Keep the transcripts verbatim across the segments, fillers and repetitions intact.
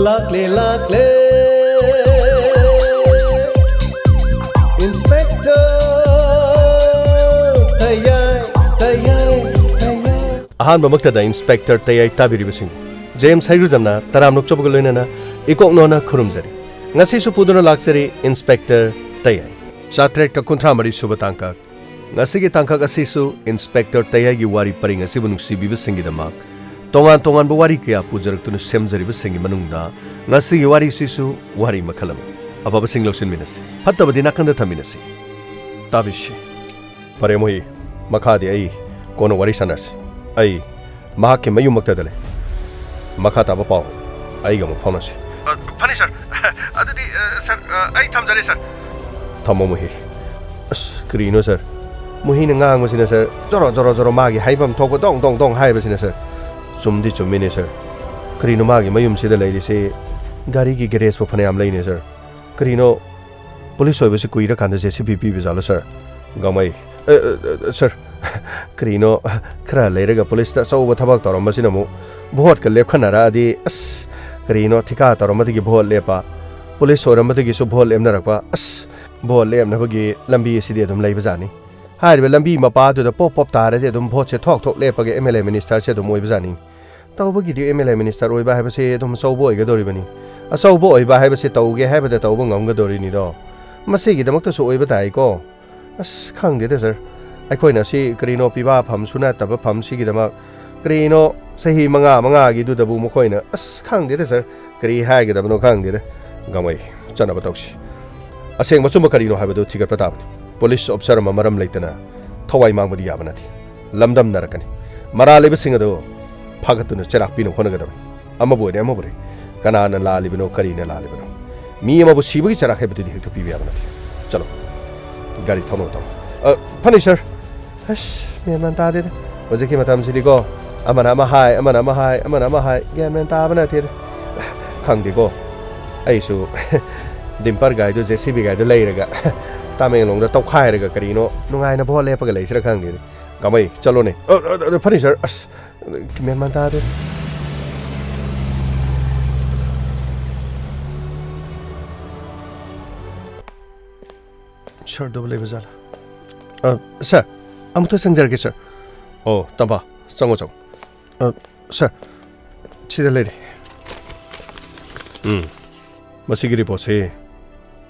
ꯂꯥꯛꯂꯦ, ꯂꯥꯛꯂꯦ, Inspector ꯇꯌꯥꯏ, ꯇꯌꯥꯏ, ꯇꯌꯥꯏ꯫ ꯑꯍꯥꯟꯕꯃꯛꯇꯗ Inspector ꯇꯌꯥꯏ ꯇꯥꯕꯤꯔꯤꯕꯁꯤꯡ, ꯖꯦꯝꯁ ꯍꯩꯒ꯭ꯔꯨꯖꯝꯅ ꯇꯔꯥꯝ ꯅꯣꯛꯆꯕꯒ ꯂꯣꯏꯅꯅ ꯏꯀꯣꯛ ꯅꯣꯟꯅ ꯈꯨꯔꯨꯝꯖꯔꯤ꯫ ꯉꯁꯤꯁꯨ ꯄꯨꯗꯨꯅ ꯂꯥꯛꯆꯔꯤ Inspector ꯇꯌꯥꯏ꯫ ꯆꯥꯇ꯭ꯔꯦꯠꯀ ꯀꯨꯟꯊ꯭ꯔꯥ ꯃꯔꯤ ꯁꯨꯕ ꯇꯥꯡꯀꯛ꯫ ꯉꯁꯤꯒꯤ ꯇꯥꯡꯀꯛ ꯑꯁꯤꯁꯨ Inspector ꯇꯌꯥꯏꯒꯤ ꯋꯥꯔꯤ ꯄꯔꯤꯡ ꯑꯁꯤꯕꯨ ꯅꯨꯡꯁꯤꯕꯤꯕꯁꯤꯡꯒꯤꯗꯃꯛ ꯇꯣꯉꯥꯟ ꯇꯣꯉꯥꯟꯕ ꯋꯥꯔꯤ ꯀꯌꯥ ꯄꯨꯖꯔꯛꯇꯨꯅ ꯁꯦꯝꯖꯔꯤꯕꯁꯤꯡꯒꯤ ꯃꯅꯨꯡꯗ ꯉꯁꯤꯒꯤ ꯋꯥꯔꯤꯁꯤꯁꯨ ꯋꯥꯔꯤ ꯃꯈꯜ ꯑꯃꯅꯤ꯫ ꯑꯐꯕꯁꯤꯡ ꯂꯧꯁꯤꯟꯃꯤꯟꯅꯁꯤ, ꯐꯠꯇꯕꯗꯤ ꯅꯥꯀꯟꯗ ꯊꯝꯃꯤꯟꯅꯁꯤ꯫ ꯇꯥꯕꯤꯁꯤ꯫ ꯐꯔꯦ ꯃꯣꯍꯤ, ꯃꯈꯥꯗꯤ ꯑꯩ ꯀꯣꯟꯅ ꯋꯥꯔꯤ ꯁꯥꯟꯅꯔꯁꯤ꯫ ꯑꯩ ꯃꯍꯥꯛꯀꯤ ꯃꯌꯨꯝꯃꯛꯇꯗ ꯂꯩ꯫ ꯃꯈꯥ ꯇꯥꯕ ꯄꯥꯎ ꯑꯩꯒ ꯑꯃꯨꯛ ꯐꯥꯎꯅꯁꯤ꯫ ꯑ, ꯐꯅꯤ ꯁꯥꯔ꯫ ꯑꯗꯨꯗꯤ, ꯑ, ꯁꯥꯔ, ꯑ, ꯑꯩ ꯊꯝꯖꯔꯦ ꯁꯥꯔ꯫ ꯊꯝꯃꯣ ꯃꯣꯍꯤ꯫ ꯑꯁ, ꯀꯔꯤꯅꯣ ꯁꯥꯔ? ꯃꯣꯍꯤꯅ ꯉꯥꯡꯕꯁꯤꯅ ꯁꯥꯔ, ꯖꯣꯔꯣ, ꯖꯣꯔꯣ, ꯖꯣꯔꯣ ꯃꯥꯒꯤ ꯍꯥꯏꯐꯝ ꯊꯣꯛꯄ ꯗꯣꯡ, ꯗꯣꯡ, ꯗꯣꯡ ꯍꯥꯏꯕꯁꯤꯅ ꯁꯥꯔ꯫ ꯆꯨꯝꯗꯤ ꯆꯨꯝꯃꯤꯅꯦ ꯁꯥꯔ꯫ ꯀꯔꯤꯅꯣ ꯃꯥꯒꯤ ꯃꯌꯨꯝꯁꯤꯗ ꯂꯩꯔꯤꯁꯤ ꯒꯥꯔꯤꯒꯤ ꯒꯦꯔꯦꯖꯄꯨ ꯐꯅꯌꯥꯝ ꯂꯩꯅꯦ ꯁꯥꯔ꯫ ꯀꯔꯤꯅꯣ ꯄꯨꯂꯤꯁ ꯑꯣꯏꯕꯁꯤ ꯀꯨꯏꯔꯀꯥꯟꯗ ꯖꯦ ꯁꯤ ꯕꯤ ꯄꯤꯕ ꯖꯥꯠꯂꯣ ꯁꯥꯔ? ꯒꯥꯡꯃꯩ꯫ ꯑ, ꯑ, ꯑ, ꯁꯥꯔ, ꯀꯔꯤꯅꯣ ꯈꯔ ꯂꯩꯔꯒ ꯄꯨꯂꯤꯁꯇ ꯑꯆꯧꯕ ꯊꯕꯛ ꯇꯧꯔꯝꯕꯁꯤꯅ ꯑꯃꯨꯛ ꯚꯣꯠꯀ ꯂꯦꯞꯈꯠꯅꯔꯛꯑꯗꯤ, ꯑꯁ, ꯀꯔꯤꯅꯣ ꯊꯤꯀꯥ ꯇꯧꯔꯝꯕꯗꯒꯤ ꯚꯣꯠ ꯂꯦꯞꯄ, ꯄꯨꯂꯤꯁ ꯑꯣꯏꯔꯝꯕꯗꯒꯤꯁꯨ ꯚꯣꯠ ꯂꯦꯞꯅꯔꯛꯄ, ꯑꯁ, ꯚꯣꯠ ꯂꯦꯞꯅꯕꯒꯤ ꯂꯝꯕꯤ ꯑꯁꯤꯗꯤ ꯑꯗꯨꯝ ꯂꯩꯕꯖꯥꯠꯅꯤ꯫ ꯍꯥꯏꯔꯤꯕ ꯂꯝꯕꯤ ꯃꯄꯥꯗꯨꯗ ꯄꯣꯞ ꯄꯣꯞ ꯇꯥꯔꯗꯤ ꯑꯗꯨꯝ ꯚꯣꯠꯁꯦ ꯊꯣꯛ ꯊꯣꯛ ꯂꯦꯞꯄꯒ ꯑꯦꯝ ꯑꯦꯜ ꯑꯦ ꯃꯤꯅꯤꯁꯇꯔꯁꯦ ꯑꯗꯨꯝ ꯑꯣꯏꯕꯖꯥꯠꯅꯤ꯫ ꯇꯧꯕꯒꯤꯗꯤ ꯑꯦꯝ ꯑꯦꯜ ꯑꯦ ꯃꯤꯅꯤꯁꯇꯔ ꯑꯣꯏꯕ ꯍꯥꯏꯕꯁꯦ ꯑꯗꯨꯝ ꯑꯆꯧꯕ ꯑꯣꯏꯒꯗꯧꯔꯤꯕꯅꯤ꯫ ꯑꯆꯧꯕ ꯑꯣꯏꯕ ꯍꯥꯏꯕꯁꯦ ꯇꯧꯒꯦ ꯍꯥꯏꯕꯗ ꯇꯧꯕ ꯉꯝꯒꯗꯧꯔꯤꯅꯤꯗꯣ꯫ ꯃꯁꯤꯒꯤꯗꯃꯛꯇꯁꯨ ꯑꯣꯏꯕ ꯇꯥꯏꯀꯣ꯫ ꯑꯁ, ꯈꯪꯗꯦꯗ ꯁꯥꯔ, ꯑꯩꯈꯣꯏꯅ ꯁꯤ ꯀꯔꯤꯅꯣ ꯄꯤꯕꯥ ꯐꯝꯁꯨ ꯅꯠꯇꯕ ꯐꯝꯁꯤꯒꯤꯗꯃꯛ ꯀꯔꯤꯅꯣ ꯆꯍꯤ ꯃꯉꯥ ꯃꯉꯥꯒꯤꯗꯨꯗꯕꯨ ꯃꯈꯣꯏꯅ, ꯑꯁ, ꯈꯪꯗꯦꯗ ꯁꯥꯔ, ꯀꯔꯤ ꯍꯥꯏꯒꯗꯕꯅꯣ ꯈꯪꯗꯦꯗ꯫ ꯒꯥꯡꯃꯩ, ꯆꯠꯅꯕ ꯇꯧꯁꯤ꯫ ꯑꯁꯦꯡꯕ ꯑꯆꯨꯝꯕ ꯀꯔꯤꯅꯣ ꯍꯥꯏꯕꯗꯨ ꯊꯤꯒꯠꯄ ꯇꯥꯕꯅꯤ꯫ ꯄꯨꯂꯤꯁ ꯑꯣꯐꯤꯁꯥꯔ ꯑꯃ ꯃꯔꯝ ꯂꯩꯇꯅ ꯊꯋꯥꯏ ꯃꯥꯡꯕꯗꯤ ꯌꯥꯕ ꯅꯠꯇꯦ꯫ ꯂꯝꯗꯝꯅꯔꯛꯀꯅꯤ꯫ ꯃꯔꯥꯜ ꯂꯩꯕꯁꯤꯡ ꯑꯗꯨ ꯐꯥꯒꯠꯇꯨꯅ ꯆꯩꯔꯥꯛ ꯄꯤꯅꯕ ꯍꯣꯠꯅꯒꯗꯕꯅꯤ꯫ ꯑꯃꯕꯨ ꯑꯣꯏꯔꯦ, ꯑꯃꯕꯨ ꯑꯣꯏꯔꯦ, ꯀꯅꯥꯅ ꯂꯥꯜꯂꯤꯕꯅꯣ, ꯀꯔꯤꯅ ꯂꯥꯜꯂꯤꯕꯅꯣ? ꯃꯤ ꯑꯃꯕꯨ ꯁꯤꯕꯒꯤ ꯆꯩꯔꯥꯛ ꯍꯥꯏꯕꯗꯨꯗꯤ ꯍꯦꯛꯇ ꯄꯤꯕ ꯌꯥꯕ ꯅꯠꯇꯦ꯫ ꯆꯠꯂꯣ, ꯒꯥꯔꯤ ꯊꯧꯅꯕ ꯇꯧꯔꯣ꯫ ꯑ, ꯐꯅꯤ ꯁꯥꯔ꯫ ꯑꯁ, ꯃꯦꯟ ꯃꯥꯟ ꯇꯥꯗꯦꯗ꯫ ꯍꯧꯖꯤꯛꯀꯤ ꯃꯇꯝꯁꯤꯗꯤꯀꯣ, ꯑꯃꯅ ꯑꯃ ꯍꯥꯏ, ꯑꯃꯅ ꯑꯃ ꯍꯥꯏ, ꯑꯃꯅ ꯑꯃ ꯍꯥꯏ, ꯒ꯭ꯌꯥꯟ ꯃꯦꯟ ꯇꯥꯕ ꯅꯠꯇꯦꯗ꯫ ꯈꯪꯗꯦꯀꯣ, ꯑꯩꯁꯨ ꯗꯤꯝꯄꯔ ꯒꯥꯔꯤꯗꯨ, ꯖꯦ ꯁꯤ ꯕꯤ ꯒꯥꯔꯤꯗꯨ ꯂꯩꯔꯒ ꯇꯃꯦꯡꯂꯣꯡꯗ ꯇꯧꯈꯥꯏꯔꯒ ꯀꯔꯤꯅꯣ ꯅꯨꯡꯉꯥꯏꯅ ꯚꯣꯠ ꯂꯦꯞꯄꯒ ꯂꯩꯁꯤꯔꯥ ꯈꯪꯗꯦꯅꯦ꯫ ꯒꯥꯡꯃꯩ, ꯆꯠꯂꯣꯅꯦ꯫ ꯑ, ꯑ, ꯑ, ꯐꯅꯤ ꯁꯥꯔ꯫ ꯑꯁ, ꯃꯦꯟ ꯃꯥꯟ ꯇꯥꯗꯦ꯫ ꯁꯔꯗꯨꯕꯨ ꯂꯩꯕ ꯖꯥꯠꯂꯥ? ꯑ, ꯁꯔ, ꯑꯃꯨꯛꯇ ꯆꯪꯖꯔꯛꯀꯦ, ꯁꯔ꯫ ꯑꯣ, ꯇꯝꯐꯥ, ꯆꯪꯉꯣ, ꯆꯪꯉꯣ꯫ ꯑ, ꯁꯔ, ꯁꯤꯗ ꯂꯩꯔꯦ꯫ ꯎꯝ, ꯃꯁꯤꯒꯤ ꯔꯤꯄꯣꯔꯠꯁꯤ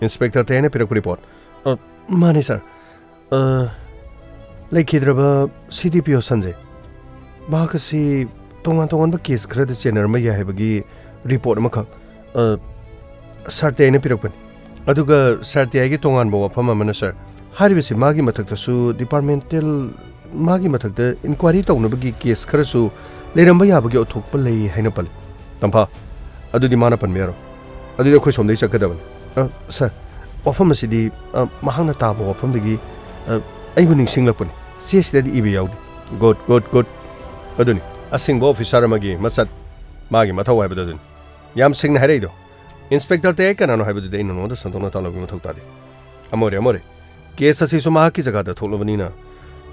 ꯏꯟꯁꯄꯦꯛꯇꯔ ꯇꯌꯥꯏꯅ ꯄꯤꯔꯛꯄ ꯔꯤꯄꯣꯔꯠ꯫ ꯑ, ꯃꯥꯅꯦ, ꯁꯔ꯫ ꯑ, ꯂꯩꯈꯤꯗ꯭ꯔꯕ ꯁꯤ ꯗꯤ ꯄꯤ ꯑꯣ ꯁꯟꯖꯦ, ꯃꯍꯥꯛ ꯑꯁꯤ ꯇꯣꯉꯥꯟ ꯇꯣꯉꯥꯟꯕ ꯀꯦꯁ ꯈꯔꯗ ꯆꯦꯟꯅꯔꯝꯕ ꯌꯥꯏ ꯍꯥꯏꯕꯒꯤ ꯔꯤꯄꯣꯔꯠ ꯑꯃꯈꯛ, ꯑ, ꯁꯥꯔ ꯇꯌꯥꯏꯅ ꯄꯤꯔꯛꯄꯅꯤ꯫ ꯑꯗꯨꯒ ꯁꯥꯔ ꯇꯌꯥꯏꯒꯤ ꯇꯣꯉꯥꯟꯕ ꯋꯥꯐꯝ ꯑꯃꯅ, ꯁꯥꯔ, ꯍꯥꯏꯔꯤꯕꯁꯤ ꯃꯥꯒꯤ ꯃꯊꯛꯇꯁꯨ ꯗꯤꯄꯥꯔꯠꯃꯦꯟꯇꯦꯜ, ꯃꯥꯒꯤ ꯃꯊꯛꯇ ꯏꯟꯀ꯭ꯋꯥꯏꯔꯤ ꯇꯧꯅꯕꯒꯤ ꯀꯦꯁ ꯈꯔꯁꯨ ꯂꯩꯔꯝꯕ ꯌꯥꯕꯒꯤ ꯑꯣꯏꯊꯣꯛꯄ ꯂꯩ ꯍꯥꯏꯅ ꯄꯜꯂꯤ꯫ ꯇꯝꯐꯥ, ꯑꯗꯨꯗꯤ ꯃꯥꯅ ꯄꯟꯕ ꯌꯥꯔꯣꯏ꯫ ꯑꯗꯨꯗꯤ ꯑꯩꯈꯣꯏ ꯁꯣꯝꯗꯒꯤ ꯆꯠꯀꯗꯕꯅꯤ꯫ ꯑ, ꯁꯥꯔ, ꯋꯥꯐꯝ ꯑꯁꯤꯗꯤ, ꯑ, ꯃꯍꯥꯛꯅ ꯇꯥꯕ ꯋꯥꯐꯝꯗꯒꯤ, ꯑ, ꯑꯩꯕꯨ ꯅꯤꯡꯁꯤꯡꯂꯛꯄꯅꯤ꯫ ꯆꯦꯁꯤꯗꯗꯤ ꯏꯕ ꯌꯥꯎꯗꯦ꯫ Good, good, good. ꯑꯗꯨꯅꯤ, ꯑꯁꯤꯡꯕ ꯑꯣꯐꯤꯁꯥꯔ ꯑꯃꯒꯤ ꯃꯆꯠ, ꯃꯥꯒꯤ ꯃꯊꯧ ꯍꯥꯏꯕꯗꯨ ꯑꯗꯨꯅꯤ꯫ ꯌꯥꯝ ꯁꯦꯡꯅ ꯍꯥꯏꯔꯛꯏꯗꯣ꯫ ꯏꯟꯁꯄꯦꯛꯇꯔ ꯇꯌꯥꯏ ꯀꯅꯥꯅꯣ ꯍꯥꯏꯕꯗꯨꯗꯤ ꯑꯩꯅ ꯅꯉꯣꯟꯗ ꯁꯟꯗꯣꯛꯅ ꯇꯥꯛꯂꯛꯄꯒꯤ ꯃꯊꯧ ꯇꯥꯗꯦ꯫ ꯑꯃ ꯑꯣꯏꯔꯦ, ꯑꯃ ꯑꯣꯏꯔꯦ, ꯀꯦꯁ ꯑꯁꯤꯁꯨ ꯃꯍꯥꯛꯀꯤ ꯖꯒꯥꯗ ꯊꯣꯛꯂꯕꯅꯤꯅ,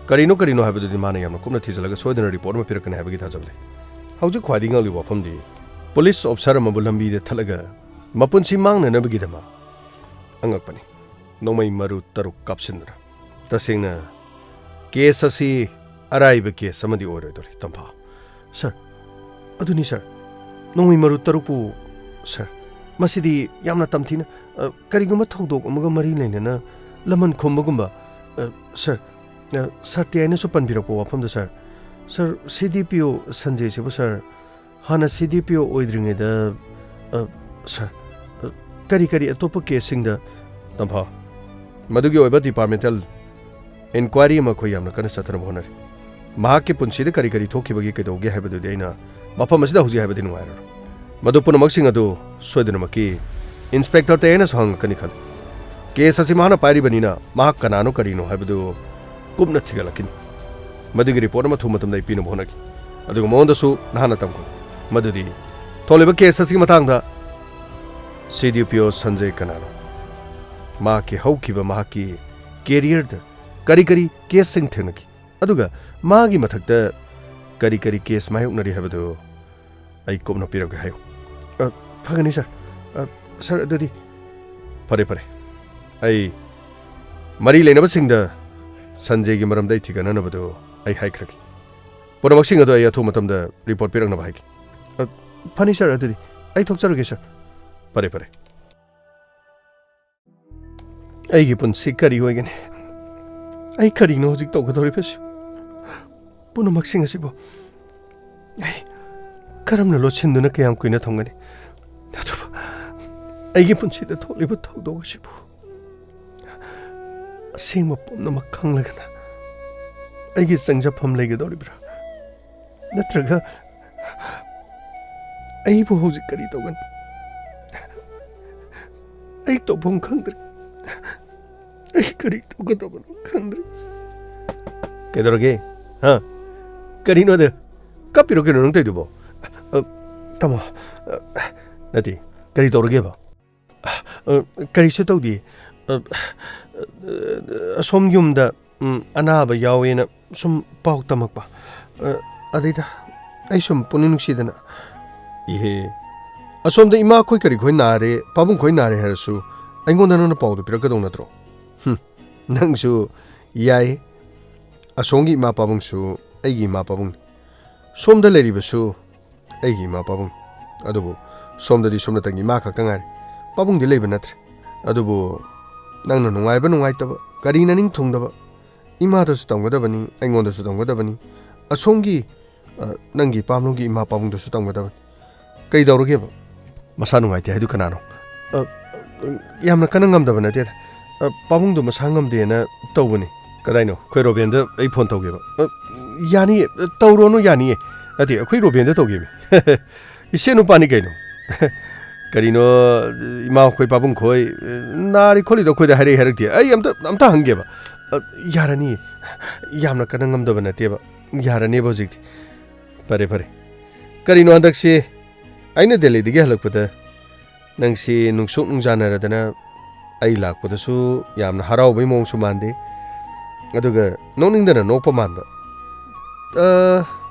ꯀꯔꯤꯅꯣ ꯀꯔꯤꯅꯣ ꯍꯥꯏꯕꯗꯨꯗꯤ ꯃꯥꯅ ꯌꯥꯝꯅ ꯀꯨꯞꯅ ꯊꯤꯖꯤꯜꯂꯒ ꯁꯣꯏꯗꯅ ꯔꯤꯄꯣꯔꯠ ꯑꯃ ꯄꯤꯔꯛꯀꯅꯤ ꯍꯥꯏꯕꯒꯤ ꯊꯥꯖꯕ ꯂꯩ꯫ ꯍꯧꯖꯤꯛ ꯈ꯭ꯋꯥꯏꯗꯒꯤ ꯉꯛꯂꯤꯕ ꯋꯥꯐꯝꯗꯤ, ꯄꯨꯂꯤꯁ ꯑꯣꯐꯤꯁꯥꯔ ꯑꯃꯕꯨ ꯂꯝꯕꯤꯗ ꯊꯠꯂꯒ ꯃꯄꯨꯟꯁꯤ ꯃꯥꯡꯅꯅꯕꯒꯤꯗꯃꯛ ꯑꯉꯛꯄꯅꯤ꯫ ꯅꯣꯡꯃꯩ ꯃꯔꯨ ꯇꯔꯨꯛ ꯀꯥꯞꯁꯤꯟꯗꯨꯅ꯫ ꯇꯁꯦꯡꯅ, ꯀꯦꯁ ꯑꯁꯤ ꯑꯔꯥꯏꯕ ꯀꯦꯁ ꯑꯃꯗꯤ ꯑꯣꯏꯔꯣꯏꯗꯧꯔꯤ, ꯇꯝꯐꯥ꯫ ꯁꯥꯔ, ꯑꯗꯨꯅꯤ, ꯁꯥꯔ꯫ ꯅꯣꯡꯃꯩ ꯃꯔꯨ ꯇꯔꯨꯛꯄꯨ, ꯁꯥꯔ, ꯃꯁꯤꯗꯤ ꯌꯥꯝꯅ ꯇꯝꯊꯤꯅ, ꯑ, ꯀꯔꯤꯒꯨꯝꯕ ꯊꯧꯗꯣꯛ ꯑꯃꯒ ꯃꯔꯤ ꯂꯩꯅꯅ ꯂꯃꯟ ꯈꯨꯝꯕꯒꯨꯝꯕ, ꯑ, ꯁꯥꯔ, ꯑ, ꯁꯥꯔ ꯇꯌꯥꯏꯅꯁꯨ ꯄꯟꯕꯤꯔꯛꯄ ꯋꯥꯐꯝꯗ, ꯁꯥꯔ, ꯁꯥꯔ, ꯁꯤ ꯗꯤ ꯄꯤ ꯑꯣ ꯁꯟꯖꯦꯁꯤꯕꯨ, ꯁꯥꯔ, ꯍꯥꯟꯅ ꯁꯤ ꯗꯤ ꯄꯤ ꯑꯣ ꯑꯣꯏꯗ꯭ꯔꯤꯉꯩꯗ, ꯑ, ꯁꯥꯔ, ꯑ, ꯀꯔꯤ ꯀꯔꯤ ꯑꯇꯣꯞꯄ ꯀꯦꯁꯁꯤꯡꯗ, ꯇꯝꯐꯥ, ꯃꯗꯨꯒꯤ ꯑꯣꯏꯕ ꯗꯤꯄꯥꯔꯠꯃꯦꯟꯇꯦꯜ ꯏꯟꯀ꯭ꯋꯥꯏꯔꯤ ꯑꯃ ꯑꯩꯈꯣꯏ ꯌꯥꯝꯅ ꯀꯟꯅ ꯆꯠꯊꯅꯕ ꯍꯣꯠꯅꯔꯤ꯫ ꯃꯍꯥꯛꯀꯤ ꯄꯨꯟꯁꯤꯗ ꯀꯔꯤ ꯀꯔꯤ ꯊꯣꯛꯈꯤꯕꯒꯦ, ꯀꯩꯗꯧꯒꯦ ꯍꯥꯏꯕꯗꯨꯗꯤ ꯑꯩꯅ ꯃꯐꯝ ꯑꯁꯤꯗ ꯍꯧꯖꯤꯛ ꯍꯥꯏꯕꯗꯤ ꯅꯨꯡꯉꯥꯏꯔꯔꯣꯏ꯫ ꯃꯗꯨ ꯄꯨꯝꯅꯃꯛꯁꯤꯡ ꯑꯗꯨ ꯁꯣꯏꯗꯅꯃꯛꯀꯤ ꯏꯟꯁꯄꯦꯛꯇꯔ ꯇꯌꯥꯏꯅꯁꯨ ꯍꯪꯉꯛꯀꯅꯤ ꯈꯜꯂꯤ꯫ ꯀꯦꯁ ꯑꯁꯤ ꯃꯍꯥꯛꯅ ꯄꯥꯏꯔꯤꯕꯅꯤꯅ, ꯃꯍꯥꯛ ꯀꯅꯥꯅꯣ ꯀꯔꯤꯅꯣ ꯍꯥꯏꯕꯗꯨ ꯀꯨꯞꯅ ꯊꯤꯒꯠꯂꯛꯈꯤꯅꯤ꯫ ꯃꯗꯨꯒꯤ ꯔꯤꯄꯣꯔꯠ ꯑꯃ ꯊꯨꯕ ꯃꯇꯝꯗ ꯑꯩ ꯄꯤꯅꯕ ꯍꯣꯠꯅꯒꯦ꯫ ꯑꯗꯨꯒ ꯃꯉꯣꯟꯗꯁꯨ ꯅꯍꯥꯟꯅ ꯇꯝꯈꯣ꯫ ꯃꯗꯨꯗꯤ ꯊꯣꯛꯂꯤꯕ ꯀꯦꯁ ꯑꯁꯤꯒꯤ ꯃꯇꯥꯡꯗ ꯁꯤ ꯗꯤ ꯄꯤ ꯑꯣ ꯁꯟꯖꯌ ꯀꯅꯥꯅꯣ? ꯃꯍꯥꯛꯀꯤ ꯍꯧꯈꯤꯕ, ꯃꯍꯥꯛꯀꯤ ꯀꯦꯔꯤꯌꯔꯗ ꯀꯔꯤ ꯀꯔꯤ ꯀꯦꯁꯁꯤꯡ ꯊꯦꯡꯅꯈꯤ? ꯑꯗꯨꯒ ꯃꯥꯒꯤ ꯃꯊꯛꯇ ꯀꯔꯤ ꯀꯔꯤ ꯀꯦꯁ ꯃꯥꯌꯣꯛꯅꯔꯤ ꯍꯥꯏꯕꯗꯨ ꯑꯩ ꯀꯨꯞꯅ ꯄꯤꯔꯛꯀꯦ ꯍꯥꯏꯌꯨ꯫ ꯑ, ꯐꯒꯅꯤ, ꯁꯥꯔ꯫ ꯑ, ꯁꯥꯔ, ꯑꯗꯨꯗꯤ ꯐꯔꯦ, ꯐꯔꯦ꯫ ꯑꯩ ꯃꯔꯤ ꯂꯩꯅꯕꯁꯤꯡꯗ ꯁꯟꯖꯦꯒꯤ ꯃꯔꯝꯗ ꯑꯩ ꯊꯤꯒꯠꯅꯅꯕꯗꯨ ꯑꯩ ꯍꯥꯏꯈ꯭ꯔꯒꯦ꯫ ꯄꯨꯝꯅꯃꯛꯁꯤꯡ ꯑꯗꯨ ꯑꯩ ꯑꯊꯨꯕ ꯃꯇꯝꯗ ꯔꯤꯄꯣꯔꯠ ꯄꯤꯔꯛꯅꯕ ꯍꯥꯏꯒꯦ꯫ ꯑ, ꯐꯅꯤ ꯁꯥꯔ, ꯑꯗꯨꯗꯤ ꯑꯩ ꯊꯣꯛꯆꯔꯒꯦ ꯁꯥꯔ꯫ ꯐꯔꯦ, ꯐꯔꯦ꯫ ꯑꯩꯒꯤ ꯄꯨꯟꯁꯤ ꯀꯔꯤ ꯑꯣꯏꯒꯅꯤ? ꯑꯩ ꯀꯔꯤꯅꯣ ꯍꯧꯖꯤꯛ ꯇꯧꯒꯗꯧꯔꯤꯕꯁꯤ? ꯄꯨꯝꯅꯃꯛꯁꯤꯡ ꯑꯁꯤꯕꯨ ꯑꯩ ꯀꯔꯝꯅ ꯂꯣꯠꯁꯤꯟꯗꯨꯅ ꯀꯌꯥꯝ ꯀꯨꯏꯅ ꯊꯝꯒꯅꯤ? ꯑꯗꯨꯕꯨ ꯑꯩꯒꯤ ꯄꯨꯟꯁꯤꯗ ꯊꯣꯛꯂꯤꯕ ꯊꯧꯗꯣꯛ ꯑꯁꯤꯕꯨ ꯑꯁꯦꯡꯕ ꯄꯨꯝꯅꯃꯛ ꯈꯪꯂꯒꯅ ꯑꯩꯒꯤ ꯆꯪꯖꯐꯝ ꯂꯩꯒꯗꯧꯔꯤꯕ꯭ꯔꯥ? ꯅꯠꯇ꯭ꯔꯒ ꯑꯩꯕꯨ ꯍꯧꯖꯤꯛ ꯀꯔꯤ ꯇꯧꯒꯅꯤ? ꯑꯩ ꯇꯧꯐꯝ ꯈꯪꯗ꯭ꯔꯦ꯫ ꯑꯩ ꯀꯔꯤ ꯇꯧꯒꯗꯕꯅꯣ ꯈꯪꯗ꯭ꯔꯦ꯫ ꯀꯩꯗꯧꯔꯒꯦ? ꯍꯥ? ꯀꯔꯤꯅꯣꯗ? ꯀꯞꯄꯤꯔꯣ ꯀꯩꯅꯣ ꯅꯪ ꯇꯧꯔꯤꯗꯨꯕꯣ? ꯑ, ꯇꯥꯃꯣ, ꯑ, ꯅꯠꯇꯦ, ꯀꯔꯤ ꯇꯧꯔꯒꯦꯕ? ꯑ, ꯀꯔꯤꯁꯨ ꯇꯧꯗꯦ꯫ ꯑ, ꯑꯁꯣꯝ ꯌꯨꯝꯗ, ꯎꯝ, ꯑꯅꯥꯕ ꯌꯥꯎꯋꯦꯅ ꯁꯨꯝ ꯄꯥꯎ ꯇꯝꯃꯛꯄ꯫ ꯑ, ꯑꯗꯩꯗ ꯑꯩ ꯁꯨꯝ ꯄꯨꯛꯅꯤꯡ ꯅꯨꯡꯁꯤꯗꯅ꯫ ꯏꯍꯦ, ꯑꯁꯣꯝꯗ ꯏꯃꯥ ꯈꯣꯏ ꯀꯔꯤ ꯈꯣꯏ ꯅꯥꯔꯦ, ꯄꯥꯕꯨꯡ ꯈꯣꯏ ꯅꯥꯔꯦ ꯍꯥꯏꯔꯁꯨ ꯑꯩꯉꯣꯟꯗ ꯅꯪꯅ ꯄꯥꯎꯗꯨ ꯄꯤꯔꯛꯀꯗꯧ ꯅꯠꯇ꯭ꯔꯣ? ꯍꯨꯝ, ꯅꯪꯁꯨ ꯌꯥꯏ꯫ ꯑꯁꯣꯝꯒꯤ ꯏꯃꯥ ꯄꯥꯕꯨꯡꯁꯨ ꯑꯩꯒꯤ ꯏꯃꯥ ꯄꯥꯕꯨꯡꯅꯤ꯫ ꯁꯣꯝꯗ ꯂꯩꯔꯤꯕꯁꯨ ꯑꯩꯒꯤ ꯏꯃꯥ ꯄꯥꯕꯨꯡ꯫ ꯑꯗꯨꯕꯨ ꯁꯣꯝꯗꯗꯤ ꯁꯣꯝꯅꯇꯪꯒꯤ ꯏꯃꯥ ꯈꯛꯇ ꯉꯥꯏꯔꯦ꯫ ꯄꯥꯕꯨꯡꯗꯤ ꯂꯩꯕ ꯅꯠꯇ꯭ꯔꯦ꯫ ꯑꯗꯨꯕꯨ ꯅꯪꯅ ꯅꯨꯡꯉꯥꯏꯕ ꯅꯨꯡꯉꯥꯏꯇꯕ, ꯀꯔꯤꯅ ꯅꯤꯡ ꯊꯨꯡꯗꯕ, ꯏꯃꯥꯗꯁꯨ ꯇꯝꯒꯗꯕꯅꯤ, ꯑꯩꯉꯣꯟꯗꯁꯨ ꯇꯝꯒꯗꯕꯅꯤ, ꯑꯁꯣꯝꯒꯤ, ꯑ, ꯅꯪꯒꯤ ꯏꯄꯥꯝꯂꯣꯝꯒꯤ ꯏꯃꯥ ꯄꯥꯕꯨꯡꯗꯁꯨ ꯇꯝꯒꯗꯕꯅꯤ꯫ ꯀꯩꯗꯧꯔꯒꯦꯕ? ꯃꯁꯥ ꯅꯨꯡꯉꯥꯏꯇꯦ ꯍꯥꯏꯗꯨ ꯀꯅꯥꯅꯣ? ꯑ, ꯌꯥꯝꯅ ꯀꯟꯅ ꯉꯝꯗꯕ ꯅꯠꯇꯦꯗ꯫ ꯑ, ꯄꯥꯕꯨꯡꯗꯣ ꯃꯁꯥ ꯉꯝꯗꯦꯅ ꯇꯧꯕꯅꯤ꯫ ꯀꯗꯥꯏꯅꯣ? ꯑꯩꯈꯣꯏ ꯔꯣꯕꯦꯟꯗ ꯑꯩ ꯐꯣꯟ ꯇꯧꯒꯦꯕ꯫ ꯑ, ꯌꯥꯅꯤꯌꯦ꯫ ꯑ, ꯇꯧꯔꯣꯅꯨ, ꯌꯥꯅꯤꯌꯦ꯫ ꯅꯠꯇꯦ, ꯑꯩꯈꯣꯏ ꯔꯣꯕꯦꯟꯗ ꯇꯧꯒꯦꯃꯤ꯫ ꯏꯁꯦ ꯅꯨꯄꯥꯅꯤ ꯀꯩꯅꯣ꯫ ꯀꯔꯤꯅꯣ, ꯏꯃꯥ ꯈꯣꯏ ꯄꯥꯕꯨꯡ ꯈꯣꯏ ꯅꯥꯔꯤ ꯈꯣꯠꯂꯤꯗꯣ ꯑꯩꯈꯣꯏꯗ ꯍꯥꯏꯔꯛꯏ ꯍꯥꯏꯔꯛꯇꯦ? ꯑꯩ ꯑꯝꯇ, ꯑꯝꯇ ꯍꯪꯒꯦꯕ꯫ ꯑ, ꯌꯥꯔꯅꯤꯌꯦ꯫ ꯌꯥꯝꯅ ꯀꯟꯅ ꯉꯝꯗꯕ ꯅꯠꯇꯦꯕ꯫ ꯌꯥꯔꯅꯦꯕ ꯍꯧꯖꯤꯛꯇꯤ꯫ ꯐꯔꯦ, ꯐꯔꯦ꯫ ꯀꯔꯤꯅꯣ ꯍꯟꯗꯛꯁꯤ ꯑꯩꯅ ꯗꯦꯜꯂꯤꯗꯒꯤ ꯍꯜꯂꯛꯄꯗ ꯅꯪꯁꯤ ꯅꯨꯡꯁꯨꯛ ꯅꯨꯡꯖꯥꯅꯔꯗꯅ ꯑꯩ ꯂꯥꯛꯄꯗꯁꯨ ꯌꯥꯝꯅ ꯍꯔꯥꯎꯕꯩ ꯃꯑꯣꯡꯁꯨ ꯃꯥꯟꯗꯦ, ꯑꯗꯨꯒ ꯅꯣꯛꯅꯤꯡꯗꯅ ꯅꯣꯛꯄ ꯃꯥꯟꯕ꯫ ꯑ,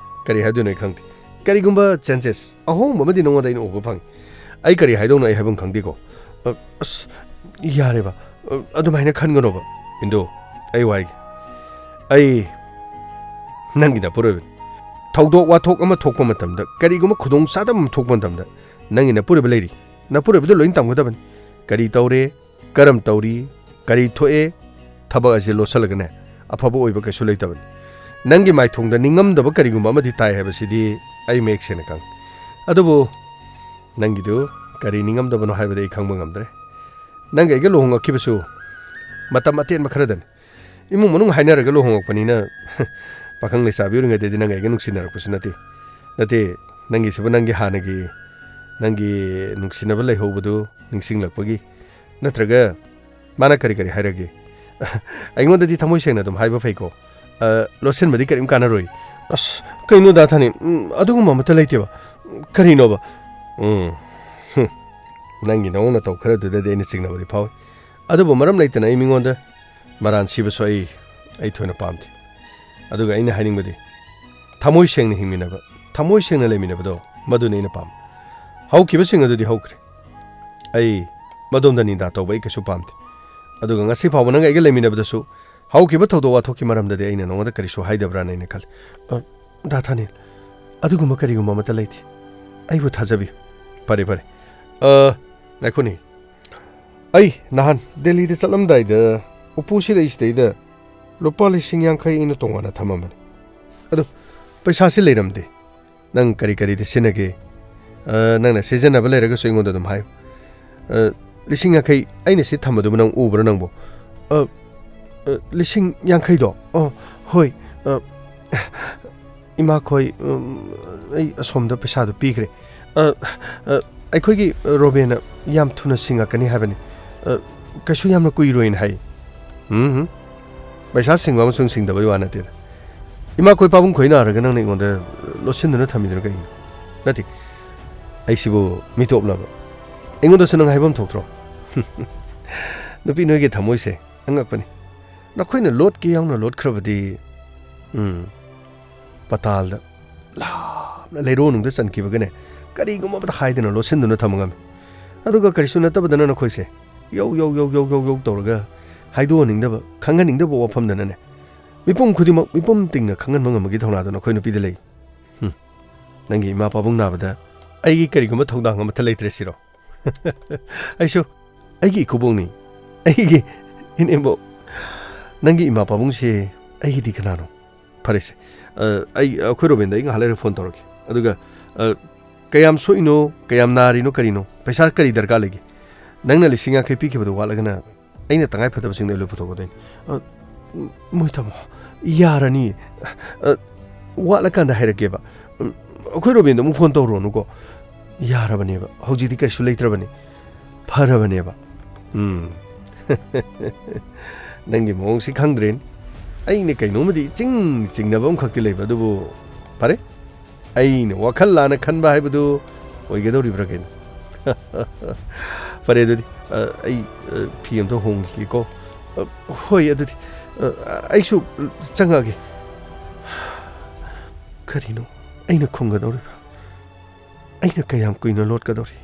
ꯀꯔꯤ ꯍꯥꯏꯗꯣꯏꯅꯣ ꯑꯩ ꯈꯪꯗꯦ꯫ ꯀꯔꯤꯒꯨꯝꯕ ꯆꯦꯟꯖꯦꯁ, ꯑꯍꯣꯡꯕ ꯑꯃꯗꯤ ꯅꯉꯣꯟꯗ ꯑꯩꯅ ꯎꯕ ꯐꯪꯉꯤ꯫ ꯑꯩ ꯀꯔꯤ ꯍꯥꯏꯗꯧꯅꯣ ꯑꯩ ꯍꯥꯏꯐꯝ ꯈꯪꯗꯦꯀꯣ꯫ ꯑ, ꯑꯁ, ꯌꯥꯔꯦꯕ꯫ ꯑ, ꯑꯗꯨꯃꯥꯏꯅ ꯈꯟꯒꯅꯣꯕ꯫ ꯏꯟꯗꯨ, ꯑꯩ ꯋꯥ ꯍꯥꯏꯒꯦ꯫ ꯑꯩ ꯅꯪꯒꯤ ꯅꯄꯨꯔꯣꯏꯕꯅꯤ꯫ ꯊꯧꯗꯣꯛ ꯋꯥꯊꯣꯛ ꯑꯃ ꯊꯣꯛꯄ ꯃꯇꯝꯗ, ꯀꯔꯤꯒꯨꯝꯕ ꯈꯨꯗꯣꯡ ꯆꯥꯗꯕ ꯑꯃ ꯊꯣꯛꯄ ꯃꯇꯝꯗ, ꯅꯪꯒꯤ ꯅꯄꯨꯔꯣꯏꯕ ꯂꯩꯔꯤ꯫ ꯅꯄꯨꯔꯣꯏꯕꯗ ꯂꯣꯏꯅ ꯇꯝꯒꯗꯕꯅꯤ꯫ ꯀꯔꯤ ꯇꯧꯔꯦ, ꯀꯔꯝ ꯇꯧꯔꯤ, ꯀꯔꯤ ꯊꯣꯛꯑꯦ, ꯊꯕꯛ ꯑꯁꯤ ꯂꯣꯠꯁꯤꯜꯂꯒꯅꯦ, ꯑꯐꯕ ꯑꯣꯏꯕ ꯀꯩꯁꯨ ꯂꯩꯇꯕꯅꯤ꯫ ꯅꯪꯒꯤ ꯃꯥꯏꯊꯣꯡꯗ ꯅꯤꯡꯉꯝꯗꯕ ꯀꯔꯤꯒꯨꯝꯕ ꯑꯃꯗꯤ ꯇꯥꯏ ꯍꯥꯏꯕꯁꯤꯗꯤ ꯑꯩ ꯃꯌꯦꯛ ꯁꯦꯡꯅ ꯈꯪꯉꯤ꯫ ꯑꯗꯨꯕꯨ ꯅꯪꯒꯤꯗꯨ ꯀꯔꯤ ꯅꯤꯡꯉꯝꯗꯕꯅꯣ ꯍꯥꯏꯕꯗꯤ ꯑꯩ ꯈꯪꯕ ꯉꯝꯗ꯭ꯔꯦ꯫ ꯅꯪꯒ ꯑꯩꯒ ꯂꯨꯍꯣꯡꯉꯛꯈꯤꯕꯁꯨ ꯃꯇꯝ ꯑꯇꯦꯟꯕ ꯈꯔꯗꯅꯤ꯫ ꯏꯃꯨꯡ ꯃꯅꯨꯡ ꯍꯥꯏꯅꯔꯒ ꯂꯨꯍꯣꯡꯉꯛꯄꯅꯤꯅ, ꯄꯥꯈꯪ ꯂꯩꯁꯥꯕꯤ ꯑꯣꯏꯔꯤꯉꯩꯗꯗꯤ ꯅꯪꯒ ꯑꯩꯒ ꯅꯨꯡꯁꯤꯅꯔꯛꯄꯁꯨ ꯅꯠꯇꯦ꯫ ꯅꯠꯇꯦ, ꯅꯪꯒꯤꯁꯤꯕꯨ ꯅꯪꯒꯤ ꯍꯥꯟꯅꯒꯤ, ꯅꯪꯒꯤ ꯅꯨꯡꯁꯤꯅꯕ ꯂꯩꯍꯧꯕꯗꯨ ꯅꯤꯡꯁꯤꯡꯂꯛꯄꯒꯤ, ꯅꯠꯇ꯭ꯔꯒ ꯃꯥꯅ ꯀꯔꯤ ꯀꯔꯤ ꯍꯥꯏꯔꯒꯦ? ꯑꯩꯉꯣꯟꯗꯗꯤ ꯊꯃꯣꯏ ꯁꯦꯡꯅ ꯑꯗꯨꯝ ꯍꯥꯏꯕ ꯐꯩꯀꯣ꯫ ꯑ, ꯂꯣꯠꯁꯤꯟꯕꯗꯤ ꯀꯔꯤꯝ ꯀꯥꯟꯅꯔꯣꯏ꯫ ꯑꯁ, ꯀꯩꯅꯣ ꯗꯥ ꯊꯥꯅꯤ? ꯎꯝ, ꯑꯗꯨꯒꯨꯝꯕ ꯑꯃꯠꯇ ꯂꯩꯇꯦꯕ꯫ ꯀꯔꯤꯅꯣꯕ? ꯎꯝ, ꯍꯨꯝ꯫ ꯅꯪꯒꯤ ꯅꯑꯣꯡ ꯅꯇꯧ ꯈꯔꯗꯨꯗꯗꯤ ꯑꯩꯅ ꯆꯤꯡꯅꯕꯗꯤ ꯐꯥꯎꯏ꯫ ꯑꯗꯨꯕꯨ ꯃꯔꯝ ꯂꯩꯇꯅ ꯑꯩ ꯃꯤꯉꯣꯟꯗ ꯃꯔꯥꯟ ꯁꯤꯕꯁꯨ ꯑꯩ, ꯑꯩ ꯊꯣꯏꯅ ꯄꯥꯝꯗꯦ꯫ ꯑꯗꯨꯒ ꯑꯩꯅ ꯍꯥꯏꯅꯤꯡꯕꯗꯤ, ꯊꯃꯣꯏ ꯁꯦꯡꯅ ꯍꯤꯡꯃꯤꯟꯅꯕ, ꯊꯃꯣꯏ ꯁꯦꯡꯅ ꯂꯩꯃꯤꯟꯅꯕꯗꯣ, ꯃꯗꯨꯅꯤ ꯑꯩꯅ ꯄꯥꯝꯕ꯫ ꯍꯧꯈꯤꯕꯁꯤꯡ ꯑꯗꯨꯗꯤ ꯍꯧꯈ꯭ꯔꯦ꯫ ꯑꯩ ꯃꯗꯣꯝꯗ ꯅꯤꯟꯗꯥ ꯇꯧꯕ ꯑꯩ ꯀꯩꯁꯨ ꯄꯥꯝꯗꯦ꯫ ꯑꯗꯨꯒ ꯉꯁꯤ ꯐꯥꯎꯕ ꯅꯪꯒ ꯑꯩꯒ ꯂꯩꯃꯤꯟꯅꯕꯗꯁꯨ ꯍꯧꯈꯤꯕ ꯊꯧꯗꯣꯛ ꯋꯥꯊꯣꯛꯀꯤ ꯃꯔꯝꯗꯗꯤ ꯑꯩꯅ ꯅꯉꯣꯟꯗ ꯀꯔꯤꯁꯨ ꯍꯥꯏꯗꯕ꯭ꯔꯥꯅ ꯑꯩꯅ ꯈꯜꯂꯤ꯫ ꯑ, ꯗꯥ ꯊꯥꯅꯤꯜ, ꯑꯗꯨꯒꯨꯝꯕ ꯀꯔꯤꯒꯨꯝꯕ ꯑꯃꯠꯇ ꯂꯩꯇꯦ꯫ ꯑꯩꯕꯨ ꯊꯥꯖꯕꯤꯌꯨ꯫ ꯐꯔꯦ, ꯐꯔꯦ꯫ ꯑ, ꯉꯥꯏꯈꯣꯅꯦ꯫ ꯑꯩ ꯅꯍꯥꯟ ꯗꯦꯜꯂꯤꯗ ꯆꯠꯂꯝꯗꯥꯏꯗ ꯎꯄꯨꯁꯤꯗ ꯑꯩ ꯁꯤꯗꯩꯗ ꯂꯨꯄꯥ ꯂꯤꯁꯤꯡ ꯌꯥꯡꯈꯩ ꯑꯩꯅ ꯇꯣꯉꯥꯟꯅ ꯊꯝꯃꯝꯕꯅꯤ꯫ ꯑꯗꯣ ꯄꯩꯁꯥꯁꯤ ꯂꯩꯔꯝꯗꯦ꯫ ꯅꯪ ꯀꯔꯤ ꯀꯔꯤꯗ ꯁꯤꯖꯤꯟꯅꯒꯦ? ꯑ, ꯅꯪꯅ ꯁꯤꯖꯤꯟꯅꯕ ꯂꯩꯔꯒꯁꯨ ꯑꯩꯉꯣꯟꯗ ꯑꯗꯨꯝ ꯍꯥꯏꯌꯨ꯫ ꯑ, ꯂꯤꯁꯤꯡ ꯌꯥꯡꯈꯩ ꯑꯩꯅ ꯁꯤ ꯊꯝꯕꯗꯨꯕꯨ ꯅꯪ ꯎꯕ꯭ꯔꯣ ꯅꯪꯕꯨ? ꯑ, ꯑ, ꯂꯤꯁꯤꯡ ꯌꯥꯡꯈꯩꯗꯣ? ꯑ, ꯍꯣꯏ꯫ ꯑ, ꯏꯃꯥꯈꯣꯏ, ꯎꯝ, ꯑꯩ ꯑꯁꯣꯝꯗ ꯄꯩꯁꯥꯗꯨ ꯄꯤꯈ꯭ꯔꯦ꯫ ꯑ, ꯑ, ꯑꯩꯈꯣꯏꯒꯤ ꯔꯣꯕꯦꯟꯅ ꯌꯥꯝ ꯊꯨꯅ ꯁꯤꯡꯉꯛꯀꯅꯤ ꯍꯥꯏꯕꯅꯤ꯫ ꯑ, ꯀꯩꯁꯨ ꯌꯥꯝꯅ ꯀꯨꯏꯔꯣꯏꯅ ꯍꯥꯏ꯫ ꯎꯝ, ꯎꯝ꯫ ꯄꯩꯁꯥ ꯁꯤꯡꯕ ꯑꯃꯁꯨꯡ ꯁꯤꯡꯗꯕꯒꯤ ꯋꯥ ꯅꯠꯇꯦꯗ꯫ ꯏꯃꯥꯈꯣꯏ ꯄꯥꯕꯨꯡ ꯈꯣꯏ ꯅꯥꯔꯒ ꯅꯪꯅ ꯑꯩꯉꯣꯟꯗ ꯂꯣꯠꯁꯤꯟꯗꯨꯅ ꯊꯝꯃꯤꯗꯨꯅ ꯀꯩꯒꯤꯅꯣ? ꯅꯠꯇꯦ, ꯑꯩꯁꯤꯕꯨ ꯃꯤꯇꯣꯞꯂꯕ? ꯑꯩꯉꯣꯟꯗꯁꯨ ꯅꯪ ꯍꯥꯏꯐꯝ ꯊꯣꯛꯇ꯭ꯔꯣ? ꯅꯨꯄꯤ ꯅꯣꯏꯒꯤ ꯊꯃꯣꯏꯁꯦ ꯑꯉꯛꯄꯅꯤ꯫ ꯅꯈꯣꯏꯅ ꯂꯣꯠꯀꯦ ꯌꯥꯎꯅ ꯂꯣꯠꯈ꯭ꯔꯕꯗꯤ, ꯎꯝ, ꯄꯇꯥꯜꯗ ꯂꯥꯞꯅ ꯂꯩꯔꯣꯟꯅꯨꯡꯗ ꯆꯟꯈꯤꯕꯒꯅꯦ, ꯀꯔꯤꯒꯨꯝꯕ ꯑꯃꯗ ꯍꯥꯏꯗꯅ ꯂꯣꯠꯁꯤꯟꯗꯨꯅ ꯊꯝꯕ ꯉꯝꯃꯤ꯫ ꯑꯗꯨꯒ ꯀꯔꯤꯁꯨ ꯅꯠꯇꯕꯗꯅ ꯅꯈꯣꯏꯁꯦ ꯌꯧ, ꯌꯧ, ꯌꯧ, ꯌꯧ, ꯌꯧ, ꯌꯧ ꯇꯧꯔꯒ ꯍꯥꯏꯗꯣꯛꯍꯟꯅꯤꯡꯗꯕ, ꯈꯪꯍꯟꯅꯤꯡꯗꯕ ꯋꯥꯐꯝꯗꯅꯅꯦ, ꯃꯤꯄꯨꯝ ꯈꯨꯗꯤꯡꯃꯛ ꯃꯤꯄꯨꯝ ꯇꯤꯡꯅ ꯈꯪꯍꯟꯕ ꯉꯝꯕꯒꯤ ꯊꯧꯅꯥꯗꯨ ꯅꯈꯣꯏ ꯅꯨꯄꯤꯗ ꯂꯩ꯫ ꯍꯨꯝ, ꯅꯪꯒꯤ ꯏꯃꯥ ꯄꯥꯕꯨꯡ ꯅꯥꯕꯗ ꯑꯩꯒꯤ ꯀꯔꯤꯒꯨꯝꯕ ꯊꯧꯗꯥꯡ ꯑꯃꯠꯇ ꯂꯩꯇ꯭ꯔꯦ ꯁꯤꯔꯣ? ꯑꯩꯁꯨ ꯑꯩꯒꯤ ꯏꯀꯨꯕꯣꯛꯅꯤ, ꯑꯩꯒꯤ ꯏꯅꯦꯝꯕꯣꯛ꯫ ꯅꯪꯒꯤ ꯏꯃꯥ ꯄꯥꯕꯨꯡꯁꯦ ꯑꯩꯒꯤꯗꯤ ꯀꯅꯥꯅꯣ? ꯐꯔꯦꯁꯦ, ꯑ, ꯑꯩ, ꯑꯩꯈꯣꯏ ꯔꯣꯕꯤꯟꯗ ꯑꯩ ꯉꯥꯏꯍꯥꯛ ꯂꯩꯔꯒ ꯐꯣꯟ ꯇꯧꯔꯛꯀꯦ꯫ ꯑꯗꯨꯒ, ꯑ, ꯀꯌꯥꯝ ꯁꯣꯛꯏꯅꯣ, ꯀꯌꯥꯝ ꯅꯥꯔꯤꯅꯣ, ꯀꯔꯤꯅꯣ? ꯄꯩꯁꯥ ꯀꯔꯤ ꯗꯔꯀꯥꯔ ꯂꯩꯒꯦ? ꯅꯪꯅ ꯂꯤꯁꯤꯡ ꯌꯥꯡꯈꯩ ꯄꯤꯈꯤꯕꯗꯨ ꯋꯥꯠꯂꯒꯅ ꯑꯩꯅ ꯇꯉꯥꯏ ꯐꯗꯕꯁꯤꯡꯗꯣ ꯑꯩ ꯂꯣꯏ ꯄꯨꯊꯣꯛꯀꯗꯣꯏꯅꯤ꯫ ꯑ, ꯃꯣꯏ ꯇꯥꯃꯣ, ꯌꯥꯔꯅꯤ꯫ ꯑ, ꯋꯥꯠꯂꯀꯥꯟꯗ ꯍꯥꯏꯔꯛꯀꯦꯕ꯫ ꯎꯝ, ꯑꯩꯈꯣꯏ ꯔꯣꯕꯤꯟꯗ ꯑꯃꯨꯛ ꯐꯣꯟ ꯇꯧꯔꯨꯔꯅꯨꯀꯣ꯫ ꯌꯥꯔꯕꯅꯦꯕ꯫ ꯍꯧꯖꯤꯛꯇꯤ ꯀꯔꯤꯁꯨ ꯂꯩꯇ꯭ꯔꯕꯅꯤ꯫ ꯐꯔꯕꯅꯦꯕ꯫ ꯎꯝ꯫ ꯅꯪꯒꯤ ꯃꯑꯣꯡꯁꯤ ꯈꯪꯗ꯭ꯔꯦꯅꯦ꯫ ꯑꯩꯅ ꯀꯩꯅꯣꯝꯃꯗꯤ ꯏꯆꯤꯡ ꯆꯤꯡꯅꯕ ꯑꯃꯈꯛꯇꯤ ꯂꯩꯕ, ꯑꯗꯨꯕꯨ ꯐꯔꯦ꯫ ꯑꯩꯅ ꯋꯥꯈꯜ ꯂꯥꯟꯅ ꯈꯟꯕ ꯍꯥꯏꯕꯗꯨ ꯑꯣꯏꯒꯗꯧꯔꯤꯕ꯭ꯔꯥ ꯀꯩꯅꯣ? ꯐꯔꯦ ꯑꯗꯨꯗꯤ, ꯑ, ꯑꯩ, ꯑ, ꯐꯤ ꯑꯝꯇ ꯍꯣꯡꯈꯤꯒꯦꯀꯣ꯫ ꯑ, ꯍꯣꯏ ꯑꯗꯨꯗꯤ, ꯑ, ꯑꯩꯁꯨ ꯆꯪꯉꯛꯑꯒꯦ꯫ ꯀꯔꯤꯅꯣ ꯑꯩꯅ ꯈꯨꯝꯒꯗꯧꯔꯤꯕ? ꯑꯩꯅ ꯀꯌꯥꯝ ꯀꯨꯏꯅ ꯂꯣꯠꯀꯗꯧꯔꯤ?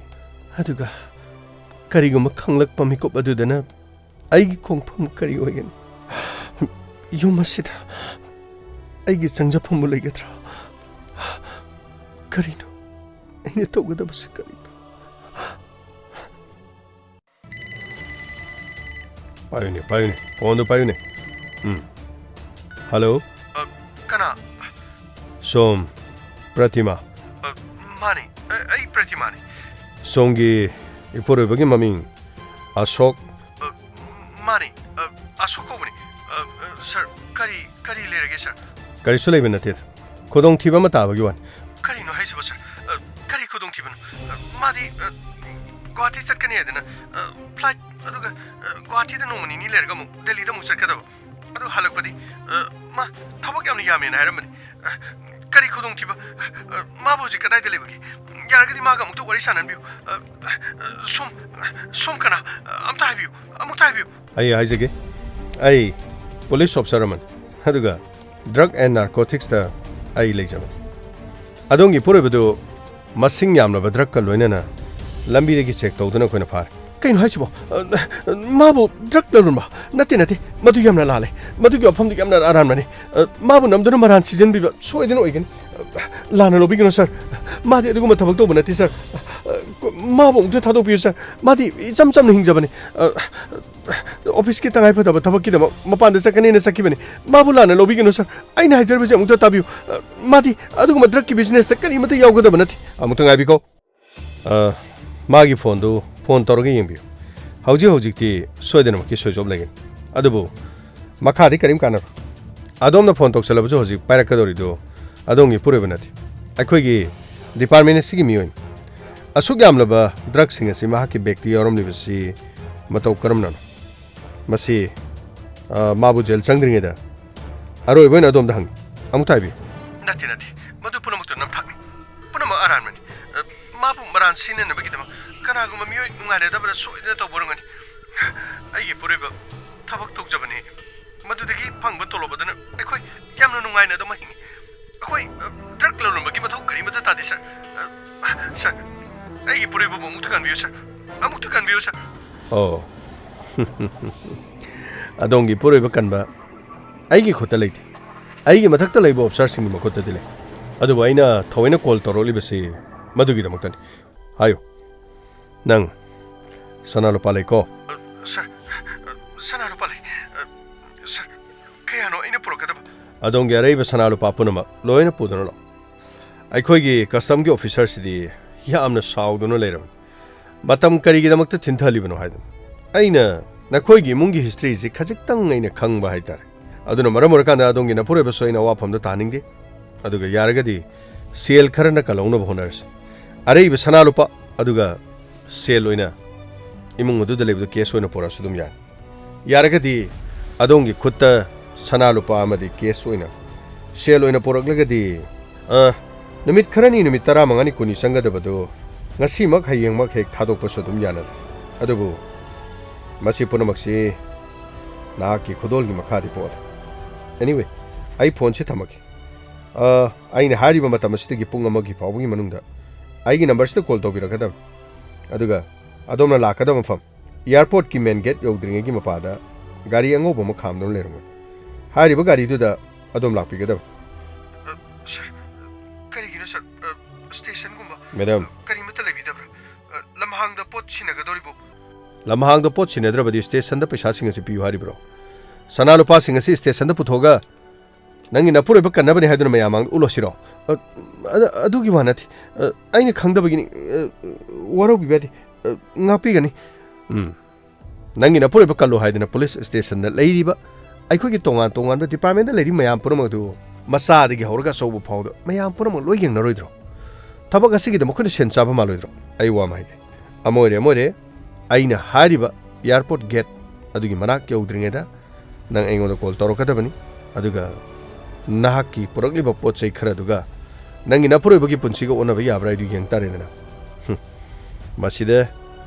ꯑꯗꯨꯒ ꯀꯔꯤꯒꯨꯝꯕ ꯈꯪꯂꯛꯄ ꯃꯤꯀꯨꯞ ꯑꯗꯨꯗꯅ ꯑꯩꯒꯤ ꯈꯣꯡꯐꯝ ꯀꯔꯤ ꯑꯣꯏꯒꯅꯤ? ꯌꯨꯝ ꯑꯁꯤꯗ ꯑꯩꯒꯤ ꯆꯪꯖꯐꯝꯕꯨ ꯂꯩꯒꯗ꯭ꯔꯥ? ꯀꯔꯤꯅꯣ? ꯑꯩꯅ ꯇꯧꯒꯗꯕꯁꯤ ꯀꯔꯤꯅꯣ? ꯄꯥꯏꯌꯨꯅꯦ, ꯄꯥꯏꯌꯨꯅꯦ, ꯐꯣꯟꯗꯣ ꯄꯥꯏꯌꯨꯅꯦ꯫ ꯎꯝ꯫ ꯍꯜꯂꯣ? ꯑ, ꯀꯅꯥ? ꯁꯣꯝ ꯄ꯭ꯔꯇꯤꯃꯥ? ꯑ, ꯃꯥꯅꯤ, ꯑ, ꯑꯩ ꯄ꯭ꯔꯇꯤꯃꯥꯅꯤ꯫ ꯁꯣꯝꯒꯤ ꯏꯄꯨꯔꯣꯏꯕꯒꯤ ꯃꯃꯤꯡ ꯑꯁꯣꯛ? ꯑ, ꯃꯥꯅꯤ, ꯑ, ꯑꯁꯣꯛ ꯀꯧꯕꯅꯤ꯫ ꯑ, ꯑ, ꯁꯥꯔ, ꯀꯔꯤ, ꯀꯔꯤ ꯂꯩꯔꯒꯦ, ꯁꯥꯔ? ꯀꯔꯤꯁꯨ ꯂꯩꯕ ꯅꯠꯇꯦꯗ꯫ ꯈꯨꯗꯣꯡꯊꯤꯕ ꯑꯃ ꯇꯥꯕꯒꯤ ꯋꯥꯅꯤ꯫ ꯀꯔꯤꯅꯣ ꯍꯥꯏꯁꯤꯕꯣ, ꯁꯥꯔ? ꯑ, ꯀꯔꯤ ꯈꯨꯗꯣꯡꯊꯤꯕꯅꯣ? ꯑ, ꯃꯥꯗꯤ, ꯑ, ꯒꯨꯋꯥꯍꯥꯇꯤ ꯆꯠꯀꯅꯤ ꯍꯥꯏꯗꯅ, ꯑ, ꯐ꯭ꯂꯥꯏꯠ, ꯑꯗꯨꯒ, ꯑ, ꯒꯨꯋꯥꯍꯥꯇꯤꯗ ꯅꯣꯡꯃ ꯅꯤꯅꯤ ꯂꯩꯔꯒ ꯑꯃꯨꯛ ꯗꯦꯜꯂꯤꯗ ꯑꯃꯨꯛ ꯆꯠꯀꯗꯕ꯫ ꯑꯗꯨ ꯍꯜꯂꯛꯄꯗꯤ, ꯑ, ꯃꯥ ꯊꯕꯛ ꯌꯥꯝꯅ ꯌꯥꯝꯃꯦꯅ ꯍꯥꯏꯔꯝꯕꯅꯤ꯫ ꯑ, ꯀꯔꯤ ꯈꯨꯗꯣꯡꯊꯤꯕ? ꯑ, ꯃꯥꯕꯨ ꯍꯧꯖꯤꯛ ꯀꯗꯥꯏꯗ ꯂꯩꯕꯒꯦ? ꯌꯥꯔꯒꯗꯤ ꯃꯥꯒ ꯑꯃꯨꯛꯇ ꯋꯥꯔꯤ ꯁꯥꯟꯅꯍꯟꯕꯤꯌꯨ꯫ ꯑ, ꯑ, ꯁꯣꯝ, ꯑ, ꯁꯣꯝ ꯀꯅꯥ? ꯑ, ꯑꯃꯨꯛꯇ ꯍꯥꯏꯕꯤꯌꯨ, ꯑꯃꯨꯛꯇ ꯍꯥꯏꯕꯤꯌꯨ꯫ ꯑꯩ ꯍꯥꯏꯖꯒꯦ, ꯑꯩ ꯄꯨꯂꯤꯁ ꯑꯣꯐꯤꯁꯥꯔ ꯑꯃꯅꯤ, ꯑꯗꯨꯒ ꯗ꯭ꯔꯒ ꯑꯦꯟ ꯅꯥꯔꯀꯣꯇꯤꯛꯁꯇ ꯑꯩ ꯂꯩꯖꯕꯅꯤ꯫ ꯑꯗꯣꯝꯒꯤ ꯏꯄꯨꯔꯣꯏꯕꯗꯨ ꯃꯁꯤꯡ ꯌꯥꯝꯂꯕ ꯗ꯭ꯔꯒꯀ ꯂꯣꯏꯅꯅ ꯂꯝꯕꯤꯗꯒꯤ ꯆꯦꯛ ꯇꯧꯗꯨꯅ ꯑꯩꯈꯣꯏꯅ ꯐꯥꯔꯦ꯫ ꯀꯩꯅꯣ ꯍꯥꯏꯁꯤꯕꯣ? ꯑ, ꯃꯥꯕꯨ ꯗ꯭ꯔꯒ ꯂꯂꯣꯟꯕ? ꯅꯠꯇꯦ, ꯅꯠꯇꯦ, ꯃꯗꯨ ꯌꯥꯝꯅ ꯂꯥꯜꯂꯦ꯫ ꯃꯗꯨꯒꯤ ꯋꯥꯐꯝꯗꯨ ꯌꯥꯝꯅ ꯑꯔꯥꯟꯕꯅꯤ꯫ ꯑ, ꯃꯥꯕꯨ ꯅꯝꯗꯨꯅ ꯃꯔꯥꯟ ꯁꯤꯖꯤꯟꯕꯤꯕ ꯁꯣꯏꯗꯅ ꯑꯣꯏꯒꯅꯤ꯫ ꯑ, ꯂꯥꯟꯅ ꯂꯧꯕꯤꯒꯅꯨ, ꯁꯥꯔ꯫ ꯃꯥꯗꯤ ꯑꯗꯨꯒꯨꯝꯕ ꯊꯕꯛ ꯇꯧꯕ ꯅꯠꯇꯦ, ꯁꯥꯔ꯫ ꯑ, ꯃꯥꯕꯨ ꯑꯃꯨꯛꯇ ꯊꯥꯗꯣꯛꯄꯤꯌꯨ, ꯁꯥꯔ꯫ ꯃꯥꯗꯤ ꯏꯆꯝ ꯆꯝꯅ ꯍꯤꯡꯖꯕꯅꯤ꯫ ꯑ, ꯑꯣꯐꯤꯁꯀꯤ ꯇꯉꯥꯏ ꯐꯗꯕ ꯊꯕꯛꯀꯤꯗꯃꯛ ꯃꯄꯥꯟꯗ ꯆꯠꯀꯅꯤꯅ ꯆꯠꯈꯤꯕꯅꯤ꯫ ꯃꯥꯕꯨ ꯂꯥꯟꯅ ꯂꯧꯕꯤꯒꯅꯨ, ꯁꯥꯔ꯫ ꯑꯩꯅ ꯍꯥꯏꯖꯔꯤꯕꯁꯤ ꯑꯃꯨꯛꯇ ꯇꯥꯕꯤꯌꯨ꯫ ꯑ, ꯃꯥꯗꯤ ꯑꯗꯨꯒꯨꯝꯕ ꯗ꯭ꯔꯒꯀꯤ ꯕꯤꯖꯤꯅꯦꯁꯇ ꯀꯔꯤꯃꯠꯇ ꯌꯥꯎꯒꯗꯕ ꯅꯠꯇꯦ꯫ ꯑꯃꯨꯛꯇ ꯉꯥꯏꯕꯤꯈꯣ꯫ ꯑ, ꯃꯥꯒꯤ ꯐꯣꯟꯗꯨ ꯐꯣꯟ ꯇꯧꯔꯒ ꯌꯦꯡꯕꯤꯌꯨ꯫ ꯍꯧꯖꯤꯛ ꯍꯧꯖꯤꯛꯇꯤ ꯁꯣꯏꯗꯅꯃꯛꯀꯤ ꯁ꯭ꯋꯤꯆ ꯑꯣꯐ ꯂꯩꯒꯅꯤ꯫ ꯑꯗꯨꯕꯨ ꯃꯈꯥꯗꯤ ꯀꯔꯤꯝ ꯀꯥꯟꯅꯔꯣꯏ꯫ ꯑꯗꯣꯝꯅ ꯐꯣꯟ ꯇꯧꯁꯜꯂꯕꯁꯨ ꯍꯧꯖꯤꯛ ꯄꯥꯏꯔꯛꯀꯗꯧꯔꯤꯗꯨ ꯑꯗꯣꯝꯒꯤ ꯏꯄꯨꯔꯣꯏꯕ ꯅꯠꯇꯦ꯫ ꯑꯩꯈꯣꯏꯒꯤ ꯗꯤꯄꯥꯔꯠꯃꯦꯟ ꯑꯁꯤꯒꯤ ꯃꯤꯑꯣꯏꯅꯤ꯫ ꯑꯁꯨꯛ ꯌꯥꯝꯂꯕ ꯗ꯭ꯔꯒꯁꯤꯡ ꯑꯁꯤ ꯃꯍꯥꯛꯀꯤ ꯕꯦꯒꯇ ꯌꯥꯎꯔꯝꯂꯤꯕꯁꯤ ꯃꯇꯧ ꯀꯔꯝꯅꯅꯣ? ꯃꯁꯤ, ꯑ, ꯃꯥꯕꯨ ꯖꯦꯜ ꯆꯪꯗ꯭ꯔꯤꯉꯩꯗ ꯑꯔꯣꯏꯕ ꯑꯣꯏꯅ ꯑꯗꯣꯝꯗ ꯍꯪꯒꯦ꯫ ꯑꯃꯨꯛꯇ ꯍꯥꯏꯕꯤꯌꯨ꯫ ꯅꯠꯇꯦ, ꯅꯠꯇꯦ꯫ ꯃꯗꯨ ꯄꯨꯝꯅꯃꯛꯇꯨ ꯅꯝꯊꯥꯛꯅꯤ꯫ ꯄꯨꯝꯅꯃꯛ ꯑꯔꯥꯟꯕꯅꯤ꯫ ꯑ, ꯃꯥꯕꯨ ꯃꯔꯥꯟ ꯁꯤꯖꯤꯟꯅꯅꯕꯒꯤꯗꯃꯛ ꯀꯅꯥꯒꯨꯝꯕ ꯃꯤꯑꯣꯏ ꯅꯨꯡꯉꯥꯏꯅꯗꯕꯅ ꯁꯣꯏꯗꯅ ꯇꯧꯕ ꯑꯣꯏꯔꯝꯒꯅꯤ꯫ ꯑꯩꯒꯤ ꯄꯨꯔꯣꯏꯕ ꯊꯕꯛ ꯇꯧꯖꯕꯅꯤ꯫ ꯃꯗꯨꯗꯒꯤ ꯐꯪꯕ ꯇꯣꯂꯣꯞ ꯑꯗꯨꯅ ꯑꯩꯈꯣꯏ ꯌꯥꯝꯅ ꯅꯨꯡꯉꯥꯏꯅ ꯑꯗꯨꯝ ꯍꯤꯡꯉꯤ꯫ ꯑꯩꯈꯣꯏ, ꯑ, ꯗ꯭ꯔꯒ ꯂꯂꯣꯟꯕꯒꯤ ꯃꯊꯧ ꯀꯔꯤꯃꯠꯇ ꯇꯥꯗꯦ, ꯁꯥꯔ꯫ ꯑ, ꯁꯥꯔ, ꯑꯩꯒꯤ ꯄꯨꯔꯣꯏꯕꯕꯨ ꯑꯃꯨꯛꯇ ꯀꯟꯕꯤꯌꯨ, ꯁꯥꯔ꯫ ꯑꯃꯨꯛꯇ ꯀꯟꯕꯤꯌꯨ, ꯁꯥꯔ꯫ ꯑꯣ꯫ ꯑꯗꯣꯝꯒꯤ ꯄꯨꯔꯣꯏꯕ ꯀꯟꯕ ꯑꯩꯒꯤ ꯈꯨꯠꯇ ꯂꯩꯇꯦ꯫ ꯑꯩꯒꯤ ꯃꯊꯛꯇ ꯂꯩꯕ ꯑꯣꯐꯤꯁꯥꯔꯁꯤꯡꯒꯤ ꯃꯈꯨꯠꯇꯗꯤ ꯂꯩ꯫ ꯑꯗꯨꯕꯨ ꯑꯩꯅ ꯊꯑꯣꯏꯅ ꯀꯣꯜ ꯇꯧꯔꯛꯂꯤꯕꯁꯤ ꯃꯗꯨꯒꯤꯗꯃꯛꯇꯅꯤ꯫ ꯍꯥꯏꯌꯨ꯫ ꯅꯪ ꯁꯅꯥ ꯂꯨꯄꯥ ꯂꯩꯀꯣ? ꯁꯥꯔ, ꯁꯅꯥ ꯂꯨꯄꯥ ꯂꯩ꯫ ꯁꯥꯔ, ꯀꯌꯥꯅꯣ ꯑꯩꯅ ꯄꯨꯔꯛꯀꯗꯕ? ꯑꯗꯣꯝꯒꯤ ꯑꯔꯩꯕ ꯁꯅꯥ ꯂꯨꯄꯥ ꯄꯨꯝꯅꯃꯛ ꯂꯣꯏꯅ ꯄꯨꯗꯨꯅ ꯂꯥꯛꯎ꯫ ꯑꯩꯈꯣꯏꯒꯤ ꯀꯁꯇꯝꯒꯤ ꯑꯣꯐꯤꯁꯥꯔꯁꯤꯗꯤ ꯌꯥꯝꯅ ꯁꯥꯎꯗꯨꯅ ꯂꯩꯔꯕꯅꯤ꯫ ꯃꯇꯝ ꯀꯔꯤꯒꯤꯗꯃꯛꯇ ꯊꯤꯟꯊꯍꯜꯂꯤꯕꯅꯣ ꯍꯥꯏꯗꯅ꯫ ꯑꯩꯅ ꯅꯈꯣꯏꯒꯤ ꯏꯃꯨꯡꯒꯤ ꯍꯤꯁꯇ꯭ꯔꯤꯁꯤ ꯈꯖꯤꯛꯇꯪ ꯑꯩꯅ ꯈꯪꯕ ꯍꯥꯏꯇꯥꯔꯦ꯫ ꯑꯗꯨꯅ ꯃꯔꯝ ꯑꯣꯏꯔꯀꯥꯟꯗ ꯑꯗꯣꯝꯒꯤ ꯅꯄꯨꯔꯣꯏꯕꯁꯨ ꯑꯩꯅ ꯑꯋꯥꯐꯝꯗ ꯇꯥꯍꯟꯅꯤꯡꯗꯦ꯫ ꯑꯗꯨꯒ ꯌꯥꯔꯒꯗꯤ ꯁꯦꯜ ꯈꯔꯅ ꯀꯜꯍꯧꯅꯕ ꯍꯣꯠꯅꯔꯁꯤ꯫ ꯑꯔꯩꯕ ꯁꯅꯥ ꯂꯨꯄꯥ ꯑꯗꯨꯒ ꯁꯦꯜ ꯑꯣꯏꯅ ꯏꯃꯨꯡ ꯑꯗꯨꯗ ꯂꯩꯕꯗꯨ ꯀꯦꯁ ꯑꯣꯏꯅ ꯄꯨꯔꯛꯑꯁꯨ ꯑꯗꯨꯝ ꯌꯥꯅꯤ꯫ ꯌꯥꯔꯒꯗꯤ ꯑꯗꯣꯝꯒꯤ ꯈꯨꯠꯇ ꯁꯅꯥ ꯂꯨꯄꯥ ꯑꯃꯗꯤ ꯀꯦꯁ ꯑꯣꯏꯅ ꯁꯦꯜ ꯑꯣꯏꯅ ꯄꯨꯔꯛꯂꯒꯗꯤ, ꯑ, ꯅꯨꯃꯤꯠ ꯈꯔꯅꯤ, ꯅꯨꯃꯤꯠ ꯇꯔꯥꯃꯉꯥꯅꯤ, ꯀꯨꯟꯅꯤ ꯆꯪꯒꯗꯕꯗꯨ ꯉꯁꯤꯃꯛ ꯍꯌꯦꯡꯃꯛ ꯍꯦꯛ ꯊꯥꯗꯣꯛꯄꯁꯨ ꯑꯗꯨꯝ ꯌꯥꯅꯔꯦ꯫ ꯑꯗꯨꯕꯨ ꯃꯁꯤ ꯄꯨꯝꯅꯃꯛꯁꯤ ꯅꯍꯥꯛꯀꯤ ꯈꯨꯗꯣꯜꯒꯤ ꯃꯈꯥꯗꯤ ꯄꯣꯜꯂꯦ꯫ Anyway, ꯑꯩ ꯐꯣꯟꯁꯤ ꯊꯝꯃꯒꯦ꯫ ꯑ, ꯑꯩꯅ ꯍꯥꯏꯔꯤꯕ ꯃꯇꯝ ꯑꯁꯤꯗꯒꯤ ꯄꯨꯡ ꯑꯃꯒꯤ ꯐꯥꯎꯕꯒꯤ ꯃꯅꯨꯡꯗ ꯑꯩꯒꯤ ꯅꯝꯕꯔꯁꯤꯗ ꯀꯣꯜ ꯇꯧꯕꯤꯔꯛꯀꯗꯕꯅꯤ꯫ ꯑꯗꯨꯒ ꯑꯗꯣꯝꯅ ꯂꯥꯛꯀꯗꯕ ꯃꯐꯝ, ꯑꯦꯌꯥꯔꯄꯣꯔꯠꯀꯤ ꯃꯦꯟ ꯒꯦꯠ ꯌꯧꯗ꯭ꯔꯤꯉꯩꯒꯤ ꯃꯄꯥꯗ ꯒꯥꯔꯤ ꯑꯉꯧꯕ ꯑꯃ ꯈꯥꯝꯗꯨꯅ ꯂꯩꯔꯝꯒꯅꯤ꯫ ꯍꯥꯏꯔꯤꯕ ꯒꯥꯔꯤꯗꯨꯗ ꯑꯗꯣꯝ ꯂꯥꯛꯄꯤꯒꯗꯕꯅꯤ꯫ ꯑ, ꯁꯥꯔ, ꯀꯔꯤꯒꯤꯅꯣ, ꯁꯥꯔ? ꯑ, ꯁ꯭ꯇꯦꯁꯟꯒꯨꯝꯕ, ꯃꯦꯗꯥꯝ꯫ ꯑ, ꯀꯔꯤꯃꯠꯇ ꯂꯩꯕꯤꯗꯕ꯭ꯔꯥ? ꯑ, ꯂꯝꯍꯥꯡꯗ ꯄꯣꯠ ꯁꯤꯟꯅꯒꯗꯧꯔꯤꯕꯣ? ꯂꯝꯍꯥꯡꯗ ꯄꯣꯠ ꯁꯤꯟꯅꯗ꯭ꯔꯕꯗꯤ ꯁ꯭ꯇꯦꯁꯟꯗ ꯄꯩꯁꯥꯁꯤꯡ ꯑꯁꯤ ꯄꯤꯌꯨ ꯍꯥꯏꯔꯤꯕ꯭ꯔꯣ? ꯁꯅꯥ ꯂꯨꯄꯥꯁꯤꯡ ꯑꯁꯤ ꯁ꯭ꯇꯦꯁꯟꯗ ꯄꯨꯊꯣꯛꯑꯒ ꯅꯪꯒꯤ ꯅꯄꯨꯔꯣꯏꯕ ꯀꯟꯅꯕꯅꯦ ꯍꯥꯏꯗꯨꯅ ꯃꯌꯥꯝ ꯃꯥꯡꯗ ꯎꯠꯂꯣ ꯁꯤꯔꯣ? ꯑ, ꯑ, ꯑꯗꯨꯒꯤ ꯋꯥ ꯅꯠꯇꯦ꯫ ꯑ, ꯑꯩꯅ ꯈꯪꯗꯕꯒꯤꯅꯤ꯫ ꯑ, ꯋꯥꯔꯧꯕꯤꯕ ꯌꯥꯗꯦ꯫ ꯑ, ꯉꯥꯛꯄꯤꯒꯅꯤ꯫ ꯎꯝ꯫ ꯅꯪꯒꯤ ꯅꯄꯨꯔꯣꯏꯕ ꯀꯜꯂꯨ ꯍꯥꯏꯗꯨꯅ ꯄꯨꯂꯤꯁ ꯁ꯭ꯇꯦꯁꯟꯗ ꯂꯩꯔꯤꯕ ꯑꯩꯈꯣꯏꯒꯤ ꯇꯣꯉꯥꯟ ꯇꯣꯉꯥꯟꯕ ꯗꯤꯄꯥꯔꯠꯃꯦꯟꯗ ꯂꯩꯔꯤꯕ ꯃꯌꯥꯝ ꯄꯨꯝꯅꯃꯛ ꯑꯗꯨ, ꯃꯆꯥꯗꯒꯤ ꯍꯧꯔꯒ ꯑꯆꯧꯕ ꯐꯥꯎꯗ, ꯃꯌꯥꯝ ꯄꯨꯝꯅꯃꯛ ꯂꯣꯏ ꯌꯦꯡꯅꯔꯣꯏꯗ꯭ꯔꯣ? ꯊꯕꯛ ꯑꯁꯤꯒꯤꯗꯃꯛ ꯑꯩꯈꯣꯏꯅ ꯁꯦꯟ ꯆꯥꯕ ꯃꯥꯜꯂꯣꯏꯗ꯭ꯔꯣ? ꯑꯩ ꯋꯥ ꯑꯃ ꯍꯥꯏꯒꯦ꯫ ꯑꯃ ꯑꯣꯏꯔꯦ, ꯑꯃ ꯑꯣꯏꯔꯦ, ꯑꯩꯅ ꯍꯥꯏꯔꯤꯕ ꯑꯦꯌꯥꯔꯄꯣꯔꯠ ꯒꯦꯠ ꯑꯗꯨꯒꯤ ꯃꯅꯥꯛ ꯌꯧꯗ꯭ꯔꯤꯉꯩꯗ ꯅꯪ ꯑꯩꯉꯣꯟꯗ ꯀꯣꯜ ꯇꯧꯔꯛꯀꯗꯕꯅꯤ꯫ ꯑꯗꯨꯒ ꯅꯍꯥꯛꯀꯤ ꯄꯨꯔꯛꯂꯤꯕ ꯄꯣꯠ ꯆꯩ ꯈꯔꯗꯨꯒ ꯅꯪꯒꯤ ꯅꯄꯨꯔꯣꯏꯕꯒꯤ ꯄꯨꯟꯁꯤꯒ ꯑꯣꯟꯅꯕ ꯌꯥꯕ꯭ꯔꯥ ꯍꯥꯏꯗꯨ ꯌꯦꯡ ꯇꯥꯔꯦꯗꯅ꯫ ꯍꯨꯝ꯫ ꯃꯁꯤꯗ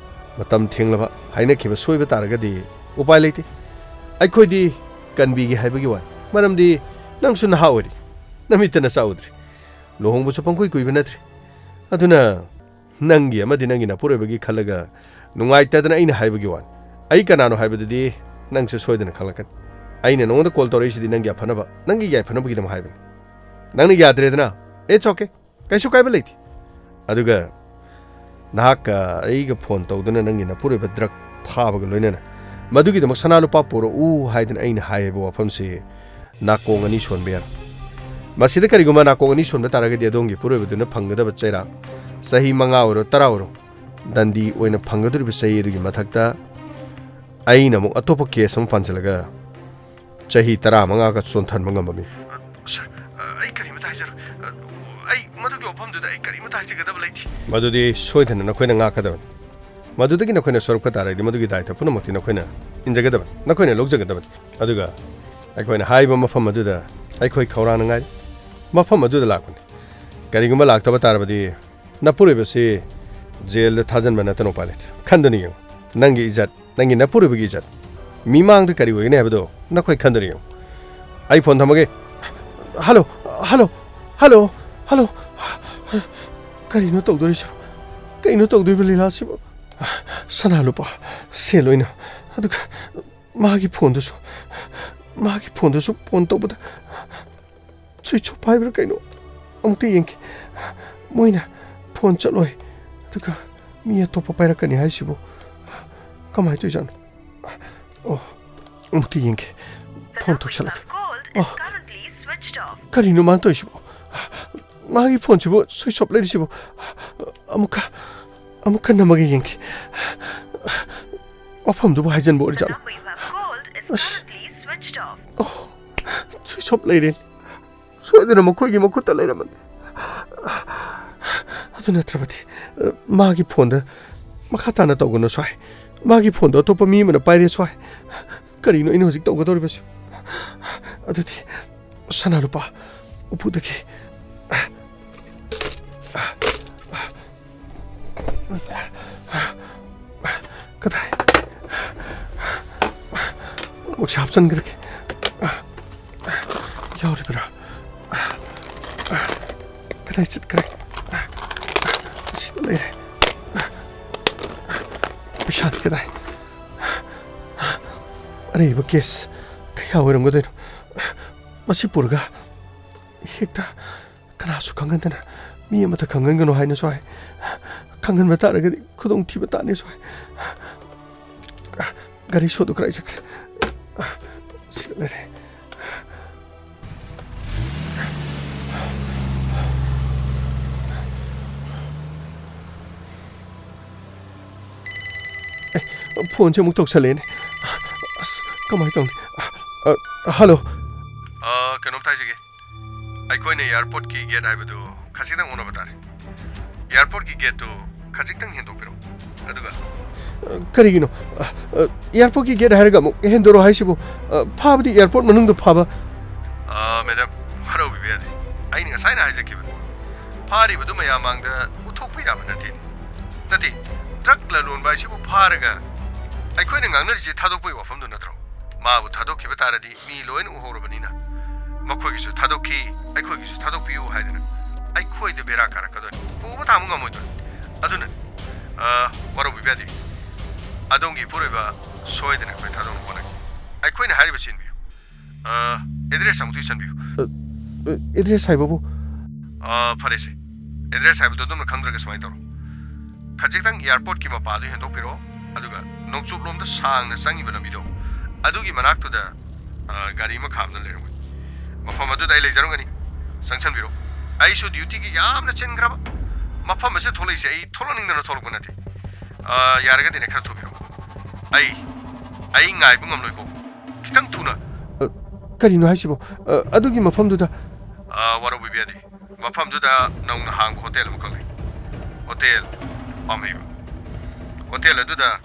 ꯃꯇꯝ ꯊꯦꯡꯂꯕ, ꯍꯥꯏꯅꯈꯤꯕ ꯁꯣꯏꯕ ꯇꯥꯔꯒꯗꯤ ꯎꯄꯥꯏ ꯂꯩꯇꯦ꯫ ꯑꯩꯈꯣꯏꯗꯤ ꯀꯟꯕꯤꯒꯦ ꯍꯥꯏꯕꯒꯤ ꯋꯥꯅꯤ꯫ ꯃꯔꯝꯗꯤ ꯅꯪꯁꯨ ꯅꯍꯥ ꯑꯣꯏꯔꯤ, ꯅꯃꯤꯠꯇ ꯅꯆꯥ ꯎꯗ꯭ꯔꯤ꯫ ꯂꯨꯍꯣꯡꯕꯁꯨ ꯄꯪꯀꯨꯏ ꯀꯨꯏꯕ ꯅꯠꯇ꯭ꯔꯤ꯫ ꯑꯗꯨꯅ ꯅꯪꯒꯤ ꯑꯃꯗꯤ ꯅꯪꯒꯤ ꯅꯄꯨꯔꯣꯏꯕꯒꯤ ꯈꯜꯂꯒ ꯅꯨꯡꯉꯥꯏꯇꯗꯅ ꯑꯩꯅ ꯍꯥꯏꯕꯒꯤ ꯋꯥꯅꯤ꯫ ꯑꯩ ꯀꯅꯥꯅꯣ ꯍꯥꯏꯕꯗꯨꯗꯤ ꯅꯪꯁꯨ ꯁꯣꯏꯗꯅ ꯈꯪꯂꯛꯀꯅꯤ꯫ ꯑꯩꯅ ꯅꯉꯣꯟꯗ ꯀꯣꯜ ꯇꯧꯔꯛꯏꯁꯤꯗꯤ ꯅꯪꯒꯤ ꯑꯐꯅꯕ, ꯅꯪꯒꯤ ꯌꯥꯏꯐꯅꯕꯒꯤꯗꯃꯛ ꯍꯥꯏꯕꯅꯤ꯫ ꯅꯪꯅ ꯌꯥꯗ꯭ꯔꯦꯗꯅ, it's okay, ꯀꯩꯁꯨ ꯀꯥꯏꯕ ꯂꯩꯇꯦ꯫ ꯑꯗꯨꯒ ꯅꯍꯥꯛꯀ ꯑꯩꯒ ꯐꯣꯟ ꯇꯧꯗꯨꯅ ꯅꯪꯒꯤ ꯅꯄꯨꯔꯣꯏꯕ ꯗ꯭ꯔꯒ ꯐꯥꯕꯒ ꯂꯣꯏꯅꯅ ꯃꯗꯨꯒꯤꯗꯃꯛ ꯁꯅꯥ ꯂꯨꯄꯥ ꯄꯨꯔꯛꯎ ꯍꯥꯏꯗꯅ ꯑꯩꯅ ꯍꯥꯏꯔꯤꯕ ꯋꯥꯐꯝꯁꯤ ꯅꯥꯀꯣꯡ ꯑꯅꯤ ꯁꯣꯟꯕ ꯌꯥꯔꯣꯏ꯫ ꯃꯁꯤꯗ ꯀꯔꯤꯒꯨꯝꯕ ꯅꯥꯀꯣꯡ ꯑꯅꯤ ꯁꯣꯟꯕ ꯇꯥꯔꯒꯗꯤ ꯑꯗꯣꯝꯒꯤ ꯄꯨꯔꯣꯏꯕꯗꯨꯅ ꯐꯪꯒꯗꯕ ꯆꯩꯔꯥꯛ, ꯆꯍꯤ ꯃꯉꯥ ꯑꯣꯏꯔꯣ, ꯇꯔꯥ ꯑꯣꯏꯔꯣ, ꯗꯟꯗꯤ ꯑꯣꯏꯅ ꯐꯪꯒꯗꯧꯔꯤꯕ ꯆꯍꯤ ꯑꯗꯨꯒꯤ ꯃꯊꯛꯇ ꯑꯩꯅ ꯑꯃꯨꯛ ꯑꯇꯣꯞꯄ ꯀꯦꯁ ꯑꯃ ꯄꯥꯟꯁꯤꯜꯂꯒ ꯆꯍꯤ ꯇꯔꯥꯃꯉꯥꯒ ꯆꯣꯟꯊꯟꯕ ꯉꯝꯕ ꯃꯤ꯫ ꯁꯥꯔ, ꯑꯩ ꯀꯔꯤꯃꯇ ꯍꯥꯏꯖꯔꯣꯏ꯫ ꯑꯩ ꯃꯗꯨꯒꯤ ꯋꯥꯐꯝꯗꯨꯗ ꯑꯩ ꯀꯔꯤꯃꯇ ꯍꯥꯏꯖꯒꯗꯕ ꯂꯩꯇꯦ꯫ ꯃꯗꯨꯗꯤ ꯁꯣꯏꯗꯅ ꯅꯈꯣꯏꯅ ꯉꯥꯛꯀꯗꯕꯅꯤ꯫ ꯃꯗꯨꯗꯒꯤ ꯅꯈꯣꯏꯅ ꯁꯣꯔꯛꯄ ꯇꯥꯔꯒꯗꯤ ꯃꯗꯨꯒꯤ ꯗꯥꯏꯇ ꯄꯨꯝꯅꯃꯛꯇꯤ ꯅꯈꯣꯏꯅ ꯏꯟꯖꯒꯗꯕꯅꯤ, ꯅꯈꯣꯏꯅ ꯂꯧꯖꯒꯗꯕꯅꯤ꯫ ꯑꯗꯨꯒ ꯑꯩꯈꯣꯏꯅ ꯍꯥꯏꯕ ꯃꯐꯝ ꯑꯗꯨꯗ ꯑꯩꯈꯣꯏ ꯈꯧꯔꯥꯡꯅ ꯉꯥꯏꯔꯤ꯫ ꯃꯐꯝ ꯑꯗꯨꯗ ꯂꯥꯛꯄꯅꯤ꯫ ꯀꯔꯤꯒꯨꯝꯕ ꯂꯥꯛꯇꯕ ꯇꯥꯔꯕꯗꯤ ꯅꯄꯨꯔꯣꯏꯕꯁꯤ ꯖꯦꯜꯗ ꯊꯥꯖꯤꯟꯕ ꯅꯠꯇꯅ ꯎꯄꯥꯏ ꯂꯩꯇꯦ꯫ ꯈꯟꯗꯨꯅ ꯌꯦꯡꯉꯨ꯫ ꯅꯪꯒꯤ ꯏꯖꯠ, ꯅꯪꯒꯤ ꯅꯄꯨꯔꯣꯏꯕꯒꯤ ꯏꯖꯠ ꯃꯤꯃꯥꯡꯗ ꯀꯔꯤ ꯑꯣꯏꯒꯅꯤ ꯍꯥꯏꯕꯗꯣ ꯅꯈꯣꯏ ꯈꯟꯗꯨꯅ ꯌꯦꯡꯉꯨ꯫ ꯑꯩ ꯐꯣꯟ ꯊꯝꯃꯒꯦ꯫ Hello, hello, hello, hello. ꯀꯔꯤꯅꯣ ꯇꯧꯗꯣꯔꯤꯁꯤꯕꯣ? ꯀꯩꯅꯣ ꯇꯧꯗꯣꯔꯤꯕ ꯂꯤꯂꯥꯁꯤꯕꯣ? ꯁꯅꯥ ꯂꯨꯄꯥ, ꯁꯦꯜ ꯑꯣꯏꯅ, ꯑꯗꯨꯒ ꯃꯥꯒꯤ ꯐꯣꯟꯗꯨꯁꯨ, ꯃꯥꯒꯤ ꯐꯣꯟꯗꯨꯁꯨ ꯐꯣꯟ ꯇꯧꯕꯗ ꯁ꯭ꯋꯤꯆ ꯑꯣꯐ ꯍꯥꯏꯕ꯭ꯔꯥ ꯀꯩꯅꯣ, ꯑꯃꯨꯛꯇ ꯌꯦꯡꯈꯤ꯫ ꯃꯣꯏꯅ ꯐꯣꯟ ꯆꯠꯂꯣꯏ, ꯑꯗꯨꯒ ꯃꯤ ꯑꯇꯣꯞꯄ ꯄꯥꯏꯔꯛꯀꯅꯤ ꯍꯥꯏꯁꯤꯕꯨ ꯀꯃꯥꯏꯅ ꯇꯧꯔꯤꯖꯥꯠꯅꯣ? ꯑꯣ, ꯑꯃꯨꯛꯇ ꯌꯦꯡꯒꯦ꯫ ꯐꯣꯟ ꯇꯧꯁꯜꯂꯒ꯫ ꯑꯣ, ꯀꯔꯤꯅꯣ ꯃꯥꯅ ꯇꯧꯔꯤꯁꯤꯕꯣ? ꯃꯥꯒꯤ ꯐꯣꯟꯁꯤꯕꯨ ꯁ꯭ꯋꯤꯆ ꯑꯣꯐ ꯂꯩꯔꯤꯁꯤꯕꯨ? ꯑꯃꯨꯛꯀ, ꯑꯃꯨꯛꯀ ꯅꯝꯃꯒ ꯌꯦꯡꯒꯦ꯫ ꯋꯥꯐꯝꯗꯨꯕꯨ ꯍꯥꯏꯖꯟꯕ ꯑꯣꯏꯔꯖꯥꯠꯂꯣ? ꯑꯁ꯫ ꯑꯣ, ꯁ꯭ꯋꯤꯆ ꯑꯣꯐ ꯂꯩꯔꯦ꯫ ꯁꯣꯏꯗꯅ ꯃꯈꯣꯏꯒꯤ ꯃꯈꯨꯠꯇ ꯂꯩꯔꯝꯃꯅꯤ꯫ ꯑꯗꯨ ꯅꯠꯇ꯭ꯔꯕꯗꯤ, ꯑ, ꯃꯥꯒꯤ ꯐꯣꯟꯗ ꯃꯈꯥ ꯇꯥꯅ ꯇꯧꯒꯅꯨ ꯁ꯭ꯋꯥꯏ꯫ ꯃꯥꯒꯤ ꯐꯣꯟꯗꯣ ꯑꯇꯣꯞꯄ ꯃꯤ ꯑꯃꯅ ꯄꯥꯏꯔꯦ ꯁ꯭ꯋꯥꯏ꯫ ꯀꯔꯤꯅꯣ ꯑꯩꯅ ꯍꯧꯖꯤꯛ ꯇꯧꯒꯗꯧꯔꯤꯕꯁꯤ? ꯑꯗꯨꯗꯤ ꯁꯅꯥ ꯂꯨꯄꯥ ꯎꯄꯨꯗꯒꯤ ꯀꯗꯥꯏ? ꯑꯃꯨꯛꯁꯦ ꯍꯥꯞꯆꯤꯟꯈ꯭ꯔꯒꯦ꯫ ꯌꯥꯎꯔꯤꯕ꯭ꯔꯥ? ꯀꯗꯥꯏ ꯆꯠꯈ꯭ꯔꯦ? ꯁꯤꯗ ꯂꯩꯔꯦ꯫ ꯄꯩꯁꯥꯗꯤ ꯀꯗꯥꯏ? ꯑꯔꯩꯕ ꯀꯦꯁ ꯀꯌꯥ ꯑꯣꯏꯔꯝꯒꯗꯣꯏꯅꯣ? ꯃꯁꯤ ꯄꯨꯔꯒ ꯍꯦꯛꯇ ꯀꯅꯥꯁꯨ ꯈꯪꯍꯟꯗꯅ ꯃꯤ ꯑꯃꯠꯇ ꯈꯪꯍꯟꯒꯅꯨ ꯍꯥꯏꯅꯁꯨ ꯍꯥꯏ꯫ ꯈꯪꯍꯟꯕ ꯇꯥꯔꯒꯗꯤ ꯈꯨꯗꯣꯡꯊꯤꯕ ꯇꯥꯅꯤꯁꯨ ꯍꯥꯏ꯫ ꯒꯥꯔꯤ ꯁꯣꯗꯨ ꯀꯗꯥꯏ ꯆꯠꯈ꯭ꯔꯦ? ꯁꯤꯗ ꯂꯩꯔꯦ꯫ ꯑꯦ, ꯐꯣꯟꯁꯦ ꯑꯃꯨꯛ ꯇꯧꯁꯜꯂꯛꯑꯦꯅꯦ꯫ ꯑꯁ, ꯀꯃꯥꯏꯅ ꯇꯧꯅꯤ? ꯑ, ꯍꯜꯂꯣ꯫ ꯑ, ꯀꯩꯅꯣꯝꯇ ꯍꯥꯏꯖꯒꯦ꯫ ꯑꯩꯈꯣꯏꯅ ꯑꯦꯌꯥꯔꯄꯣꯔꯠꯀꯤ ꯒꯦꯠ ꯍꯥꯏꯕꯗꯨ ꯈꯖꯤꯛꯇꯪ ꯑꯣꯟꯅꯕ ꯇꯥꯔꯦ꯫ ꯑꯦꯌꯥꯔꯄꯣꯔꯠꯀꯤ ꯒꯦꯠꯇꯨ ꯈꯖꯤꯛꯇꯪ ꯍꯦꯟꯗꯣꯛꯄꯤꯔꯣ꯫ ꯑꯗꯨꯒ ꯑ, ꯀꯔꯤꯒꯤꯅꯣ? ꯑ, ꯑ, ꯑꯦꯌꯥꯔꯄꯣꯔꯠꯀꯤ ꯒꯦꯠ ꯍꯥꯏꯔꯒ ꯑꯃꯨꯛ ꯍꯦꯟꯗꯣꯔꯛꯑꯣ ꯍꯥꯏꯁꯤꯕꯨ? ꯑ, ꯐꯥꯕꯗꯤ ꯑꯦꯌꯥꯔꯄꯣꯔꯠ ꯃꯅꯨꯡꯗ ꯐꯥꯕ꯫ ꯑ, ꯃꯦꯗꯥꯝ, ꯍꯔꯥꯎꯕꯤꯕ ꯌꯥꯗꯦ꯫ ꯑꯩꯅ ꯉꯁꯥꯏꯅ ꯍꯥꯏꯖꯈꯤꯕꯅꯤ꯫ ꯐꯥꯔꯤꯕꯗꯨ ꯃꯌꯥꯝ ꯃꯥꯡꯗ ꯎꯠꯊꯣꯛꯄ ꯌꯥꯕ ꯅꯠꯇꯦꯅꯦ꯫ ꯅꯠꯇꯦ, ꯗ꯭ꯔꯒ ꯂꯂꯣꯟꯕ ꯍꯥꯏꯁꯤꯕꯨ ꯐꯥꯔꯒ ꯑꯩꯈꯣꯏꯅ ꯉꯥꯡꯅꯔꯤꯁꯤ ꯊꯥꯗꯣꯛꯄꯒꯤ ꯋꯥꯐꯝꯗꯨ ꯅꯠꯇ꯭ꯔꯣ? ꯃꯥꯕꯨ ꯊꯥꯗꯣꯛꯈꯤꯕ ꯇꯥꯔꯗꯤ ꯃꯤ ꯂꯣꯏꯅ ꯎꯍꯧꯔꯕꯅꯤꯅ, ꯃꯈꯣꯏꯒꯤꯁꯨ ꯊꯥꯗꯣꯛꯈꯤ, ꯑꯩꯈꯣꯏꯒꯤꯁꯨ ꯊꯥꯗꯣꯛꯄꯤꯌꯨ ꯍꯥꯏꯗꯅ ꯑꯩꯈꯣꯏꯗ ꯕꯦꯔꯥ ꯀꯥꯔꯛꯀꯗꯣꯏꯅꯤ, ꯄꯨꯕ ꯊꯥꯡꯕ ꯉꯝꯃꯣꯏꯗꯣꯏꯅꯤ꯫ ꯑꯗꯨꯅꯅꯤ ꯑ, ꯋꯥꯔꯧꯕꯤꯕ ꯌꯥꯗꯦ꯫ ꯑꯗꯣꯝꯒꯤ ꯏꯄꯨꯔꯣꯏꯕ ꯁꯣꯏꯗꯅ ꯑꯩꯈꯣꯏ ꯊꯥꯗꯣꯛꯅꯕ ꯍꯣꯠꯅꯒꯦ꯫ ꯑꯩꯈꯣꯏꯅ ꯍꯥꯏꯔꯤꯕꯁꯤ ꯏꯟꯕꯤꯌꯨ꯫ ꯑ, ꯑꯦꯗ꯭ꯔꯦꯁ ꯑꯃꯨꯛꯇ ꯏꯁꯟꯕꯤꯌꯨ꯫ ꯑ, ꯑ, ꯑꯦꯗ꯭ꯔꯦꯁ ꯍꯥꯏꯕꯕꯨ? ꯑ, ꯐꯔꯦꯁꯦ꯫ ꯑꯦꯗ꯭ꯔꯦꯁ ꯍꯥꯏꯕꯗꯣ ꯑꯗꯣꯝꯅ ꯈꯪꯗ꯭ꯔꯒ ꯁꯨꯃꯥꯏꯅ ꯇꯧꯔꯣ꯫ ꯈꯖꯤꯛꯇꯪ ꯑꯦꯌꯥꯔꯄꯣꯔꯠꯀꯤ ꯃꯄꯥꯗꯨ ꯍꯦꯟꯗꯣꯛꯄꯤꯔꯛꯑꯣ, ꯑꯗꯨꯒ ꯅꯣꯡꯆꯨꯞꯂꯣꯝꯗ ꯁꯥꯡꯅ ꯆꯪꯉꯤꯕ ꯂꯝꯕꯤꯗꯣ, ꯑꯗꯨꯒꯤ ꯃꯅꯥꯛꯇꯨꯗ, ꯑ, ꯒꯥꯔꯤ ꯑꯃ ꯈꯥꯝꯗꯨꯅ ꯂꯩꯔꯝꯒꯅꯤ꯫ ꯃꯐꯝ ꯑꯗꯨꯗ ꯑꯩ ꯂꯩꯖꯔꯝꯒꯅꯤ꯫ ꯆꯪꯁꯟꯕꯤꯔꯣ꯫ ꯑꯩꯁꯨ ꯗ꯭ꯌꯨꯇꯤꯒꯤ ꯌꯥꯝꯅ ꯆꯤꯟꯈ꯭ꯔꯕ ꯃꯐꯝ ꯑꯁꯤꯗ ꯊꯣꯛꯂꯛꯏꯁꯦ ꯑꯩ ꯊꯣꯛꯂꯛꯅꯤꯡꯗꯅ ꯊꯣꯛꯂꯛꯄ ꯅꯠꯇꯦ꯫ ꯑ, ꯌꯥꯔꯒꯗꯤꯅꯦ, ꯈꯔ ꯊꯨꯕꯤꯔꯣ꯫ ꯑꯩ, ꯑꯩ ꯉꯥꯏꯕ ꯉꯝꯂꯣꯏꯀꯣ꯫ ꯈꯤꯇꯪ ꯊꯨꯅ꯫ ꯑ, ꯀꯔꯤꯅꯣ ꯍꯥꯏꯁꯤꯕꯣ? ꯑ, ꯑꯗꯨꯒꯤ ꯃꯐꯝꯗꯨꯗ? ꯑ, ꯋꯥꯔꯧꯕꯤꯕ ꯌꯥꯗꯦ꯫ ꯃꯐꯝꯗꯨꯗ ꯅꯧꯅ ꯍꯥꯡꯕ ꯍꯣꯇꯦꯜ ꯑꯃꯈꯛ ꯂꯩ꯫ ꯍꯣꯇꯦꯜ ꯄꯥꯝꯍꯩꯕ꯫ ꯍꯣꯇꯦꯜ ꯑꯗꯨꯗ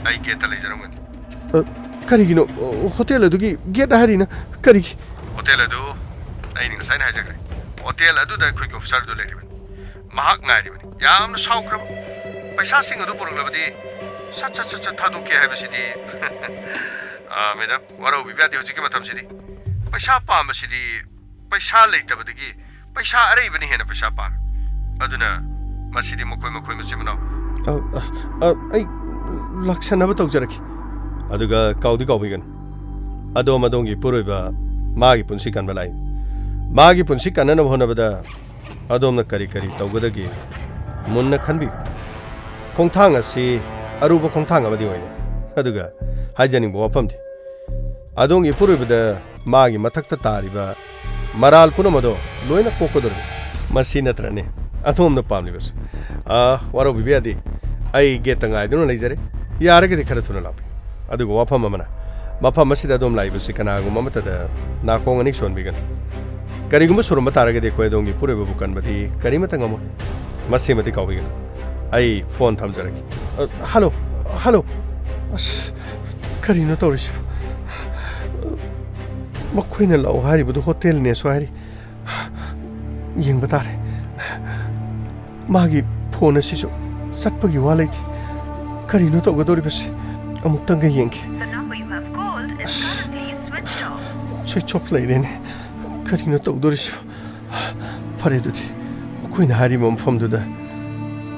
ꯑꯩ ꯒꯦꯠꯇ ꯂꯩꯖꯔꯝꯒꯅꯤ꯫ ꯑ, ꯀꯔꯤꯒꯤꯅꯣ? ꯑ, ꯍꯣꯇꯦꯜ ꯑꯗꯨꯒꯤ ꯒꯦꯠ ꯍꯥꯏꯔꯤꯅ ꯀꯔꯤꯒꯤ? ꯍꯣꯇꯦꯜ ꯑꯗꯨ ꯑꯩꯅ ꯉꯁꯥꯏꯅ ꯍꯥꯏꯖꯈ꯭ꯔꯦ꯫ ꯍꯣꯇꯦꯜ ꯑꯗꯨꯗ ꯑꯩꯈꯣꯏꯒꯤ ꯑꯣꯐꯤꯁꯥꯔꯗꯨ ꯂꯩꯔꯤꯕꯅꯤ꯫ ꯃꯍꯥꯛ ꯉꯥꯏꯔꯤꯕꯅꯤ꯫ ꯌꯥꯝꯅ ꯁꯥꯎꯈ꯭ꯔꯕ꯫ ꯄꯩꯁꯥꯁꯤꯡ ꯑꯗꯨ ꯄꯨꯔꯛꯂꯕꯗꯤ ꯁꯠ ꯁꯠ ꯁꯠ ꯁꯠ ꯊꯥꯗꯣꯛꯀꯦ ꯍꯥꯏꯕꯁꯤꯗꯤ꯫ ꯑ, ꯃꯦꯗꯥꯝ, ꯋꯥꯔꯧꯕꯤꯕ ꯌꯥꯗꯦ ꯍꯧꯖꯤꯛꯀꯤ ꯃꯇꯝꯁꯤꯗꯤ꯫ ꯄꯩꯁꯥ ꯄꯥꯝꯕꯁꯤꯗꯤ ꯄꯩꯁꯥ ꯂꯩꯇꯕꯗꯒꯤ ꯄꯩꯁꯥ ꯑꯔꯩꯕꯅ ꯍꯦꯟꯅ ꯄꯩꯁꯥ ꯄꯥꯝꯃꯤ꯫ ꯑꯗꯨꯅ ꯃꯁꯤꯗꯤ ꯃꯈꯣꯏ, ꯃꯈꯣꯏ ꯃꯆꯤꯟ ꯃꯅꯥꯎ꯫ ꯑ, ꯑ, ꯑ, ꯑꯩ ꯂꯥꯛꯁꯟꯅꯕ ꯇꯧꯖꯔꯛꯈꯤ꯫ ꯑꯗꯨꯒ ꯀꯥꯎꯗꯤ ꯀꯥꯎꯕꯤꯒꯅꯨ, ꯑꯗꯣꯝ ꯑꯗꯣꯝꯒꯤ ꯏꯄꯨꯔꯣꯏꯕ ꯃꯥꯒꯤ ꯄꯨꯟꯁꯤ ꯀꯟꯕ ꯂꯥꯛꯏ꯫ ꯃꯥꯒꯤ ꯄꯨꯟꯁꯤ ꯀꯟꯅꯅꯕ ꯍꯣꯠꯅꯕꯗ ꯑꯗꯣꯝꯅ ꯀꯔꯤ ꯀꯔꯤ ꯇꯧꯒꯗꯒꯦ ꯃꯨꯟꯅ ꯈꯟꯕꯤꯌꯨ꯫ ꯈꯣꯡꯊꯥꯡ ꯑꯁꯤ ꯑꯔꯨꯕ ꯈꯣꯡꯊꯥꯡ ꯑꯃꯗꯤ ꯑꯣꯏꯔꯦ꯫ ꯑꯗꯨꯒ ꯍꯥꯏꯖꯅꯤꯡꯕ ꯋꯥꯐꯝꯗꯤ, ꯑꯗꯣꯝꯒꯤ ꯏꯄꯨꯔꯣꯏꯕꯗ ꯃꯥꯒꯤ ꯃꯊꯛꯇ ꯇꯥꯔꯤꯕ ꯃꯔꯥꯜ ꯄꯨꯝꯅꯃꯛ ꯑꯗꯣ ꯂꯣꯏꯅ ꯀꯣꯛꯀꯗꯧꯔꯤꯕ꯫ ꯃꯁꯤ ꯅꯠꯇ꯭ꯔꯅꯦ ꯑꯗꯣꯝꯅ ꯄꯥꯝꯂꯤꯕꯁꯦ? ꯑꯥ, ꯋꯥꯔꯧꯕꯤꯕ ꯌꯥꯗꯦ꯫ ꯑꯩ ꯒꯦꯠꯇ ꯉꯥꯏꯗꯨꯅ ꯂꯩꯖꯔꯦ꯫ ꯌꯥꯔꯒꯗꯤ ꯈꯔ ꯊꯨꯅ ꯂꯥꯛꯄꯤꯌꯨ꯫ ꯑꯗꯨꯒ ꯋꯥꯐꯝ ꯑꯃꯅ, ꯃꯐꯝ ꯑꯁꯤꯗ ꯑꯗꯣꯝ ꯂꯥꯛꯏꯕꯁꯤ ꯀꯅꯥꯒꯨꯝꯕ ꯑꯃꯠꯇꯗ ꯅꯥꯀꯣꯡ ꯑꯅꯤ ꯁꯣꯟꯕꯤꯒꯅꯨ꯫ ꯀꯔꯤꯒꯨꯝꯕ ꯁꯣꯔꯝꯕ ꯇꯥꯔꯒꯗꯤ ꯑꯩꯈꯣꯏ ꯑꯗꯣꯝꯒꯤ ꯏꯄꯨꯔꯣꯏꯕꯕꯨ ꯀꯟꯕꯗꯤ ꯀꯔꯤꯃꯠꯇ ꯉꯝꯃꯣꯏ꯫ ꯃꯁꯤꯃꯗꯤ ꯀꯥꯎꯕꯤꯒꯅꯨ꯫ ꯑꯩ ꯐꯣꯟ ꯊꯝꯖꯔꯒꯦ꯫ ꯑ, ꯍꯜꯂꯣ, ꯍꯜꯂꯣ꯫ ꯑꯁ, ꯀꯔꯤꯅꯣ ꯇꯧꯔꯤꯁꯤꯕꯣ? ꯃꯈꯣꯏꯅ ꯂꯥꯛꯑꯣ ꯍꯥꯏꯔꯤꯕꯗꯨ ꯍꯣꯇꯦꯜꯅꯦꯁꯨ ꯍꯥꯏꯔꯤ꯫ ꯌꯦꯡꯕ ꯇꯥꯔꯦ꯫ ꯃꯥꯒꯤ ꯐꯣꯟ ꯑꯁꯤꯁꯨ ꯆꯠꯄꯒꯤ ꯋꯥ ꯂꯩꯇꯦ꯫ ꯀꯔꯤꯅꯣ ꯇꯧꯒꯗꯧꯔꯤꯕꯁꯤ? ꯑꯃꯨꯛꯇꯪꯒ ꯌꯦꯡꯒꯦ꯫ The number you have called is ꯑꯁ, currently switched off. Switch off ꯂꯩꯔꯦꯅꯦ꯫ ꯀꯔꯤꯅꯣ ꯇꯧꯗꯣꯔꯤꯁꯤꯕꯣ? ꯐꯔꯦ, ꯑꯗꯨꯗꯤ ꯃꯈꯣꯏꯅ ꯍꯥꯏꯔꯤꯕ ꯃꯐꯝꯗꯨꯗ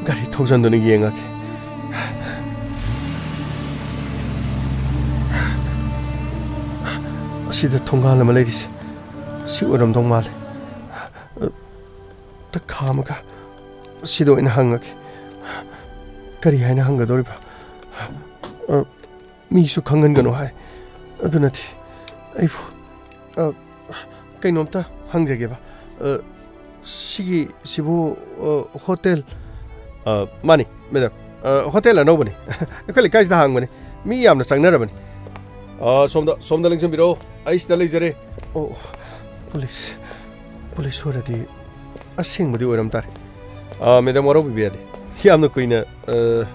ꯒꯥꯔꯤ ꯊꯧꯖꯟꯗꯨꯅ ꯌꯦꯡꯉꯒꯦ꯫ ꯁꯤꯗ ꯊꯣꯡꯒꯥꯜ ꯑꯃ ꯂꯩꯔꯤꯁꯦ, ꯁꯤ ꯑꯣꯏꯔꯝꯗꯧ ꯃꯥꯜꯂꯦ꯫ ꯑ, ꯇ ꯈꯥꯝꯃꯒ ꯁꯤꯗ ꯑꯣꯏꯅ ꯍꯪꯉꯒꯦ꯫ ꯀꯔꯤ ꯍꯥꯏꯅ ꯍꯪꯒꯗꯧꯔꯤꯕ? ꯑ, ꯃꯤꯁꯨ ꯈꯪꯍꯟꯒꯅꯨ ꯍꯥꯏ꯫ ꯑꯗꯨꯅꯗꯤ ꯑꯩꯕꯨ, ꯑ, ꯀꯩꯅꯣꯝꯇ ꯍꯪꯖꯒꯦꯕ꯫ ꯑ, ꯁꯤꯒꯤ, ꯁꯤꯕꯨ, ꯑ, ꯍꯣꯇꯦꯜ? ꯑ, ꯃꯥꯅꯤ, ꯃꯦꯗꯥꯝ꯫ ꯑ, ꯍꯣꯇꯦꯜ ꯑꯅꯧꯕꯅꯤ꯫ ꯑꯩꯈꯣꯏ ꯂꯩꯀꯥꯏꯁꯤꯗ ꯍꯥꯡꯕꯅꯤ꯫ ꯃꯤ ꯌꯥꯝꯅ ꯆꯪꯅꯔꯕꯅꯤ꯫ ꯑ, ꯁꯣꯝꯗ, ꯁꯣꯝꯗ ꯂꯦꯡꯁꯤꯟꯕꯤꯔꯛꯑꯣ꯫ ꯑꯩ ꯁꯤꯗ ꯂꯩꯖꯔꯦ꯫ ꯑꯣ, ꯄꯨꯂꯤꯁ, ꯄꯨꯂꯤꯁ ꯑꯣꯏꯔꯗꯤ ꯑꯁꯦꯡꯕꯗꯤ ꯑꯣꯏꯔꯝ ꯇꯥꯔꯦ꯫ ꯑ, ꯃꯦꯗꯥꯝ, ꯋꯥꯔꯧꯕꯤꯕ ꯌꯥꯗꯦ꯫ ꯌꯥꯝꯅ ꯀꯨꯏꯅ, ꯑ,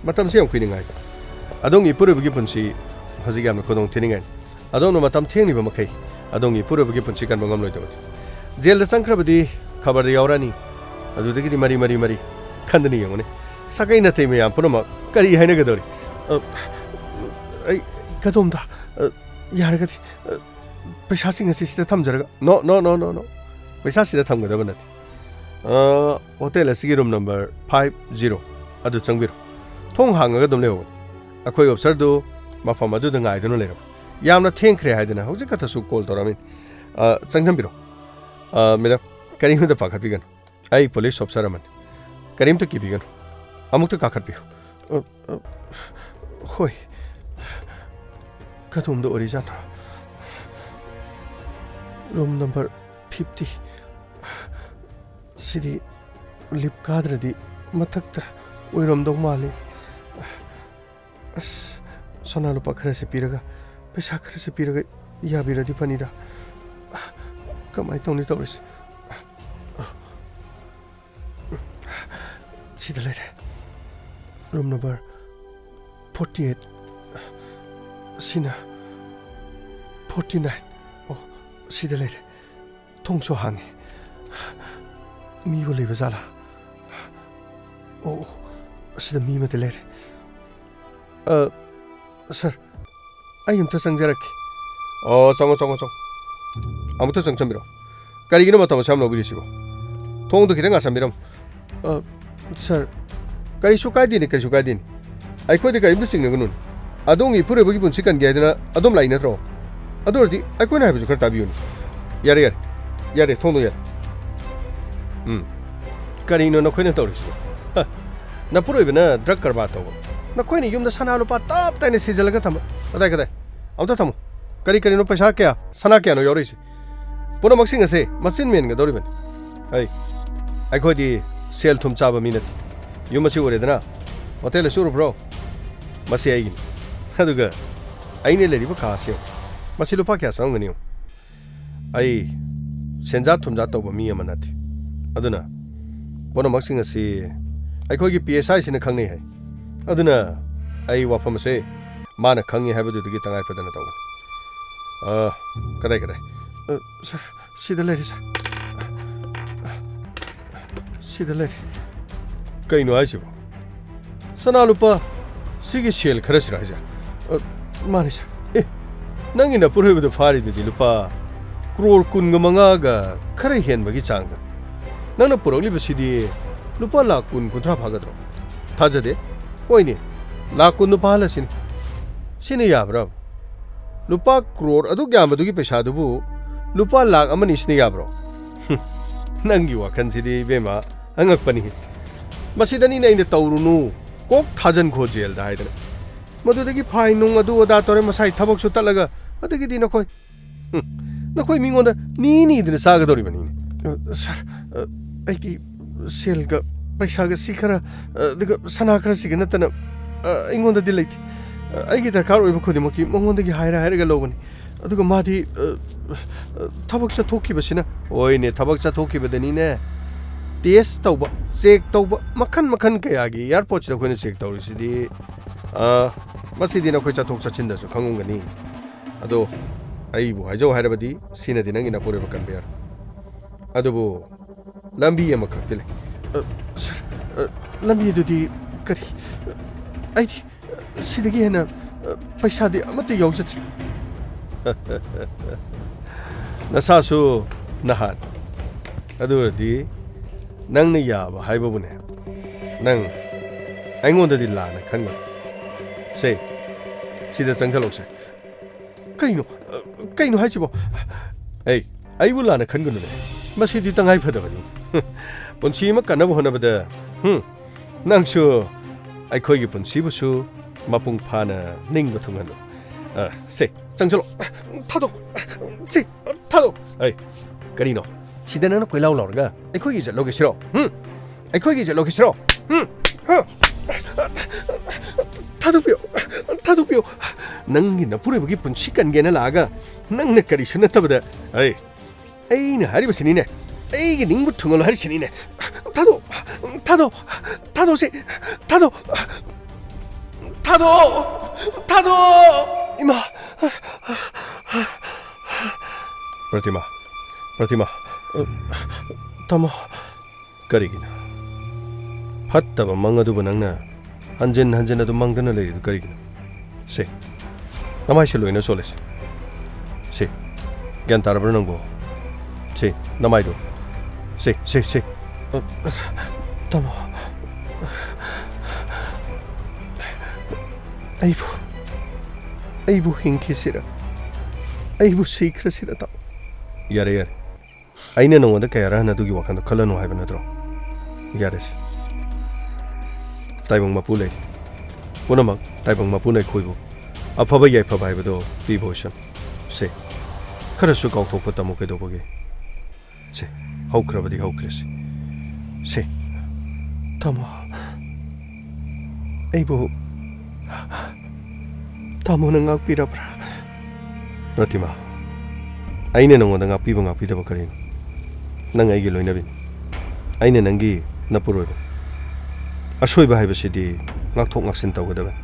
ꯃꯇꯝꯁꯤ ꯌꯥꯝ ꯀꯨꯏꯅ ꯉꯥꯏꯕ꯫ ꯑꯗꯣꯝꯒꯤ ꯏꯄꯨꯔꯣꯏꯕꯒꯤ ꯄꯨꯟꯁꯤ ꯍꯧꯖꯤꯛ ꯌꯥꯝꯅ ꯈꯨꯗꯣꯡ ꯊꯤꯅꯤꯡꯉꯥꯏꯅꯤ꯫ ꯑꯗꯣꯝꯅ ꯃꯇꯝ ꯊꯦꯡꯂꯤꯕ ꯃꯈꯩ ꯑꯗꯣꯝꯒꯤ ꯏꯄꯨꯔꯣꯏꯕꯒꯤ ꯄꯨꯟꯁꯤ ꯀꯟꯕ ꯉꯝꯂꯣꯏꯗꯕꯅꯤ꯫ ꯖꯦꯜꯗ ꯆꯪꯈ꯭ꯔꯕꯗꯤ ꯈꯕꯔꯗ ꯌꯥꯎꯔꯛꯑꯅꯤ꯫ ꯑꯗꯨꯗꯒꯤꯗꯤ ꯃꯔꯤ, ꯃꯔꯤ, ꯃꯔꯤ ꯈꯟꯗꯅ ꯌꯦꯡꯉꯨꯅꯦ꯫ ꯁꯥꯒꯩ ꯅꯥꯇꯩ ꯃꯌꯥꯝ ꯄꯨꯝꯅꯃꯛ ꯀꯔꯤ ꯍꯥꯏꯅꯒꯗꯧꯔꯤ? ꯑ, ꯑꯩ ꯀꯗꯣꯝꯗ, ꯑ, ꯌꯥꯔꯒꯗꯤ, ꯑ, ꯄꯩꯁꯥꯁꯤꯡ ꯑꯁꯤ ꯁꯤꯗ ꯊꯝꯖꯔꯒ, no, no, no, no, no꯫ ꯄꯩꯁꯥ ꯁꯤꯗ ꯊꯝꯒꯗꯕ ꯅꯠꯇꯦ꯫ ꯑ, ꯍꯣꯇꯦꯜ ꯑꯁꯤꯒꯤ ꯔꯨꯝ ꯅꯝꯕꯔ ꯐꯥꯏꯚ ꯖꯤꯔꯣ ꯑꯗꯨ ꯆꯪꯕꯤꯔꯣ꯫ ꯊꯣꯡ ꯍꯥꯡꯉꯒ ꯑꯗꯨꯝ ꯂꯩꯍꯧꯕꯅꯤ꯫ ꯑꯩꯈꯣꯏ ꯑꯣꯐꯤꯁꯔꯗꯨ ꯃꯐꯝ ꯑꯗꯨꯗ ꯉꯥꯏꯗꯨꯅ ꯂꯩꯔꯝꯃꯤ꯫ ꯌꯥꯝꯅ ꯊꯦꯡꯈ꯭ꯔꯦ ꯍꯥꯏꯗꯅ ꯍꯧꯖꯤꯛ ꯈꯛꯇꯁꯨ ꯀꯣꯜ ꯇꯧꯔꯛꯑꯝꯃꯤ꯫ ꯑ, ꯆꯪꯁꯤꯟꯕꯤꯔꯣ꯫ ꯑ, ꯃꯦꯗꯥꯝ, ꯀꯔꯤꯝꯇ ꯄꯥꯈꯠꯄꯤꯒꯅꯨ꯫ ꯑꯩ ꯄꯨꯂꯤꯁ ꯑꯣꯐꯤꯁꯔ ꯑꯃꯅꯤ꯫ ꯀꯔꯤꯝꯇ ꯀꯤꯕꯤꯒꯅꯨ꯫ ꯑꯃꯨꯛꯇ ꯀꯥꯈꯠꯄꯤꯌꯨ꯫ ꯑ, ꯑ, ꯍꯣꯏ꯫ ꯀꯗꯣꯝꯗ ꯑꯣꯏꯔꯤꯖꯥꯠꯅꯣ? Room number fifty. ꯁꯤꯗꯤ ꯂꯤꯐ ꯀꯥꯗ꯭ꯔꯗꯤ ꯃꯊꯛꯇ ꯑꯣꯏꯔꯝꯗꯧ ꯃꯥꯜꯂꯤ꯫ ꯑꯁ, ꯁꯅꯥ ꯂꯨꯄꯥ ꯈꯔꯁꯦ ꯄꯤꯔꯒ, ꯄꯩꯁꯥ ꯈꯔꯁꯦ ꯄꯤꯔꯒ ꯌꯥꯕꯤꯔꯗꯤ ꯐꯅꯤꯗ꯫ ꯀꯃꯥꯏꯅ ꯇꯧꯅꯤ ꯇꯧꯔꯤꯁꯦ? ꯁꯤꯗ ꯂꯩꯔꯦ꯫ Room number forty eight. ꯁꯤꯅ ꯐꯣꯔꯇꯤ ꯅꯥꯏꯟ꯫ ꯑꯣ, ꯁꯤꯗ ꯂꯩꯔꯦ꯫ ꯊꯣꯡꯁꯨ ꯍꯥꯡꯉꯤ꯫ ꯃꯤꯕꯨ ꯂꯩꯕ ꯖꯥꯠꯂꯥ? ꯑꯣ, ꯑꯣ, ꯑꯁꯤꯗ ꯃꯤ ꯑꯃꯗꯤ ꯂꯩꯔꯦ꯫ ꯑ, ꯁꯥꯔ, ꯑꯩ ꯑꯝꯇ ꯆꯪꯖꯔꯛꯀꯦ꯫ ꯑꯣ, ꯆꯪꯉꯣ, ꯆꯪꯉꯣ, ꯆꯪꯉꯣ꯫ ꯑꯃꯨꯛꯇ ꯆꯪꯁꯟꯕꯤꯔꯣ꯫ ꯀꯔꯤꯒꯤꯅꯣ ꯃꯇꯝ ꯑꯁꯨꯛ ꯌꯥꯝ ꯂꯧꯕꯤꯔꯤꯁꯤꯕꯣ? ꯊꯣꯡꯗꯣ ꯈꯤꯇꯪ ꯉꯥꯁꯟꯕꯤꯔꯝꯃꯨ꯫ ꯑ, ꯁꯥꯔ꯫ ꯀꯔꯤꯁꯨ ꯀꯥꯏꯗꯦꯅꯦ, ꯀꯔꯤꯁꯨ ꯀꯥꯏꯗꯦꯅꯦ꯫ ꯑꯩꯈꯣꯏꯗ ꯀꯔꯤꯝꯇ ꯆꯤꯡꯅꯒꯅꯨꯅꯦ꯫ ꯑꯗꯣꯝꯒꯤ ꯏꯄꯨꯔꯣꯏꯕꯒꯤ ꯄꯨꯟꯁꯤ ꯀꯟꯒꯦ ꯍꯥꯏꯗꯅ ꯑꯗꯣꯝ ꯂꯥꯛꯏ ꯅꯠꯇ꯭ꯔꯣ? ꯑꯗꯨ ꯑꯣꯏꯔꯗꯤ ꯑꯩꯈꯣꯏꯅ ꯍꯥꯏꯕꯁꯨ ꯈꯔ ꯇꯥꯕꯤꯌꯨꯅꯦ꯫ ꯌꯥꯔꯦ, ꯌꯥꯔꯦ꯫ ꯌꯥꯔꯦ, ꯊꯣꯡꯗꯣ ꯌꯥꯔꯦ꯫ ꯎꯝ꯫ ꯀꯔꯤꯅꯣ ꯅꯈꯣꯏꯅ ꯇꯧꯔꯤꯁꯤꯕꯣ? ꯍ, ꯅꯄꯨꯔꯣꯏꯕꯅ ꯗ꯭ꯔꯒ ꯀꯔꯕꯥꯔ ꯇꯧꯕ꯫ ꯅꯈꯣꯏꯅ ꯌꯨꯝꯗ ꯁꯅꯥ ꯂꯨꯄꯥ ꯇꯞ ꯇꯥꯏꯅ ꯁꯤꯖꯤꯜꯂꯒ ꯊꯝꯕ꯫ ꯀꯗꯥꯏ, ꯀꯗꯥꯏ? ꯑꯝꯇ ꯊꯝꯃꯨ꯫ ꯀꯔꯤ ꯀꯔꯤꯅꯣ, ꯄꯩꯁꯥ ꯀꯌꯥ, ꯁꯅꯥ ꯀꯌꯥꯅꯣ ꯌꯥꯎꯔꯛꯏꯁꯦ? ꯄꯨꯝꯅꯃꯛꯁꯤꯡ ꯑꯁꯦ ꯃꯆꯤꯟ ꯃꯦꯟꯒꯗꯧꯔꯤꯕꯅꯤ꯫ ꯑꯩ, ꯑꯩꯈꯣꯏꯗꯤ ꯁꯦꯜ ꯊꯨꯝ ꯆꯥꯕ ꯃꯤ ꯅꯠꯇꯦ꯫ ꯌꯨꯝ ꯑꯁꯤ ꯎꯔꯦꯗꯅ? ꯍꯣꯇꯦꯜ ꯑꯁꯤ ꯎꯔꯕ꯭ꯔꯣ? ꯃꯁꯤ ꯑꯩꯒꯤꯅꯤ꯫ ꯑꯗꯨꯒ ꯑꯩꯅ ꯂꯩꯔꯤꯕ ꯀꯥ ꯑꯁꯤ ꯌꯦꯡꯉꯨ꯫ ꯃꯁꯤ ꯂꯨꯄꯥ ꯀꯌꯥ ꯆꯪꯉꯝꯒꯅꯤ ꯌꯦꯡꯉꯨ꯫ ꯑꯩ ꯁꯦꯟꯖꯥ ꯊꯨꯝꯖꯥ ꯇꯧꯕ ꯃꯤ ꯑꯃ ꯅꯠꯇꯦ꯫ ꯑꯗꯨꯅ ꯄꯨꯝꯅꯃꯛꯁꯤꯡ ꯑꯁꯤ ꯑꯩꯈꯣꯏꯒꯤ ꯄꯤ ꯑꯦꯁ ꯑꯥꯏꯁꯤꯅ ꯈꯪꯅꯩ ꯍꯥꯏ꯫ ꯑꯗꯨꯅ ꯑꯩ ꯋꯥꯐꯝ ꯑꯁꯦ ꯃꯥꯅ ꯈꯪꯉꯤ ꯍꯥꯏꯕꯗꯨꯗꯒꯤ ꯇꯉꯥꯏ ꯐꯗꯅ ꯇꯧꯕꯅꯤ꯫ ꯑ, ꯀꯗꯥꯏ, ꯀꯗꯥꯏ? ꯑ, ꯁꯥꯔ, ꯁꯤꯗ ꯂꯩꯔꯦ, ꯁꯥꯔ꯫ ꯁꯤꯗ ꯂꯩꯔꯦ꯫ ꯀꯩꯅꯣ ꯍꯥꯏꯁꯤꯕꯣ? ꯁꯅꯥ ꯂꯨꯄꯥ ꯁꯤꯒꯤ ꯁꯦꯜ ꯈꯔꯁꯤꯔ ꯍꯥꯏꯁꯦ? ꯑ, ꯃꯥꯅꯤ, ꯁꯥꯔ꯫ ꯑꯦ, ꯅꯪꯒꯤ ꯅꯄꯨꯔꯣꯏꯕꯗ ꯐꯥꯔꯤꯗꯨꯗꯤ ꯂꯨꯄꯥ ꯀ꯭ꯔꯣꯔ ꯀꯨꯟꯒ ꯃꯉꯥꯒ ꯈꯔ ꯍꯦꯟꯕꯒꯤ ꯆꯥꯡꯗ꯫ ꯅꯪꯅ ꯄꯨꯔꯛꯂꯤꯕꯁꯤꯗꯤ ꯂꯨꯄꯥ ꯂꯥꯈ ꯀꯨꯟ, ꯀꯨꯟꯊ꯭ꯔꯥ ꯐꯥꯒꯗ꯭ꯔꯣ? ꯊꯥꯖꯗꯦ꯫ ꯍꯣꯏꯅꯦ, ꯂꯥꯈ ꯀꯨꯟꯗꯨ ꯐꯥꯍꯜꯂꯁꯤꯅꯦ꯫ ꯁꯤꯅ ꯌꯥꯕ꯭ꯔꯥ? ꯂꯨꯄꯥ ꯀ꯭ꯔꯣꯔ ꯑꯗꯨꯛ ꯌꯥꯝꯕꯗꯨꯒꯤ ꯄꯩꯁꯥꯗꯨꯕꯨ ꯂꯨꯄꯥ ꯂꯥꯈ ꯑꯃꯅꯤ ꯁꯤꯅ ꯌꯥꯕ꯭ꯔꯣ? ꯍꯨꯝ, ꯅꯪꯒꯤ ꯋꯥꯈꯜꯁꯤꯗꯤ, ꯏꯕꯦꯝꯃ, ꯑꯉꯛꯄꯅꯤ꯫ ꯃꯁꯤꯗꯅꯤꯅꯦ ꯑꯩꯅ "ꯇꯧꯔꯨꯅꯨ, ꯀꯣꯛ ꯊꯥꯖꯟꯈꯣ ꯖꯦꯜꯗ" ꯍꯥꯏꯗꯅ꯫ ꯃꯗꯨꯗꯒꯤ ꯐꯥꯏꯟ ꯅꯨꯡ ꯑꯗꯨ ꯑꯗꯥ ꯇꯧꯔꯦ, ꯃꯁꯥꯏ ꯊꯕꯛꯁꯨ ꯇꯠꯂꯒ, ꯑꯗꯒꯤꯗꯤ ꯅꯈꯣꯏ, ꯍꯨꯝ, ꯅꯈꯣꯏ ꯃꯤꯉꯣꯟꯗ ꯅꯤ ꯅꯤꯗꯅ ꯆꯥꯒꯗꯧꯔꯤꯕꯅꯤꯅꯦ꯫ ꯑ, ꯁꯥꯔ, ꯑ, ꯑꯩꯗꯤ ꯁꯦꯜꯒ ꯄꯩꯁꯥꯒ ꯁꯤ ꯈꯔ, ꯑ, ꯑꯗꯨꯒ ꯁꯅꯥ ꯈꯔꯁꯤꯒ ꯅꯠꯇꯅ, ꯑ, ꯑꯩꯉꯣꯟꯗꯗꯤ ꯂꯩꯇꯦ꯫ ꯑ, ꯑꯩꯒꯤ ꯗꯔꯀꯥꯔ ꯑꯣꯏꯕ ꯈꯨꯗꯤꯡꯃꯛꯇꯤ ꯃꯉꯣꯟꯗꯒꯤ ꯍꯥꯏꯔ ꯍꯥꯏꯔꯒ ꯂꯧꯕꯅꯤ꯫ ꯑꯗꯨꯒ ꯃꯥꯗꯤ, ꯑ, ꯑ, ꯊꯕꯛ ꯆꯠꯊꯣꯛꯈꯤꯕꯁꯤꯅ, ꯍꯣꯏꯅꯦ, ꯊꯕꯛ ꯆꯠꯊꯣꯛꯈꯤꯕꯗꯅꯤꯅꯦ, ꯇꯦꯁ ꯇꯧꯕ, ꯆꯦꯛ ꯇꯧꯕ, ꯃꯈꯟ ꯃꯈꯟ ꯀꯌꯥꯒꯤ ꯑꯦꯌꯥꯔꯄꯣꯔꯠꯁꯤꯗ ꯑꯩꯈꯣꯏꯅ ꯆꯦꯛ ꯇꯧꯔꯤꯁꯤꯗꯤ, ꯑ, ꯃꯁꯤꯗꯤ ꯅꯈꯣꯏ ꯆꯠꯊꯣꯛ ꯆꯠꯁꯤꯟꯗꯁꯨ ꯈꯪꯉꯝꯒꯅꯤ꯫ ꯑꯗꯣ ꯑꯩꯕꯨ ꯍꯥꯏꯖꯧ ꯍꯥꯏꯔꯕꯗꯤ ꯁꯤꯅꯗꯤ ꯅꯪꯒꯤ ꯅꯄꯨꯔꯣꯏꯕ ꯀꯟꯕ ꯌꯥꯔꯣꯏ꯫ ꯑꯗꯨꯕꯨ ꯂꯝꯕꯤ ꯑꯃꯈꯛꯇꯤ ꯂꯩ꯫ ꯑ, ꯁꯥꯔ, ꯑ, ꯂꯝꯕꯤꯗꯨꯗꯤ ꯀꯔꯤ? ꯑꯩꯗꯤ ꯁꯤꯗꯒꯤ ꯍꯦꯟꯅ, ꯑ, ꯄꯩꯁꯥꯗꯤ ꯑꯃꯠꯇ ꯌꯥꯎꯖꯗ꯭ꯔꯤ꯫ ꯅꯁꯥꯁꯨ ꯅꯍꯥꯅꯤ꯫ ꯑꯗꯨ ꯑꯣꯏꯔꯗꯤ ꯅꯪꯅ ꯌꯥꯕ ꯍꯥꯏꯕꯕꯨꯅꯦ, ꯅꯪ ꯑꯩꯉꯣꯟꯗꯗꯤ ꯂꯥꯟꯅ ꯈꯟꯒꯅꯨ꯫ ꯁꯦ, ꯁꯤꯗ ꯆꯪꯁꯜꯂꯛꯁꯦ꯫ ꯀꯩꯅꯣ? ꯑ, ꯀꯩꯅꯣ ꯍꯥꯏꯁꯤꯕꯣ? ꯑꯩ, ꯑꯩꯕꯨ ꯂꯥꯟꯅ ꯈꯟꯒꯅꯨꯅꯦ꯫ ꯃꯁꯤꯗꯤ ꯇꯉꯥꯏ ꯐꯗꯕꯅꯤ꯫ ꯄꯨꯟꯁꯤ ꯑꯃ ꯀꯟꯅꯕ ꯍꯣꯠꯅꯕꯗ, ꯍꯨꯝ, ꯅꯪꯁꯨ ꯑꯩꯈꯣꯏꯒꯤ ꯄꯨꯟꯁꯤꯕꯨꯁꯨ ꯃꯄꯨꯡ ꯐꯥꯅ ꯅꯤꯡꯕ ꯊꯨꯡꯍꯜꯂꯨ꯫ ꯑ, ꯁꯦ, ꯆꯪꯁꯤꯜꯂꯣ꯫ ꯊꯥꯗꯣꯛ꯫ ꯁꯦ, ꯊꯥꯗꯣꯛ꯫ ꯑꯩ, ꯀꯔꯤꯅꯣ? ꯁꯤꯗ ꯅꯪꯅ ꯀꯣꯏꯂꯥꯎ ꯂꯥꯎꯔꯒ ꯑꯩꯈꯣꯏꯒꯤ ꯏꯖꯠ ꯂꯧꯒꯦ ꯁꯤꯔꯣ? ꯍꯨꯝ? ꯑꯩꯈꯣꯏꯒꯤ ꯏꯖꯠ ꯂꯧꯒꯦ ꯁꯤꯔꯣ? ꯍꯨꯝ? ꯍꯥ? ꯊꯥꯗꯣꯛꯄꯤꯌꯨ꯫ ꯊꯥꯗꯣꯛꯄꯤꯌꯨ꯫ ꯅꯪꯒꯤ ꯅꯄꯨꯔꯣꯏꯕꯒꯤ ꯄꯨꯟꯁꯤ ꯀꯟꯒꯦꯅ ꯂꯥꯛꯑꯒ ꯅꯪꯅ ꯀꯔꯤꯁꯨ ꯅꯠꯇꯕꯗ, ꯑꯩ, ꯑꯩꯅ ꯍꯥꯏꯔꯤꯕꯁꯤꯅꯤꯅꯦ꯫ ꯑꯩꯒꯤ ꯅꯤꯡꯕ ꯊꯨꯡꯍꯜꯂꯣ ꯍꯥꯏꯔꯤꯁꯤꯅꯤꯅꯦ꯫ ꯊꯥꯗꯣꯛ꯫ ꯊꯥꯗꯣꯛ꯫ ꯊꯥꯗꯣꯛꯁꯦ꯫ ꯊꯥꯗꯣꯛ꯫ ꯊꯥꯗꯣꯛ꯫ ꯊꯥꯗꯣꯛ꯫ ꯏꯃꯥ꯫ ꯄ꯭ꯔꯇꯤꯃꯥ꯫ ꯄ꯭ꯔꯇꯤꯃꯥ꯫ ꯇꯥꯃꯣ꯫ ꯀꯔꯤꯒꯤꯅꯣ? ꯐꯠꯇꯕ ꯃꯪ ꯑꯗꯨꯕꯨ ꯅꯪꯅ ꯍꯟꯖꯤꯟ ꯍꯟꯖꯤꯟ ꯑꯗꯨꯝ ꯃꯪꯗꯅ ꯂꯩꯔꯤꯗꯨ ꯀꯔꯤꯒꯤꯅꯣ? ꯁꯦ, ꯅꯃꯥꯏꯁꯦ ꯂꯣꯏꯅ ꯆꯣꯠꯂꯦ꯫ ꯁꯦ, ꯒ꯭ꯌꯥꯟ ꯇꯥꯔꯕ꯭ꯔꯥ ꯅꯪꯕꯣ? ꯁꯦ, ꯅꯃꯥꯏꯗꯣ꯫ ꯁꯦ, ꯁꯦ, ꯁꯦ꯫ ꯇꯥꯃꯣ꯫ ꯑꯩꯕꯨ, ꯑꯩꯕꯨ ꯍꯤꯡꯈꯤꯁꯤꯔ? ꯑꯩꯕꯨ ꯁꯤꯈ꯭ꯔꯁꯤꯔ, ꯇꯥꯃꯣ? ꯌꯥꯔꯦ, ꯌꯥꯔꯦ꯫ ꯑꯩꯅ ꯅꯉꯣꯟꯗ ꯀꯌꯥꯔꯛ ꯍꯟꯅ ꯑꯗꯨꯒꯤ ꯋꯥꯈꯜꯗꯣ ꯈꯜꯂꯅꯨ ꯍꯥꯏꯕ ꯅꯠꯇ꯭ꯔꯣ? ꯌꯥꯔꯦꯁꯦ꯫ ꯇꯥꯏꯕꯪ ꯃꯄꯨ ꯂꯩꯔꯤ꯫ ꯄꯨꯝꯅꯃꯛ ꯇꯥꯏꯕꯪ ꯃꯄꯨꯅ ꯑꯩꯈꯣꯏꯕꯨ ꯑꯐꯕ ꯌꯥꯏꯐꯕ ꯍꯥꯏꯕꯗꯣ ꯄꯤꯕ ꯑꯣꯏꯁꯅꯨ꯫ ꯁꯦ, ꯈꯔꯁꯨ ꯀꯥꯎꯊꯣꯛꯄ ꯇꯝꯃꯨ ꯀꯩꯗꯧꯕꯒꯦ? ꯁꯦ, ꯍꯧꯈ꯭ꯔꯕꯗꯤ ꯍꯧꯈ꯭ꯔꯦꯁꯦ꯫ ꯁꯦ, ꯇꯥꯃꯣ, ꯑꯩꯕꯨ ꯇꯥꯃꯣꯅ ꯉꯥꯛꯄꯤꯔꯕ꯭ꯔꯥ? ꯄ꯭ꯔꯇꯤꯃꯥ, ꯑꯩꯅ ꯅꯉꯣꯟꯗ ꯉꯥꯛꯄꯤꯕ ꯉꯥꯛꯄꯤꯗꯕ ꯀꯔꯤꯅꯣ? ꯅꯪ ꯑꯩꯒꯤ ꯂꯣꯏꯅꯕꯤꯅꯤ꯫ ꯑꯩꯅ ꯅꯪꯒꯤ ꯅꯄꯨꯔꯣꯏꯕꯅꯤ꯫ ꯑꯁꯣꯏꯕ ꯍꯥꯏꯕꯁꯤꯗꯤ ꯉꯥꯛꯊꯣꯛ ꯉꯥꯛꯁꯤꯟ ꯇꯧꯒꯗꯕꯅꯤ꯫